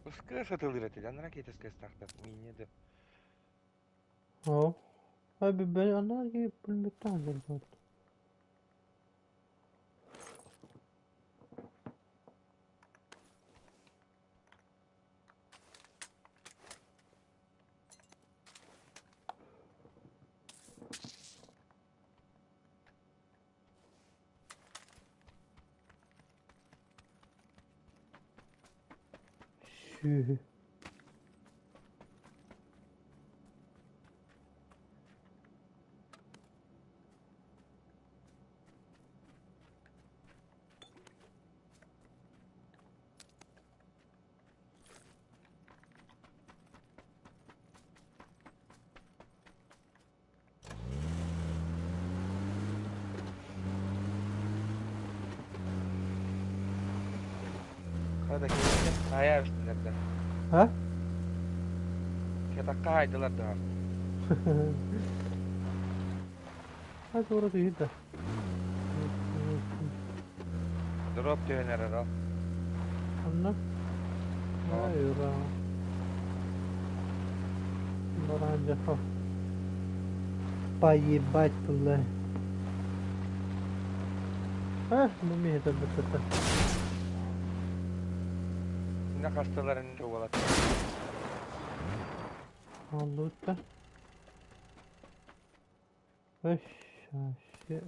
Ыскы сатылыр этэ. Анараа киһи тэскэстаахтар. Мине де. О. Abi ben ana gibi bilmekten geldi. Шү. Хада киһи хайа үстүнэрдэ. Ha? Кетакка хайдылар да. Ha doğru değil de. Дроп түһэнэр ара. Anla. Hayır ha. Баранжа. Поебать, бля. А, ну мне это бытата. Инна хасталарын туолат. Хааллыбыт да. Вообще.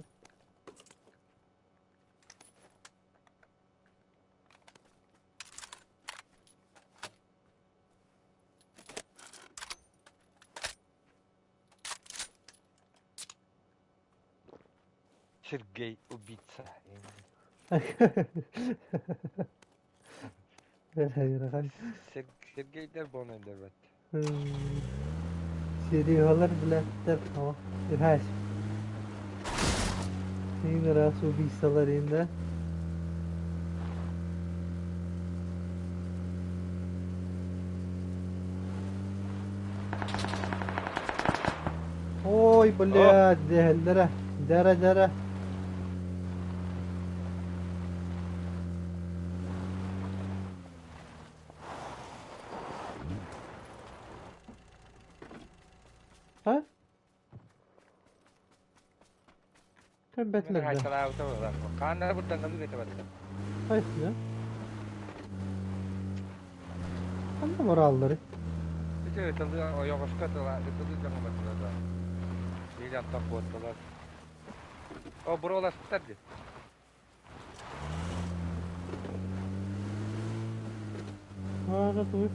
Сергей убийца. Сергейдер буолан бат. Серегалар билэттэр о үһээс. Син раз убийцалар инде. Ой, блядь, дэһэллэрэ. Дэрэ-дэрэ. А? Көрбөтүлэр да. Хааннара бырдаҥалыыр этэ барыта. Хайсына? Ханна бараллары? Ити ытылыы ойоҕоско ытылыы дьоҥҥо бардылар да. Биир антон куоттулар. О, буруоласпыттар дии. Аата тугуй?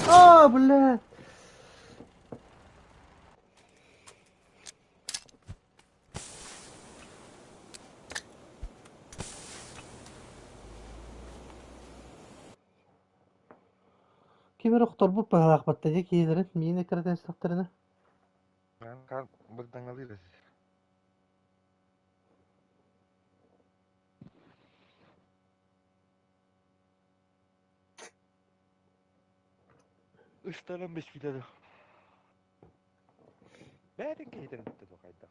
А, блядь! Ким эрэ охторбут быһалаахпатта дии киһилэрин миин эккирэтэн истэхтэринэ. Хаан бырдаҥалыыр Ыстаран бэспитэ Бээтин киһитин бүттэ дуо хайдах?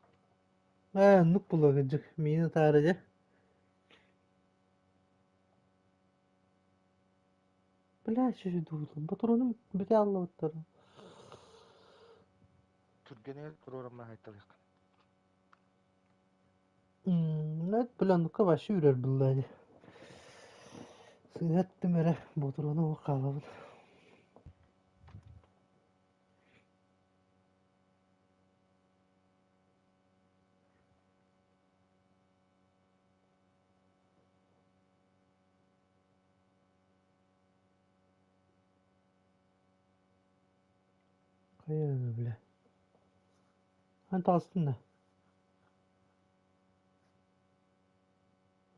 Ээ, оннук буолуо кырдьык, миин ытаары дьэ. Бля, чуть Ботуруонум бүтэ аллыбыттар. Түргэнигэр туруораммын аһайталыаххын. Эт бля, ну-ка вообще үрэр булла дии. Сыыһа эттим эрэ, ботуруону хаалабын. Хайа бля. Ан таҕыстын да?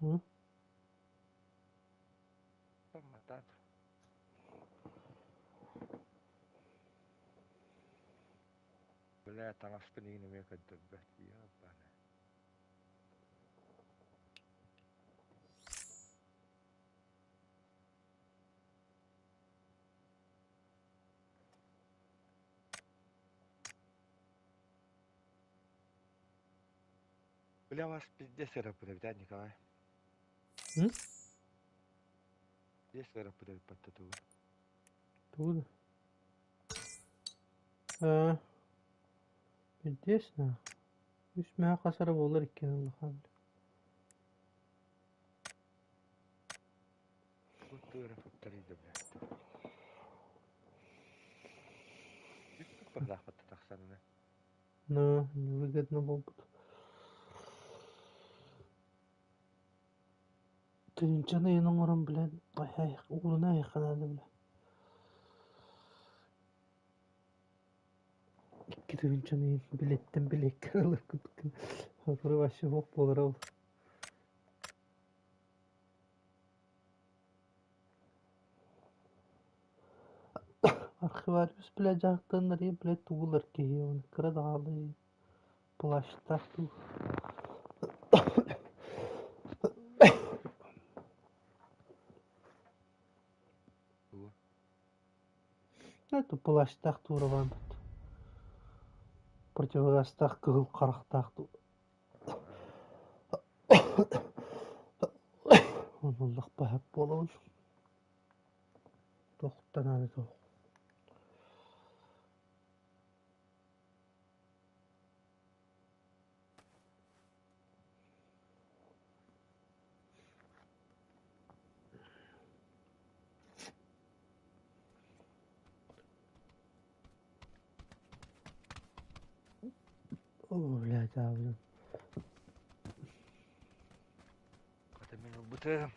М? Бля, таҥаспын игин эмиэ көрдөрбөт. Ёбана. Бля, вас пиздец ырааппыт эбит, Николай. М? Пиздец ырааппыт эбит баттатыгы. Тугу да? Аа, интересно. Үс мэһэ хас эрэ буолар иккиэн улахан. Будто ырааппыттар да, блядь. Бүппүт быһылаахпыт тахсанына. Ну, невыгодно буолбут. Тыһыынчаны ыйан оҥорон, блядь, ууруна айахха наада, бля. Икки тыһыынчаны ыйан билиэттэн билиэккэ ылар курдук. Сотору вообще суох буолара ол. Архивариус, блядь, дьаһахтаннар блядь, тугулар киһи оны кыра даҕалы плащтаах дуу. Тугу? Это плащтаах туура барбыт. Противогазтаах кыһыл харахтаах дуу. Оннуллахпа буолабын. Туохтан аны туох. О, блядь, аабытым. Хата мин ылбытым.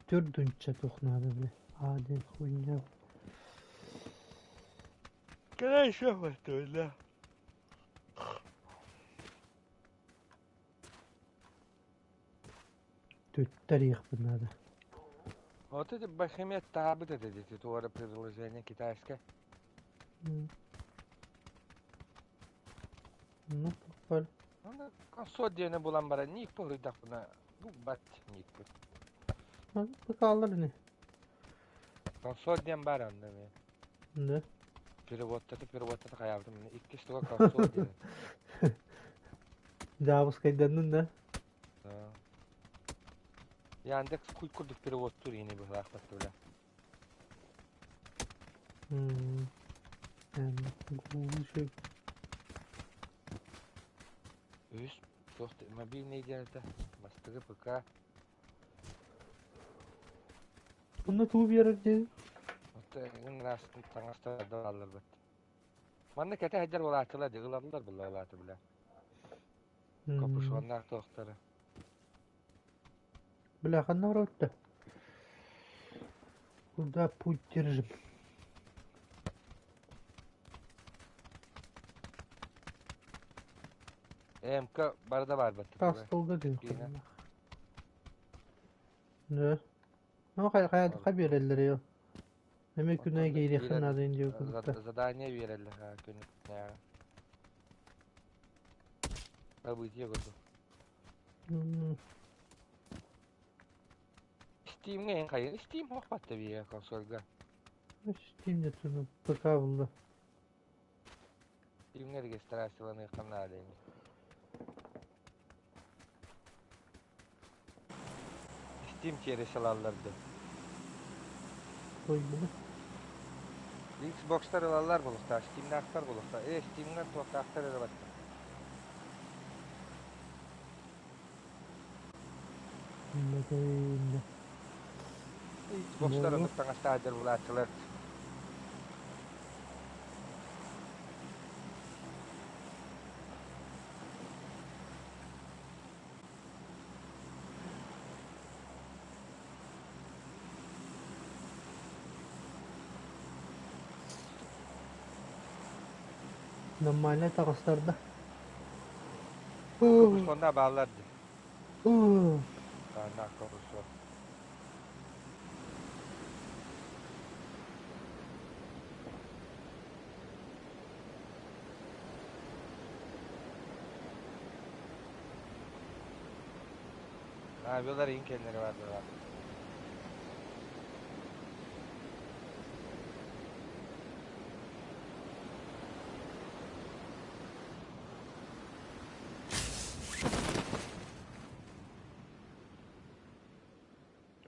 Төрдүнчэ туох наада бile. Аа диэн хуйня. Кэлэ еще баттыла. Түттэриэхпин наада. Вот это бахемет таабыт это дети туора приложение китайское. Ну, попали. Ну, консоль диэни булан баран ник поһуйдахпына бу бат никпит. Бакалар ини. Консоль диэн баар онно эмиэ. Да. Переводтаты переводтаты хайаабытым иккис туга консоль диэн. Дьаабыскайданнын да. Яндекс куй курдук переводтуур ини быһылаах бля. Google Үс туох мобильный диэн этэ. Бастакы ПК. Онно туу биэрэр диэн. Оттон эҥин араас таҥастар да бааллар бат. Манна кэтэ сылдьар буолааччылар дьэ ылаллар буолла бля. Капюшоннаах туохтара. Бля, ханна барбытта? Куда путь держим? МК барда бар бат. Тас тылга диэн. Киинэ. Да. Ну, хайа хайа биэрэллэр ё. Эми күнэ киириэххин наада диэн курдукта. Задание биэрэллэр күнү. Событие курдук. Steam'ге эн хайы Steam хоох батта бие консольга. Steam де туну ПК булла. Steam'ге регистрацияланыахха наада ини. Steam через ылаллар да. Ой, бile. Xbox'тар ылаллар булуктаа, Steam'наахтар булуктаа. Э, Steam'нар туохтаахтар эрэ батта. Мэтейинде. Xbox'тар оннук таҥастаах булааччылар. Нормально таҕыстарда. Капюшонна бааллар ди. Тааннаах капюшон. Авиалар иин кэллэри баардылар.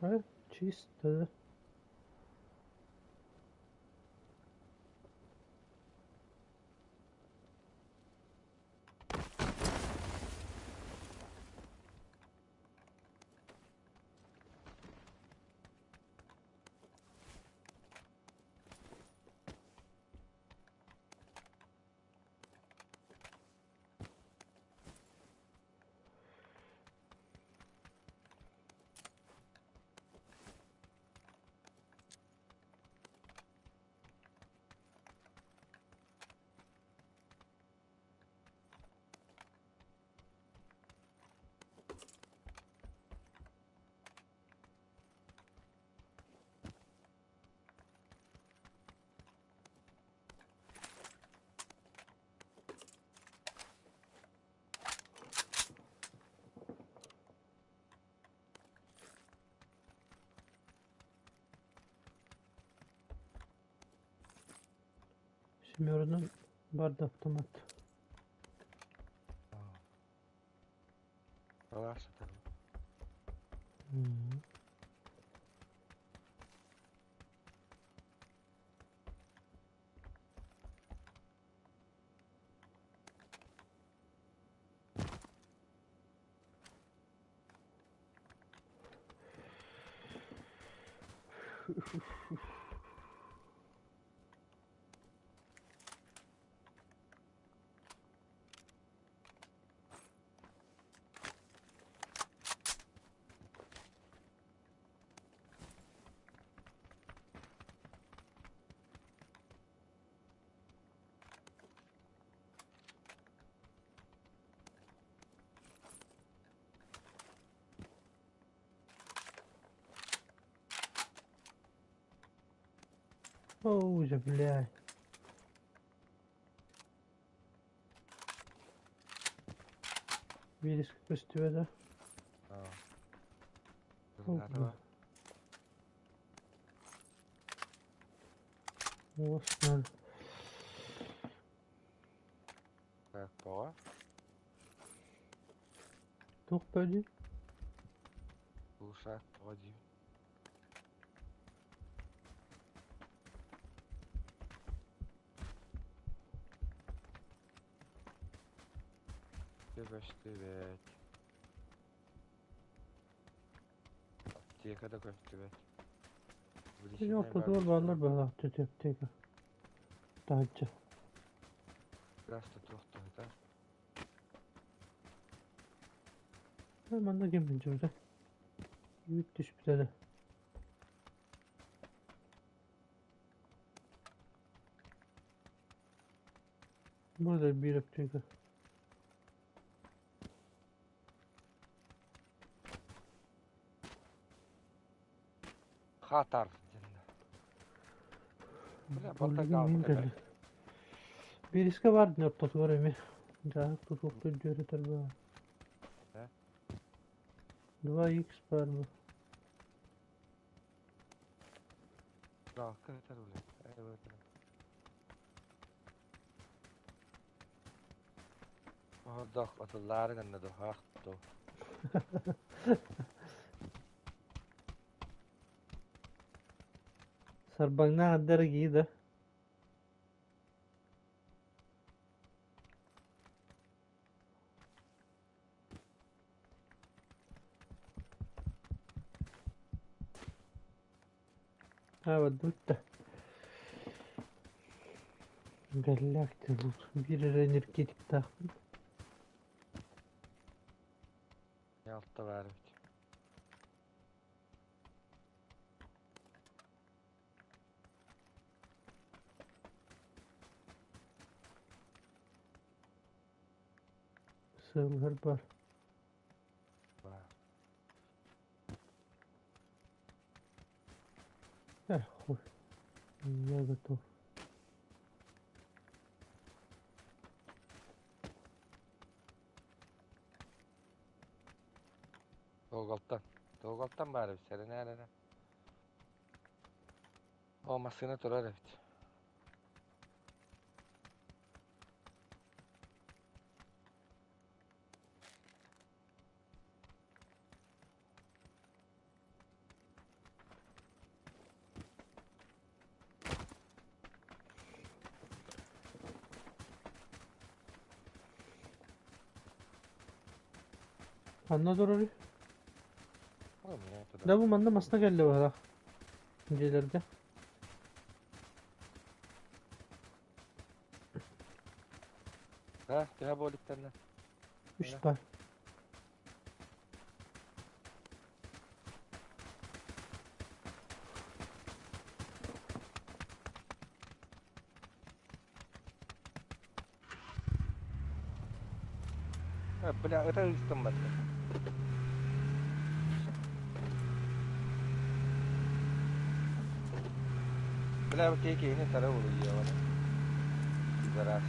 А, чисто. Семерынан барды автомат. Алаас сытар. Оо, дьэ, бля. Биирис көстүбэ да. Аа. Уос Так, тоҕо? Туох бөдүй? Глушак тоҕо диибин. Көстүбэт. Аптека да көстүбэт. Син ортотугар бааллар быһалаах түтү аптека. Таһыччы. Раз туох туһата. Манна ким сылдьыбыта? Үүт түспүтэ да. Бу да биир аптека. Хатар диэн. Бля, Мин кэллэ. Биирискэ баар дин ортотугар эмиэ. Дьааһык тутуохтур дьүөрэтэр баар. 2Х баар бу. Галка этэр бля. Оһордох атыллаары гынна ду хаах ту. Сарбаҥнаах эрдэ кии да. Аа бардыбыт да. Галлаак биир эрэ энергетиктаахпын. Алта баар эбит. Сыалыһар бар. Баар. Эх, хуй. Я готов. Тоҕалтан. Тоҕалтан баар эбит. Сэрэнээр эрэ. О, массыына турар эбит. Ханна турар? О, меня туда. Да бу манна масна кэллэ баһа. Дьиэлэргэ. Да, төһө буолуктарына? Үс бар. Бля, это ыыстым барда. Бля, вот киһини тара улуйуоҕа. Пидорас.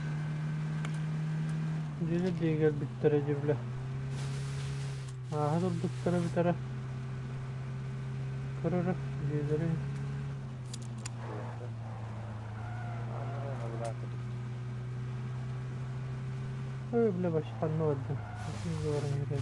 Дьиэлэр диэги бүттэрэ дии бля. Ааһа турбуттара бүтэрэ. Көрөрө дьиэлэри. Ой, бля, вообще ханна бардым. Баран иһэр.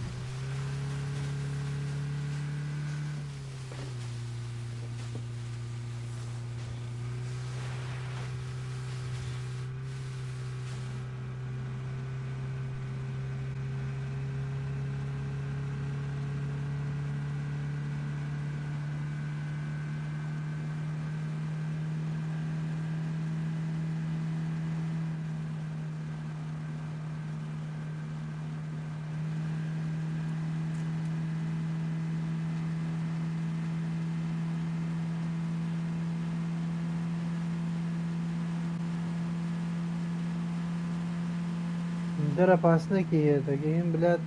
Дэр опасный киһи этэ. Киһим, блядь,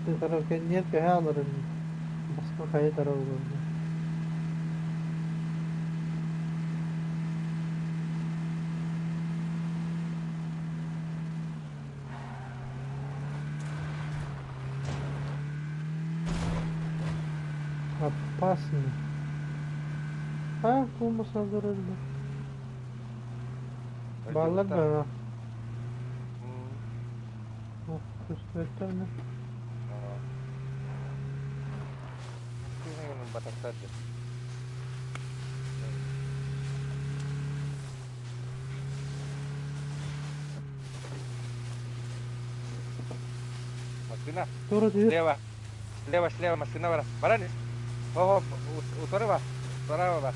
кэнниэр көһө аларын. Баска хайа тара олорду. Опасно. А, кумаса олороллор. Бааллар Өйдөбүттэр. баа. М, Көстүбэттэр аа. Кыһын батахтар дьэ. Массыына. Туора түһэр. Слева. Слева, слева, массыына бара. Баран ис. Во, во, утары бар. Справа бар.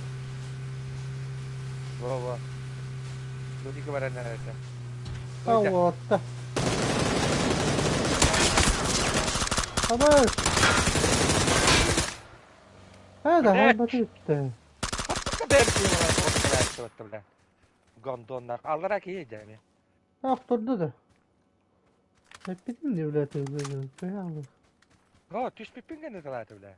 Во, во. Дудика баран эрэ. Сойда. Ауатта. Абас! Hadi Блядь! halbatı. Бля. Гондоннар. Аллара киһи дьэ. Охторду да. Эппитим дии блядь, төһө О, түспүппүн гэнэ талаата бля.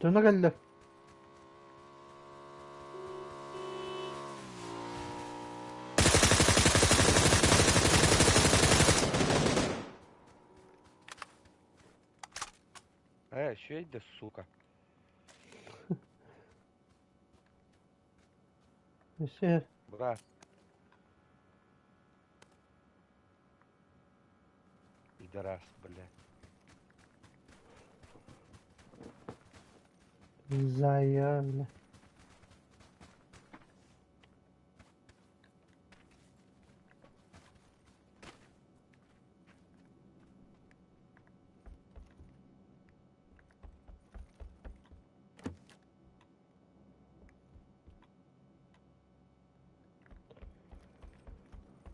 Дьоно кэллэ. Э, швейда, сука. Өссө Бра. Пидорас, бля. Зая, бля.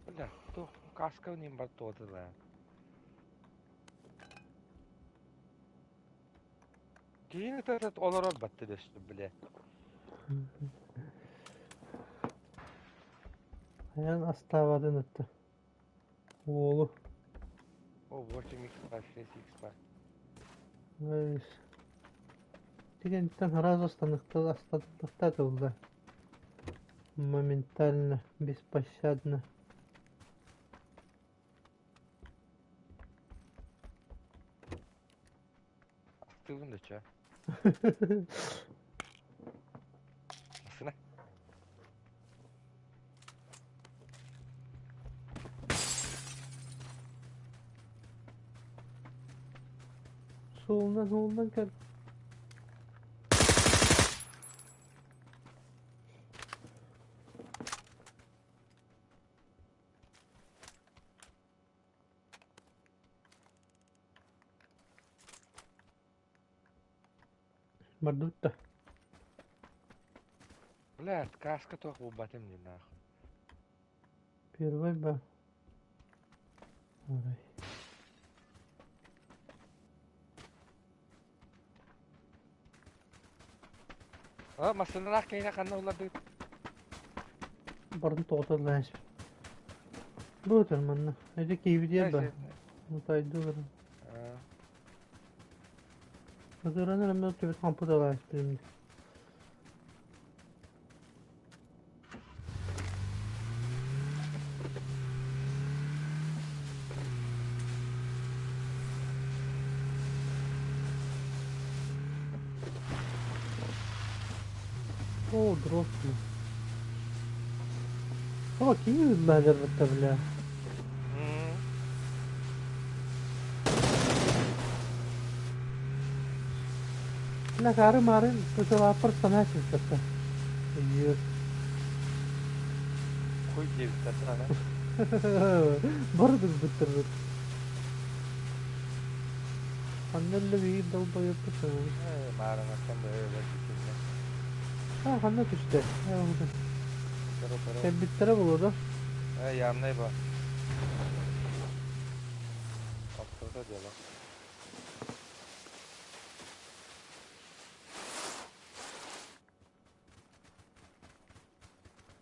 Бля, то каска в ним батотала. Киин этот олорор батты дөстү, бля. Ayağın астаабатын ытта. Уолу. О, 8 x 6 x Дигэнтэн сразу астаныхта Моментально, беспощадно. Астыгын да ча. Асына. Solundan solundan gel. Бардутта. Бля, каска тох бу батым не нахуй. Первый ба. Арай. А, масыналаах киһини ханна улардыгыт? Бардын тоҕотоллаһыс. Бу өтөр манна. Эти киһибитиэр ба. Мутайдылар. Ытыран эрэммэ түбүт хампыталаһыс билимди. О, дрот. О, кини ыдлаһар бля. Бля, кары мары кытылааппар санаа сыппатта. Өйүөр. Хуй диэбиттэр ана. Бардык бүттэрбит. Ханна эллэ биир долбойоппут Э, маарынаттан быһыы китиннэ. А, ханна түстэ? Көрө көрө. Кэлбиттэрэ буолуо да? Э, явнай ба. Охторто дело.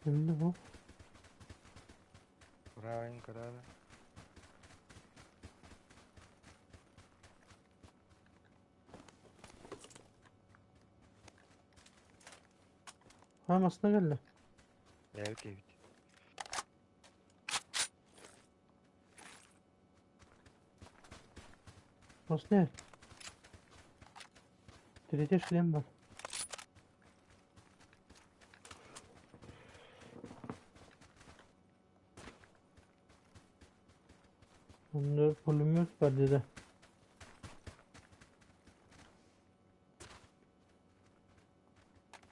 Эмне бу? Правильно, правильно. А, масына кэллэ. Эбит, эбит. После. Третий шлем бар. Bunda pulumuz var dedi.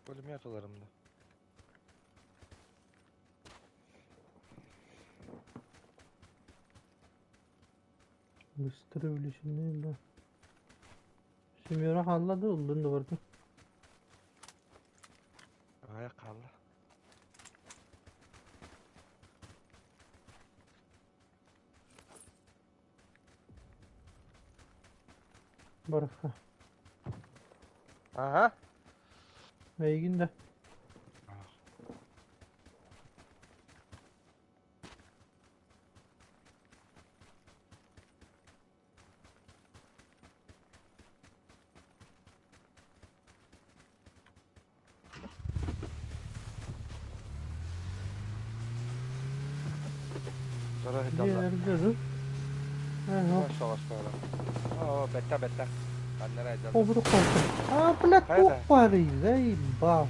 Пулемет ыларым да. Быстро увеличение да. Семеро хаалла да ыллын да барда. Аҕыйах хаалла. Барыха. Аһа. Эйигин да. Дьиэлэргэ А, блядь, туох баарый, заебал.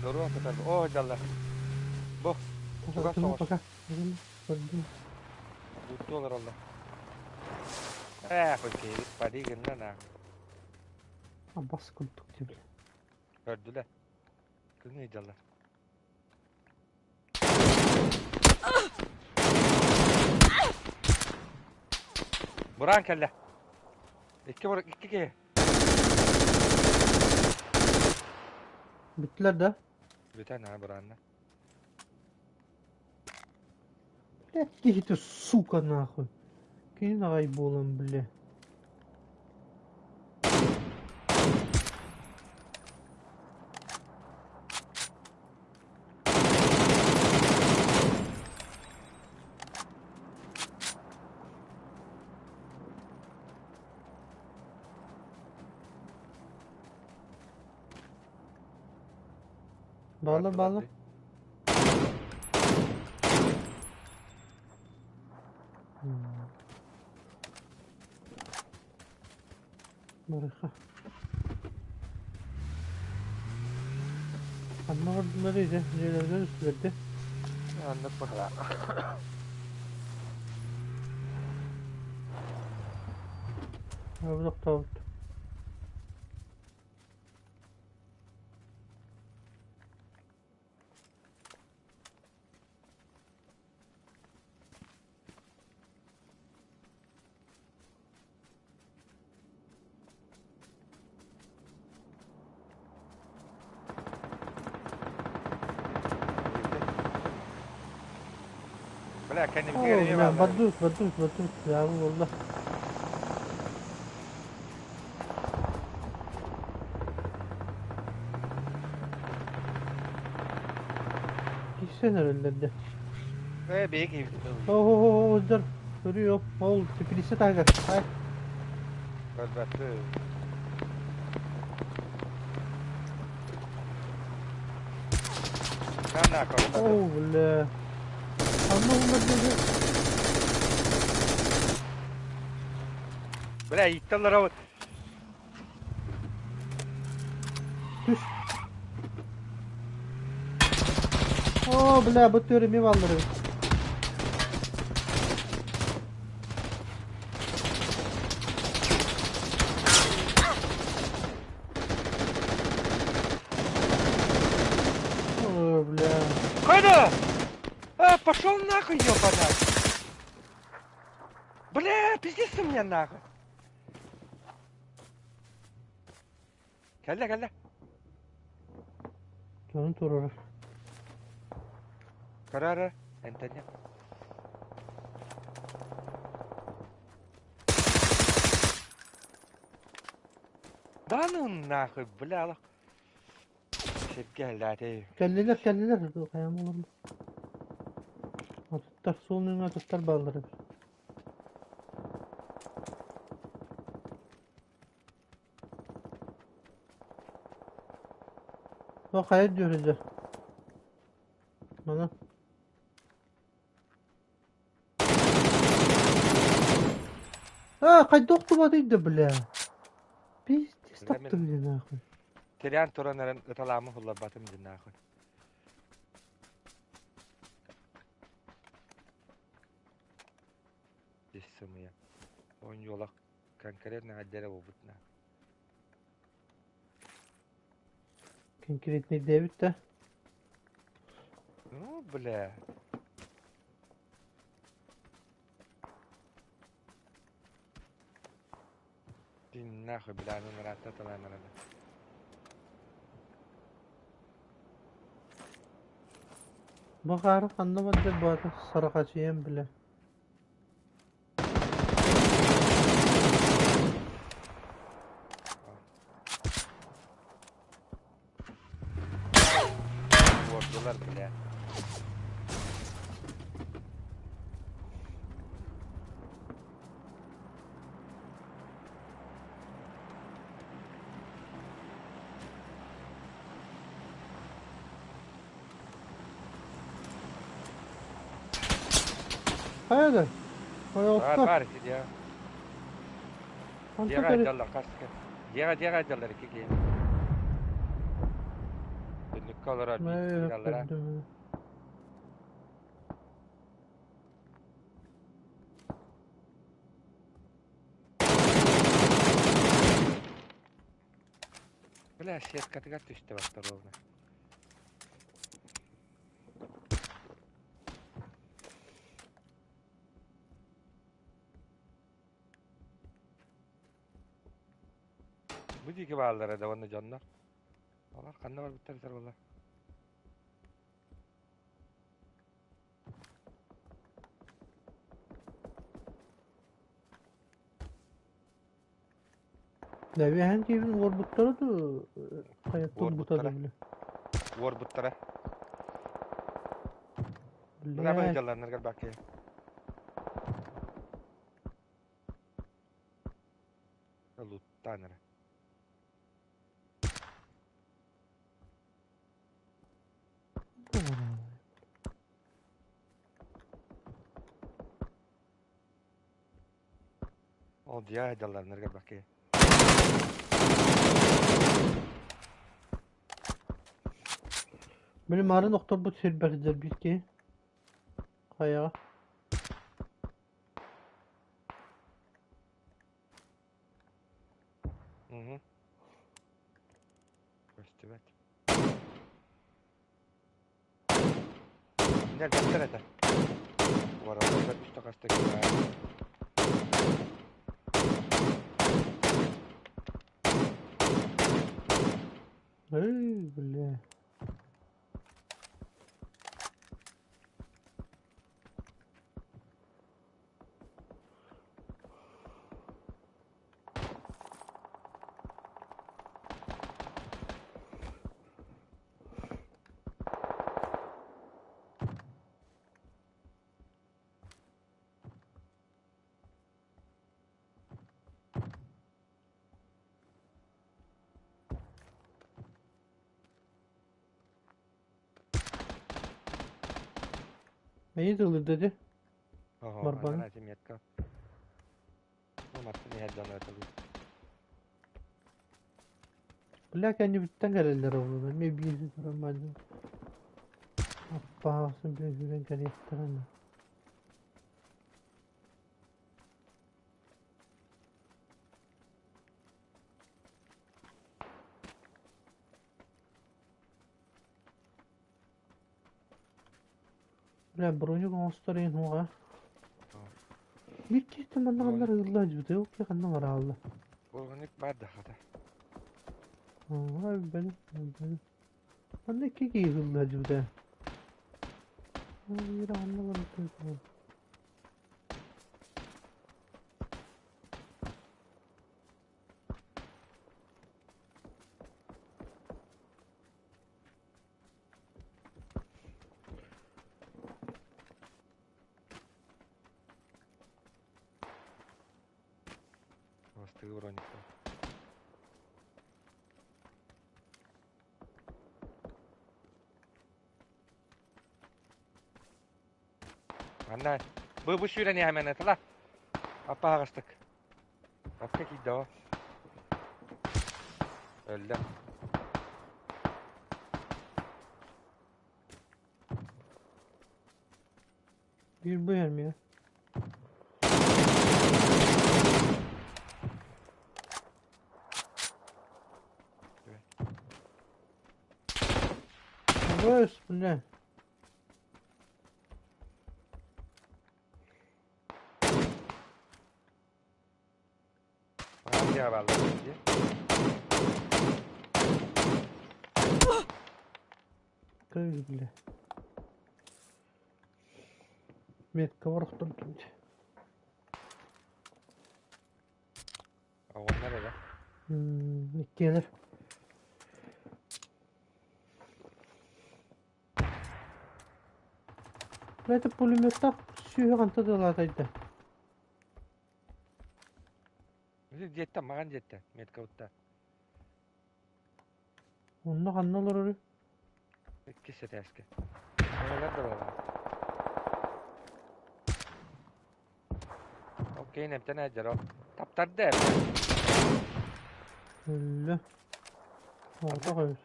Пока. Бас курдук дии, Көрдүлэр. Күн ыйдаллар. Бураан кэллэ. Икки бур икки киһи. Бүттүлэр да? Бүтэн аа бураанна. Блядь, киһи сука нахуй. Кини аҕай буолан бля. Bağla bağla. Барыха. Ханна бардылар иде, дьиэлэргэ түстүлэр Аннык быһалаах. Тохтообут. Бля, кэннибитигэр эмиэ Бля, бааллар. бардыбыт, бардыбыт, бардыбыт. Дьаабы буолла. Кисен эрэллэр дэ. Ээ, биһиги киһибит. О, дар. Көрүө, ол теплица таһыгар. Ай. Көрбөттү. Ханна көрбөттү. О, бля. Ханна улар деді. Бля, итталлар абыт. Түс. О, бля, бу төрү мен аллары. О, бля. Кайда? А, пошел нахуй, ёбана. Бля, пиздец ты меня нахуй. Кэллэ, кэллэ. Дьону турар. Карара, Антоня. Да ну нахуй, бля, алах. Сиргэ Кэллилэр, кэллилэр. Хайам олорбут. Атыттар суол атыттар бааллар эбит. О, хайа дьүөрүдэ. Мана. А, хайдах охтубатый да, бля. Пиздец Бля, мин таптым нахуй. Тирээн туран эрэн ыталаамы хулларбатым дин нахуй. Дис сымыйа. Оонньуулах конкретно отделе буолбут на. Конкретный дэбит да. Ну, бля. Дин нахуй, бля, ну наратта талаан эрэ. Баҕар ханна барда баата сарахачыйан билэ. Уордулар, бля. Хайа да. Бар, Хайа бар ити дьиэ. Ханта Дьиэҕэ кэлэ дьаллар хаска. Дьиэҕэ дьиэҕэ дьаллар икки киһи. Түннүккэ олорор биир аллара. Көрдүм. Бля, сеткатыгар түстэ баттар ровно. Бу диэки бааллара да уонна дьоннор. Олар ханна барбыттар этэр буолла. Лэбиэһэн киһибин уорбуттара дуу, хайа турбута Уорбуттара. да бile. Уорбуттара. Бля, Блядь. дьалларнаргар бакке. Луттаан эрэ. Ол дьиэ дьалларнаргар бакке. Били марын охторбут сирбэр биир киһи. Хайаҕа. Угу. Көстүбэт. Кинилэр бэттэр этэ. Уоралларга үстэ хаста киирэр. Эй, бля. Neyi dedi? Оһо, Барбаны. анараа метка. Ну, мартын иһэр дьону этэлий. Бля, кэннибиттэн кэлэллэр олуна. Эмиэ биир нормально. Аппаасын bir жүрен кэлиэхтэрэ. Бля, броню оҥосторун уоҕа. Биир киһиттэн манна ханна ыылла дьүтэ, ол киһи ханна бараалла. Бургуник бар да хата. Аа, бэл, бэл. Манна икки киһи ыылла дьүтэ. Биир ханна барбыт. Бастыгы броник. Анна, бу бу сүүрэн иһэмэн этила. Аппаҕастык. Апка киирдэ о. Өллө. Bir bu yer mi ya? Бөс, бля. Кыыс, бля. Метка ворохтон түнде. Оҕоннор эрэ. Иккиэлэр. Это пулеметтах сүүһэ ханта дылаатайда. Дьиэттэн, маҕан дьиэттэн, меткабытта. Онно ханна олорору? Иккис этээскэ. Оҕолор да буолла. Окей, нэмтэн эдьэр ол. Таптарды эбэ. Өллө. Оҕото көбүс.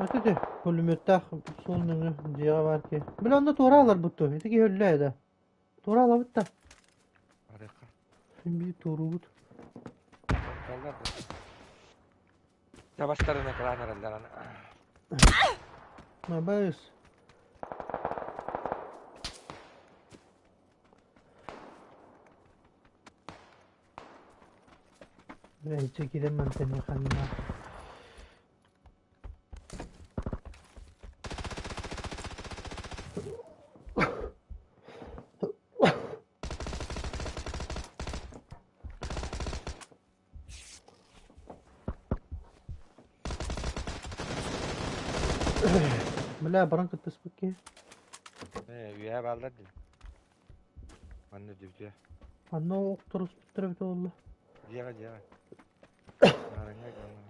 Өтөтө пулеметтаах суол нөҥүө дьиэҕэ баар киһи. Били онно туора аларбыт дуо? Ити киһи өллө ээ да. Туора алабыт да. Барыахха. Син биир туоруубут. Тохтоллор да. Табастарына кылаан эрэллэр аны. Мабыс. Бля, киирэн мантан ханна. Бля, баран кыттыспыт киһи. Ээ, үөһэ бааллар дии. Манна дүбүтүө. Манна охторуспуттар эбитэ буолла. Дьиэҕэ, дьиэҕэ. Аарыҥҥа гынна.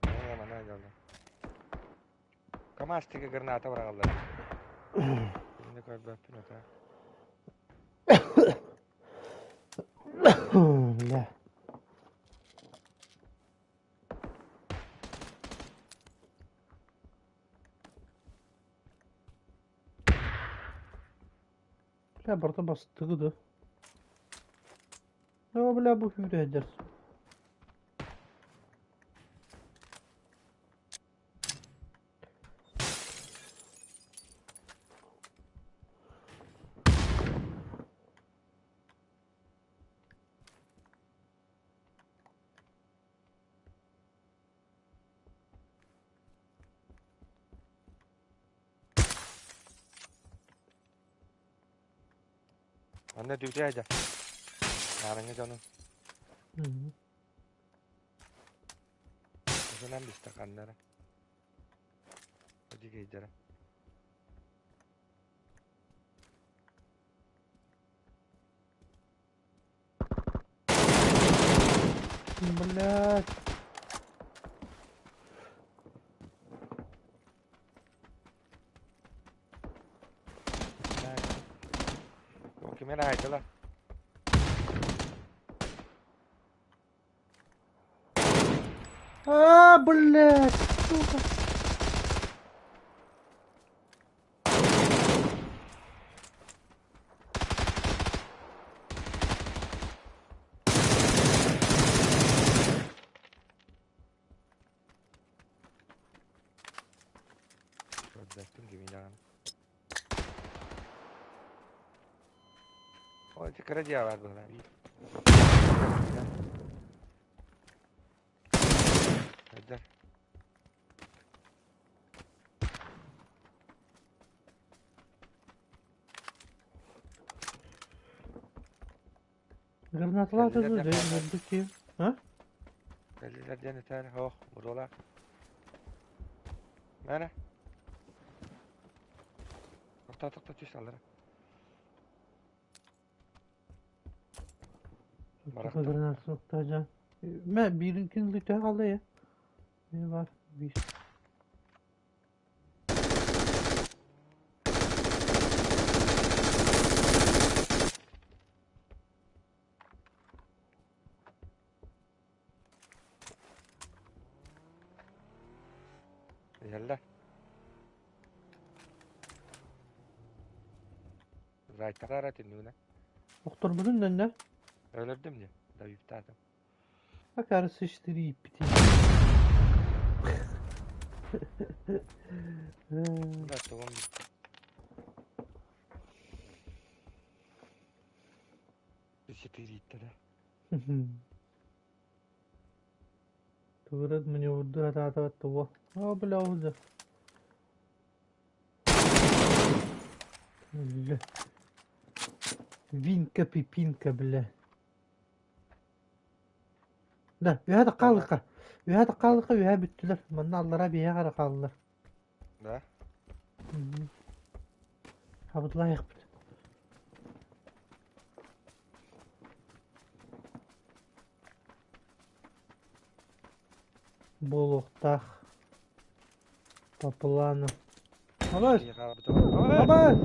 Ээ, манна дьалла. КамАЗ-тыга граната быраҕаллар. Кинини көрбөппүн ата. Бля. Бля, барыта бастыгы да. Оо, бля, бу күүрээдэр. Манна дүрдээ дьэ. Наарыҥҥа дьону. Ысынан бистэ ханнара. Дьигейдэрэ. Блядь. Ким эрэ аайдылар. А, блядь, сука. Көрбөппүн кими даҕаны. Ол ити кыра дьиэ баар быһыылаах биир. Хайдар. Гранаталаах Кэллилэр дуу, диэн хааллар. дьэ, киһи. А? Кэллилэр диэн этээр оһох буруолаах. Мээнэ. Тохтоо түс аллара. Барахтар. Граната суохтаах Мэ биирин төһө хаалла я? Не бар, биир. Иһэллэр. Зайтара эрэ түннүгүнэн. Охторбутун дэннэ. Өлөрдүм дии. Давивтаатым. Акары сычтыры ииппитин. Бля, тугум Четыре Тугурат маневрдуу сатаатабат тугу. Оо, бля, уже. Бля. Винка-пипинка, бля. Да, үһэ да хаалыхха. Үһэ да хаалыхха, үһэ бүттүлэр. Манна аллара биһиэхэ эрэ хааллылар. Да? Абыдлайахпыт. Буолуохтаах. По плану. Абас! Абас!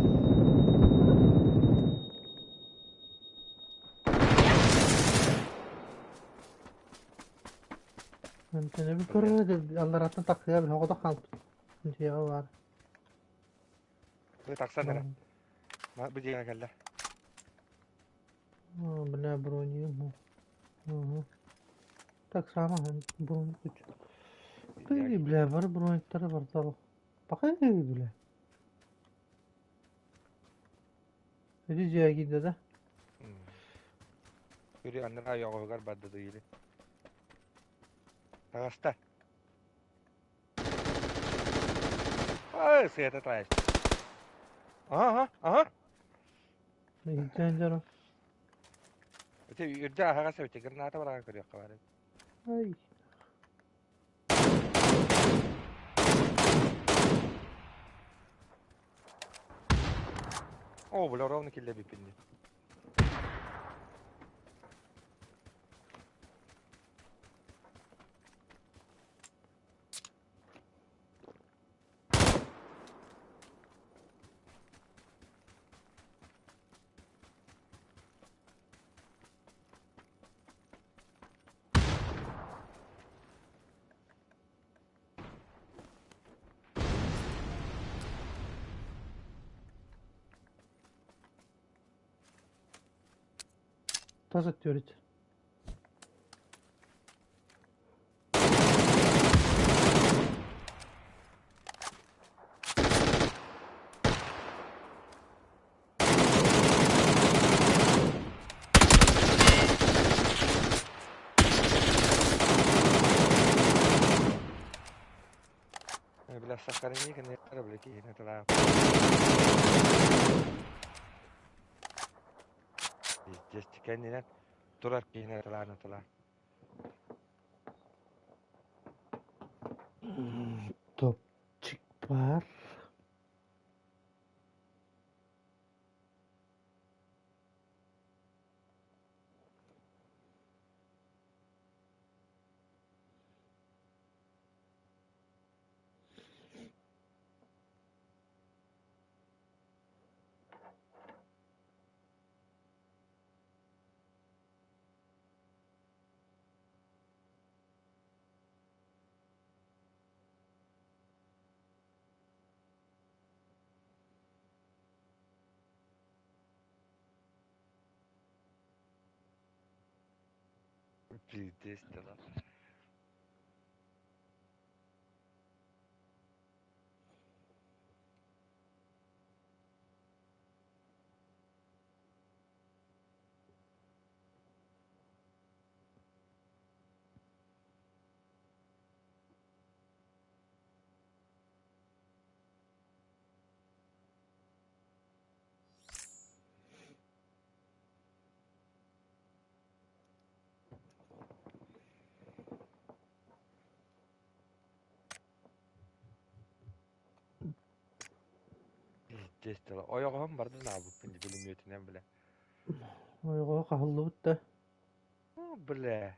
Антон көрөр аллараттан тахсыа бил оҕото хаалбыт. Дьиэҕэ баар. Бу тахсан эрэ. Бу дьиэҕэ кэллэ. Бля, броню. Так само бронь күч. Ты, бля, бар броньтары бар Бакай, бля. Ити дьиэҕэ киирдэ да? Күрү аннара ойоҕоһугар барда дуйили. Таҕыста. Ай, сыата таайыс. Аха, аха. Иһиттээн дьоро. Ити үрдэ аһаҕас эбит, граната бараҕан көрүөххэ баар эбит. Ай. О, бля, ровно киллэрбиппин дии. Тас өттүөрүт. Бля, сохрани, конечно, бля, киһини тылаа. Пиздец, кэннинэн турар киһини тылааны тылаа. Топчик бар. Пиздец, тыла. Пиздец, тыла. Ойоҕоһум бардын аабыппын дии бүлүмүөтүнэн бля. Ойоҕоһо хаһыллыбыт да. Бля.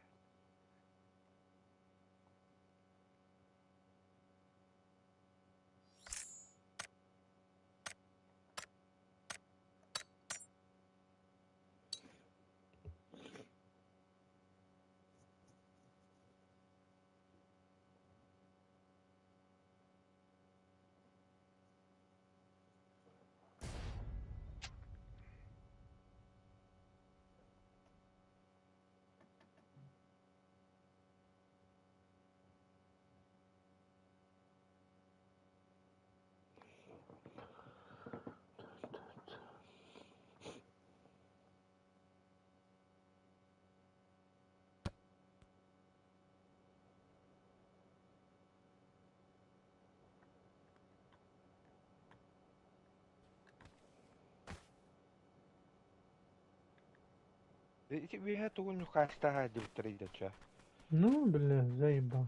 Ити үөһэ тугун ньукаастаһа диэбиттэрэ идэтчэ. Ну, бля, заебал.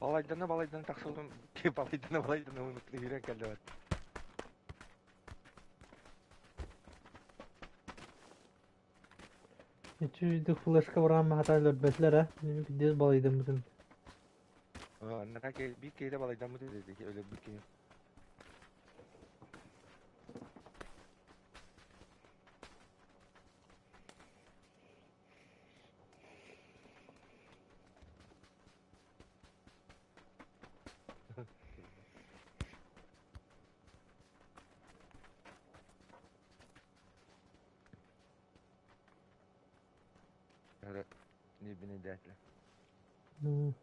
Балайдана балайдана тахсыбытым, балайдана балайдана үүрэн кэллибэт. Үчүгүйдүк флешка баран хата өлөрбөтүлэр а. Пиздец балайдаммытым. Аннара биир киһитэ балайдаммыт этэ, өлөрбүт киһи. Нибини дээтилэ. Ну,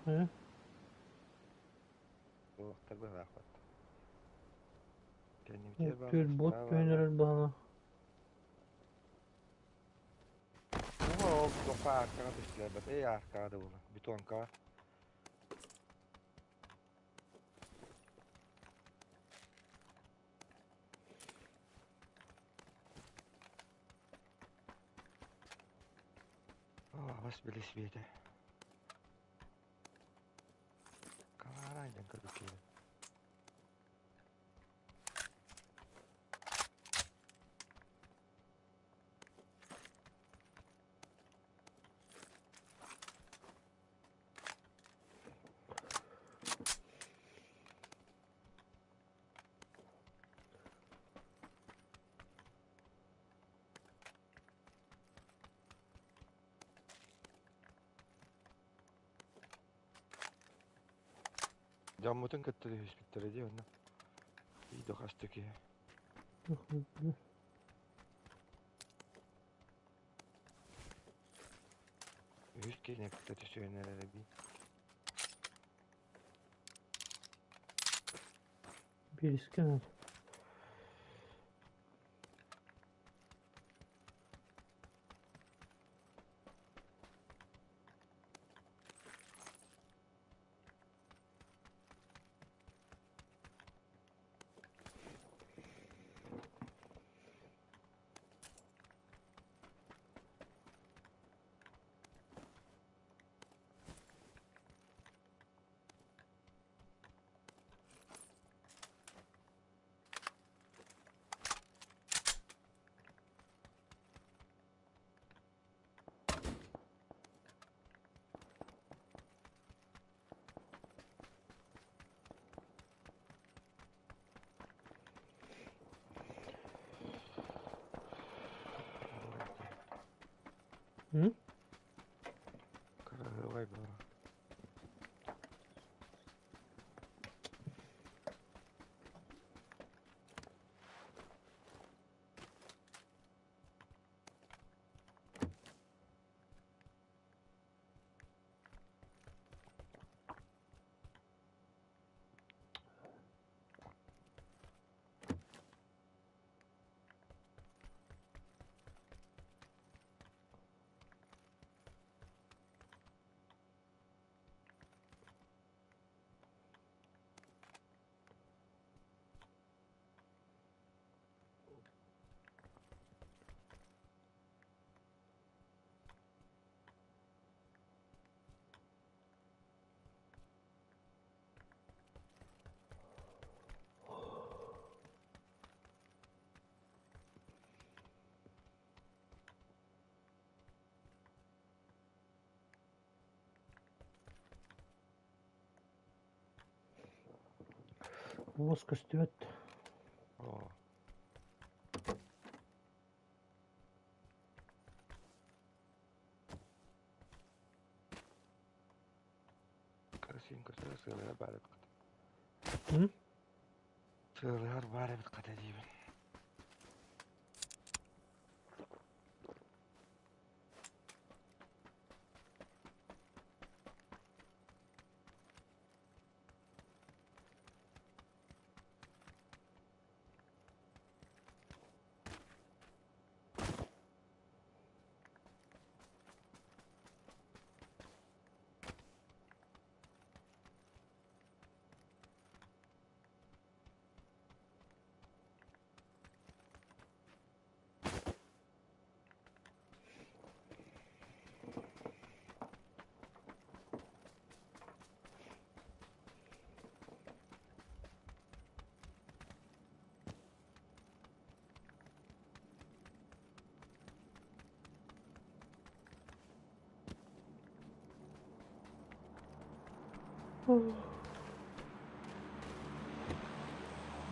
э? Уохтар быһаахпат. Кэннибитигэр Түр бааллар, бот справа көнөрөр бааллар. баҕана. Уга ол тоққа аркаға түстүлэр бат. Эй аркаға да була. Бетонкаға. Бас били свете. Калаарайдан көрдүк киһи. Дьоммутун кытта түһүспүттэрэ дии онно. Иидо хаста киһи. Үһүс киһини кытта түсүһэн эрэр эбии. Биирискэ М? Кыраһыабай баар. Уос көстүбэт. Оо. Красивый красивый сыалыгар баар эбит хата. М? Сыалыгар баар эбит хата диибин.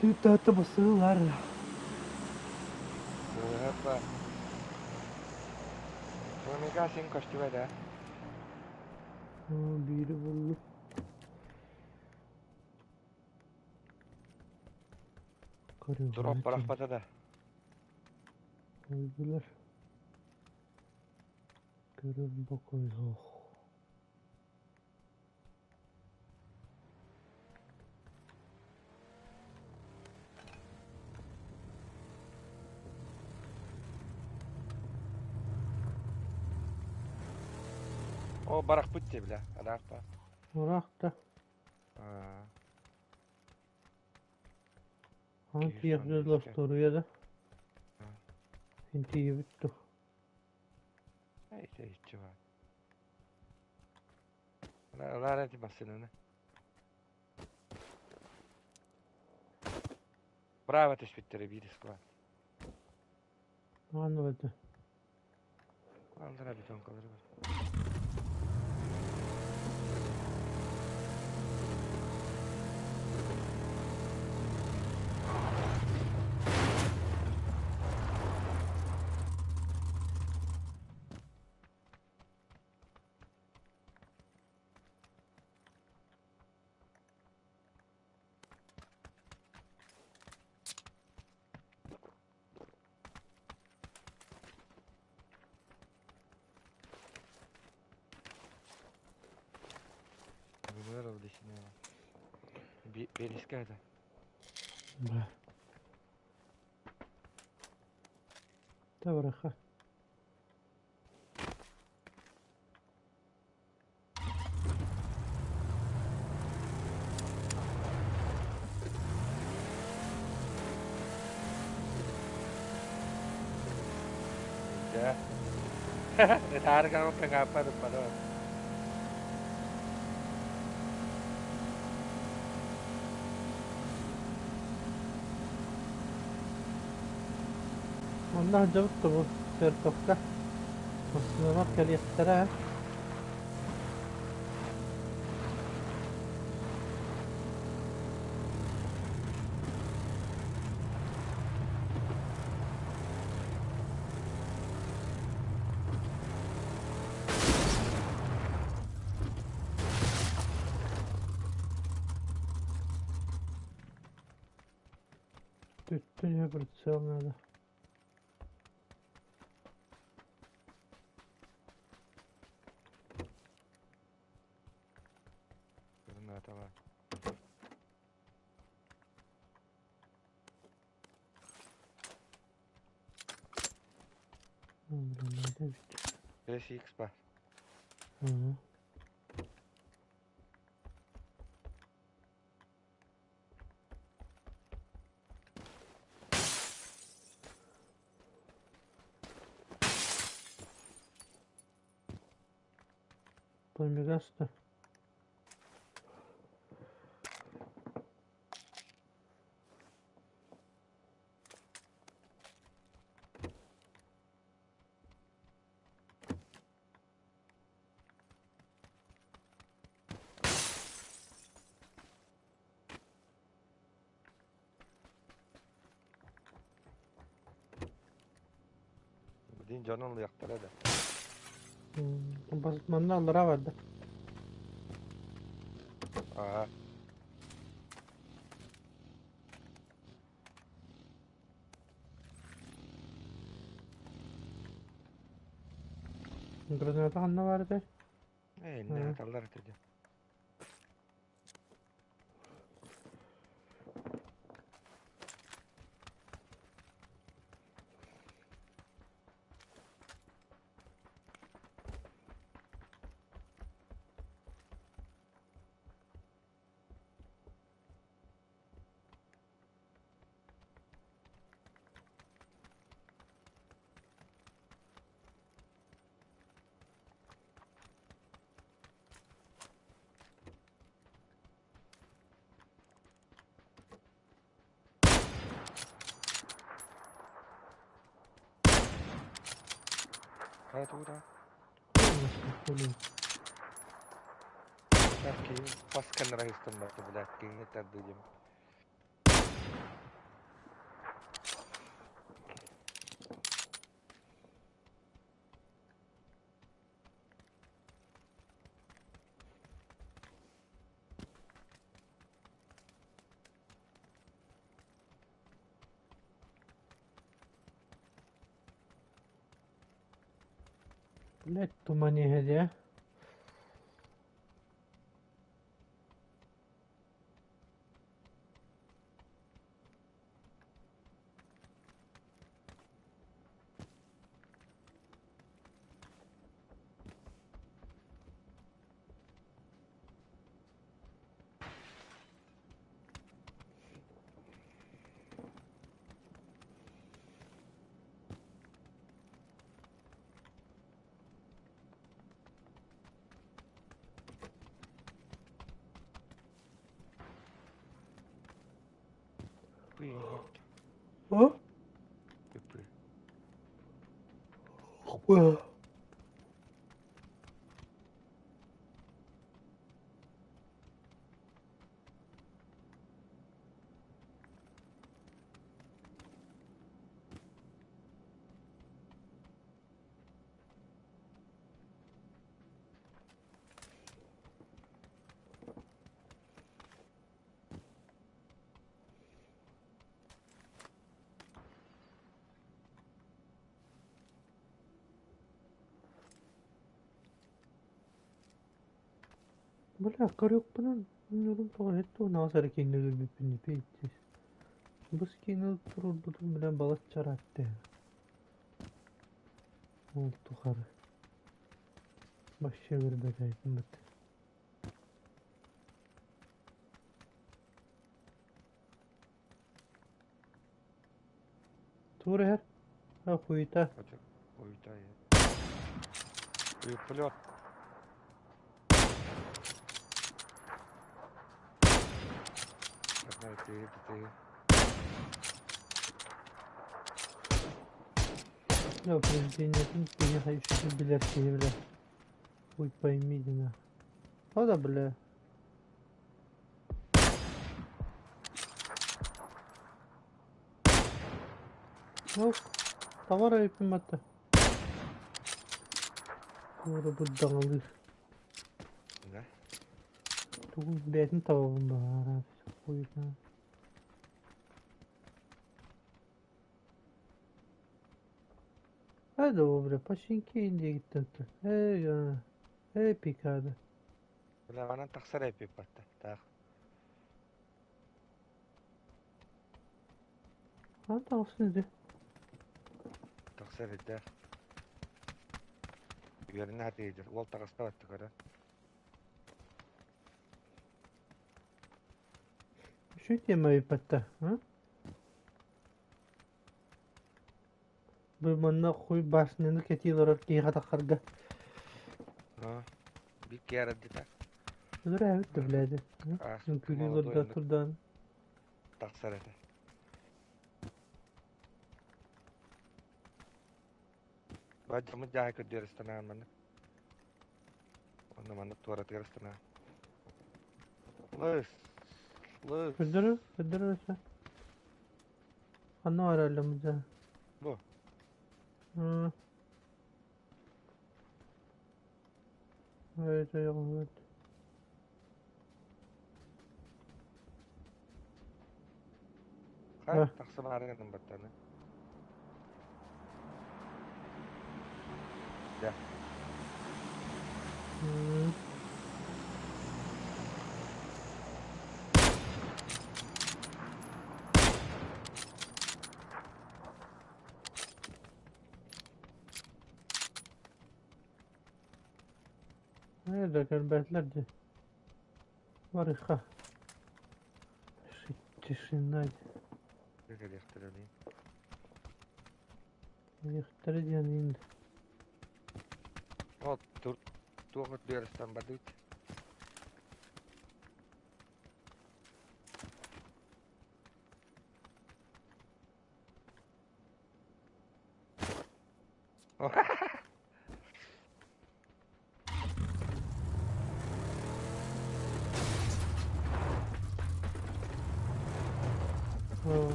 Tyyppi basıyorlar. Сыалыгар баар. Пламега син көстүбэт ээ. Биири буллум. Дроп бырахпата да. Öldüler. Көрөн бокуй суох. О, барахпыт дии бля, араахпа. Ыраах да. Аа. Аны Киһи тиийэх сонно лосторуйа да. Аа. Син тиийбит дуо. Эй, иччи бар. Ылаар эти массыынаны. Браво түспүттэрэ биир склад. Аны это. Аллара бетонкалары бар. Bunlar oldu işine. Bir beriske hadi. Ба. Табараха. Ya. Targa ngapa tuh Онно сылдьабыт да бу церковка. Массыыналар кэлиэхтэрэ. Бүттүн прицел надо. Граната. Граната бит. 5x бар. Ага. Пламегаста. Дин дьонун ылыахтара да. Манна аллараа барда. Аа. Граната ханна баар этэй? Ээ, иннэ аталлар этэ дии. Хайа тугута? Так, киһи хас кэннэрэ ыстаннар блядь, киһини тардыдым. Блядь, туман иһэ дии. А? Бля, көрүөхпүнэн ньурун тоҕо һэт наҕас эрэ киинэ өлөрбүппүн пиздец. Бу скины туруорбутум бля балачча ыраатта. Ол тухары. Вообще көрбөтөйдүм быт. Тур иһэр. А хуйта. Хуйта. Полет. Ты, ты. Я упреждениетин киһиэхэ үчүгэй билэр киһи бля. Хуй пойми на. О да бля. Yok. Товар айыппын Туора бырдаҕалыыр. Да? Тугун бэйэтин табабын баҕарар. Хуйна. Hadi бля, починки диэгиттэн Эй, эй, пикада. Бля, манан тахсар эпиппатта. Так. А тахсын ди. Тахсар эдэ. Үөрэнэ хатыйдыр. Уол таҕыста батты көрө. Şu тема эппатта, а? Бу манна хуй башняны кэтии олорор киһиэхэ таххарга. А. Бик киэрэ дитэ. Өлөр эбит да блядь. А, Үҥкүүлүү молодой олордо турдаан. Тахсар этэ. Баджамы жаһа көрдүөр ыстанаан маннык. Онно маннык туоратыгар ыстанаан. Лыс. Лыс. Көрдөрөр, көрдөрөр өссө. Ханна бараллар мыдьа? Бу. Ха, тахсымаары гынным баттаны. Дьэ. Да кэлбэтилэр дии. Барыха. Тишина. Кэлиэхтэрэ Кэлиэхтэрэ диэн иин. Ол туох үрдүгэр бардыбыт.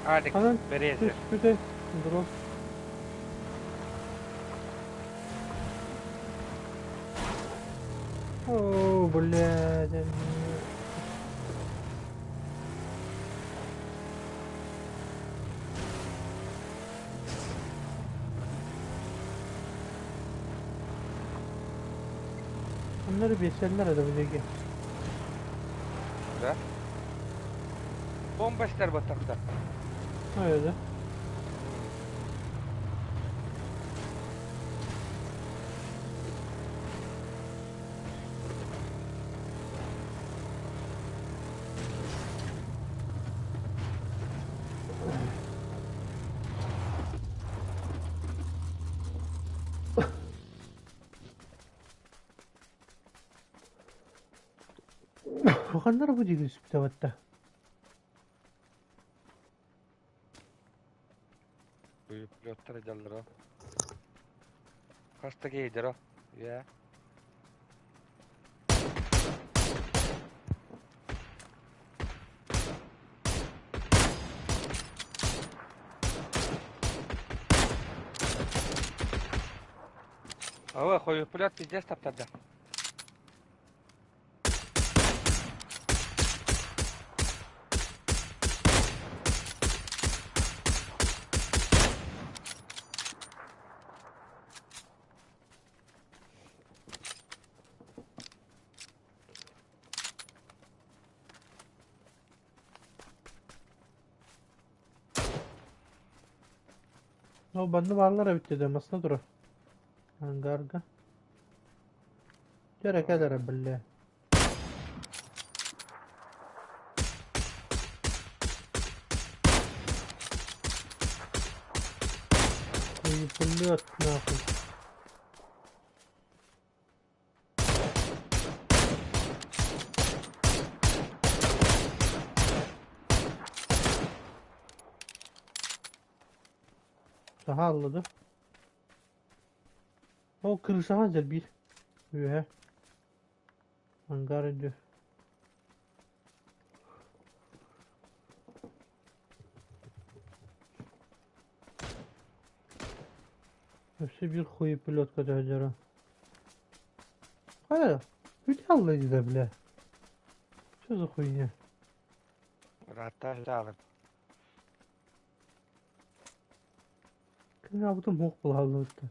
Адик, березер. Түспүтэ, дрон. О, блядь. Onları besenler adamı dege. Да? Бомба стар батақта. Öyle. Ханнар бу диги сүптәвәттә. Пилоттар жаллара. Хаста кейдеро. Я. Ава, хой пилот пиздец таптады. О, банны бааллар эбит дии, масына турар. Ангарга. Дьэ кэлэрэ биллэ. Хуеплет нахуй. Daha aldı. O kırışa hazır bir. Ühe. Hangar ediyor. Hepsi bir хуй пилотка kadar. Hayır. Үтә алла бля. Что за хуйня? Рата жалып. Кім абытым хоқ бұл өтті.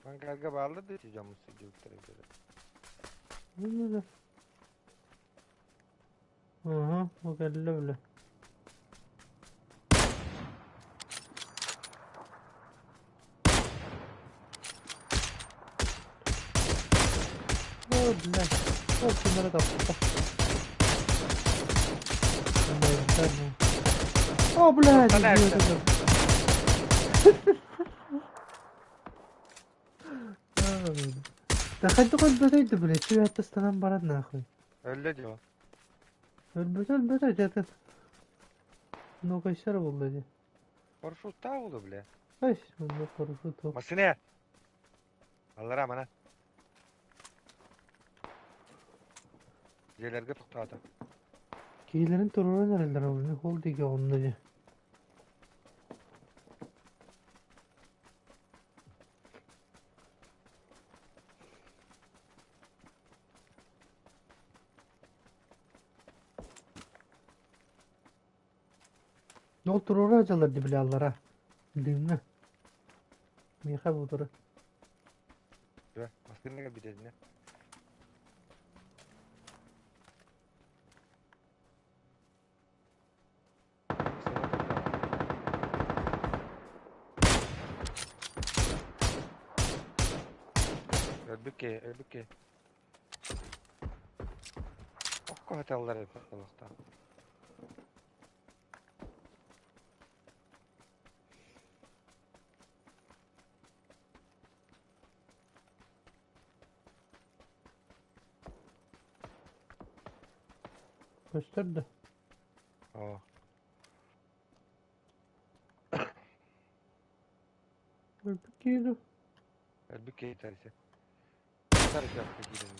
Ангарга bağlı да жамысы жігіттер. Ne Aha, o geldi bile. О, бля. О, şunlara da. О, блядь, Да хайдах өлбөтөй да блядь, сүөһэттэ баран нахуй. Өллө дии ол. Өлбөтө өлбөтө дьэ Ну-ка буолла дии. Парашюттаах буолуо бля. Ай, онно парашют ол. Массыына! Аллара мана. Дьиэлэргэ тохтоото. Киһилэрин туруоран эрэллэр ол ол диэки онно дии. Ол туруора дьаллар дии били аллара. Дыымҥа. Миэхэ буутура. Дьэ, массыына кэлбитэ Өлбүт киһи, өлбүт киһи. Окко хаталлар олохтоох. Көстөр да. Оо. Өлбүт киһи дуу? Өлбүт киһи тарыса. Тарыса киирэн.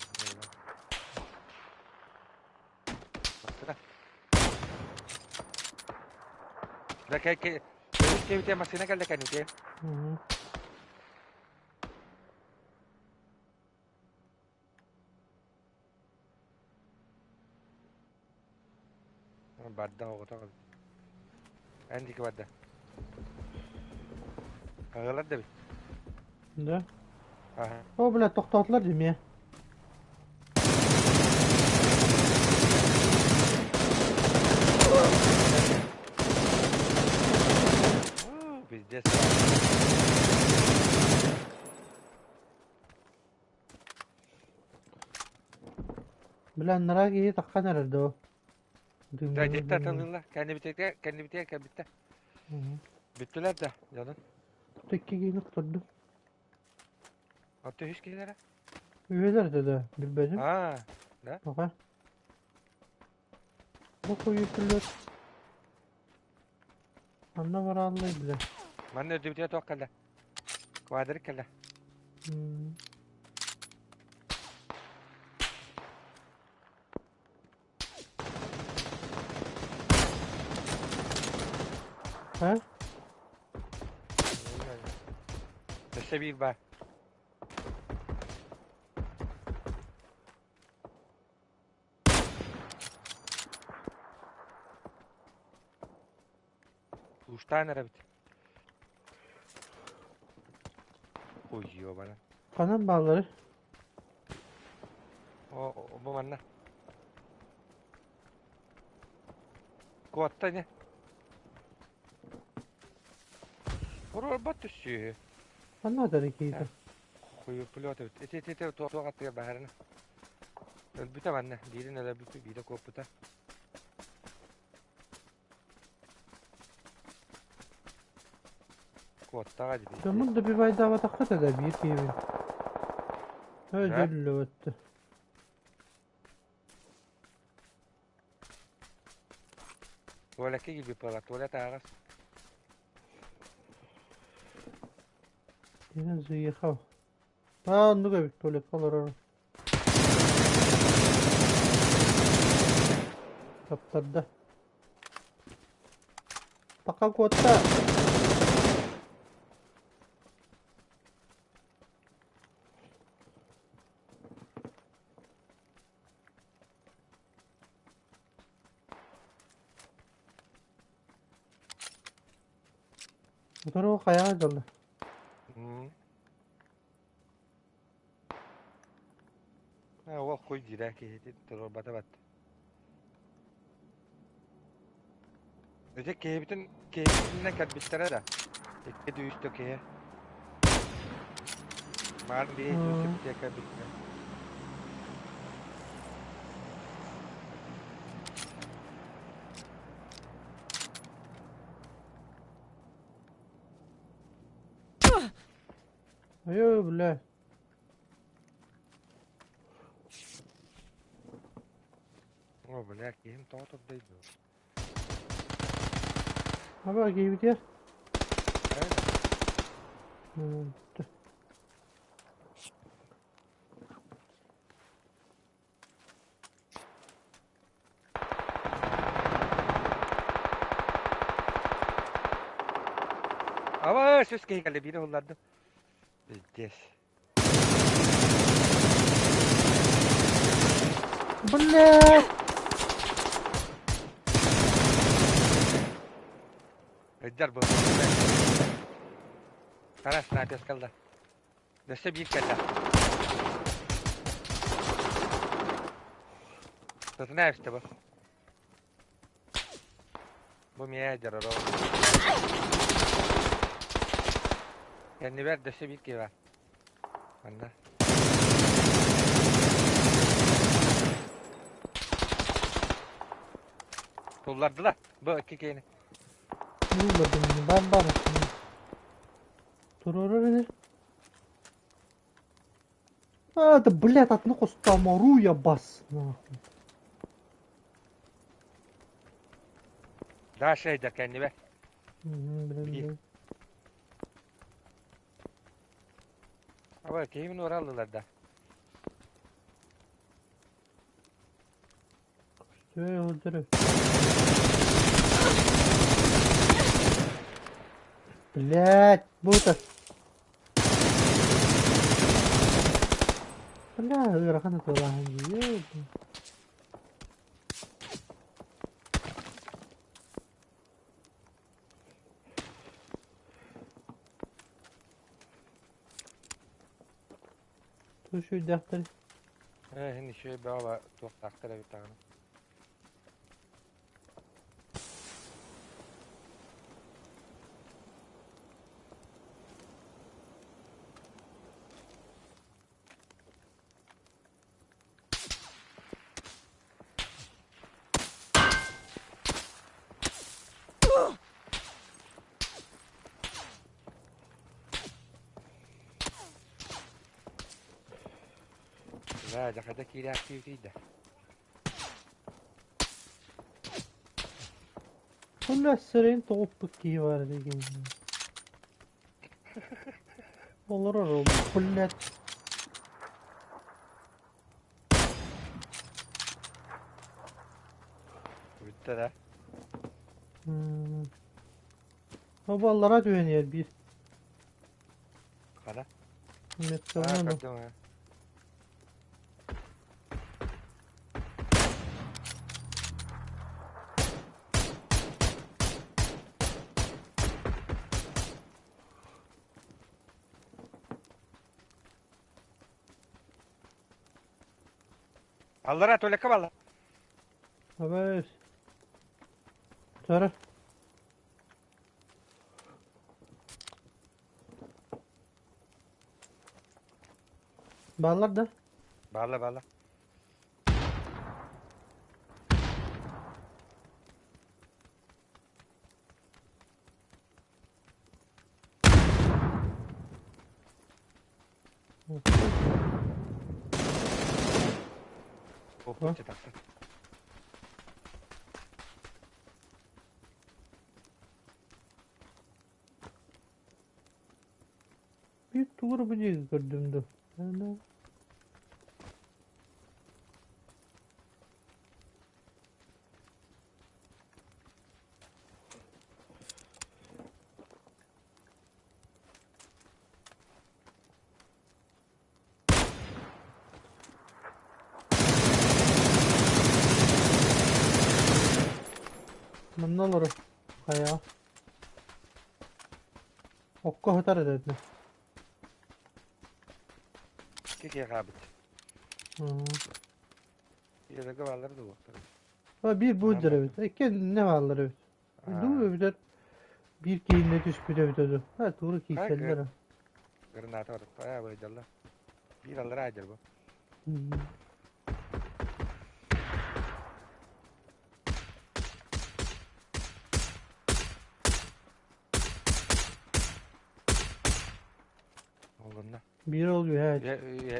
Массыына. Да кэ кэ өлбүт киһи массыына кэллэ кэнники. Угу. Барда оҕото. Эн диэки барда. Аҕалар да бит. Да. Аха. О, бля, тохтоотулар дии эмиэ. Пиздец. Бля, анараа киһи таххан эрэр доо. Да, дьиктэ атылыыллар. Кэннибитигэр кэннибитигэр кэлбиттэр. Бүттүлэр да, дьонун. Икки киһини охтордум. Отто үс киһилэрэ? Үһүөлэр да да, билбэтим. Аа, да? Тоҕо? Бу хуйутуллар. Анна барааллай бля. Манна үрдүбүтүгэр туох кэллэ? Квадрик кэллэ. А? Өссө биир баар. Уустаан эрэбит. Ой, ёбана. Ханан бааллары? О, бу манна. Куотта ини. Уролбат түссүүһү. Ханна атары киһитэ? Хуйуппулёт эбит. Ити ити ити туох аттыгар баһарына. Өлбүтэ манна. Биирин өлөрбүппүт, биирэ куоппута. Куоттаҕа дии. Дьоммун добивайдаабатаххыт да биир киһибин. Ой, Да? дьөллөбөттө. Туалекка киирбит буолар. Туалет аһаҕас. Я заехал. Аа, оннук эбит туалекка олорор. Таптарда. Пока куотта. Утары хайаҕа дьолло. Ол хуй диирэ киһитин туруорбата бат. Ити киһибитин киһибитинэн кэлбиттэрэ да. Икки дүүстэ киһи. Маар биһи дүүстэ кэлбиттэр. Айыы, бля. О, бля, киһим тоҕо турдай дуо? Аба киһибитигэр. Аба, сүс киһи кэллэ, биири уһуллардым. Пиздец. Бля! Ыдьар бу. Хара снайпер кэллэ. Өссө биир кэллэ. Сатана эбитэ бу. Бу миэ дьарароо. Кэннибэр өссө биир киһи баар. Манна. Туллардылар. Бу икки киһини. Туллардым. Бар бар. Туруорар ини. А, да блядь, атны костамару я бас, нахуй. Даша ида кэннибэ. Блин. Аба киһибин уораллылар да. Öldürür. Блять, бута. Бля, ыарахан ытыалааһын дии. Ту сүүрдэхтэр. Ээ, иһин үчүгэй бөҕө туохтаахтар эбит даҕаны. Бля, дьахада киирээхтии тиийдэ. Бля, сирин тоҕуппут киһи баар дигин. Олорор ол, блядь. Бүттэ да. Обаллара түһэн иһэр биир. Хана? Меткалана да. Көрдүм аа. Аллара туалекка балла. Абыс. Сара. Бааллар да? Баалла баалла. Оппучча тахсан. Биир тугу эрэ бу диэки көрдүм дуу? Манна олорор хайаҕа Окко сытар этэ Икки киһи хаалбыт. Биэрэгэ бааллар да уохтар. Биир бу эбит. Икки не бааллар эбит. Дуу эбитэр биир киһиннэ түспүт эбитэ дуу. А тугу киирсэллэр. Граната бар. Аа быйдалла. Биир аллара айдыр бу. Олунна. Биир ол үһэ. Үһэ үһэ.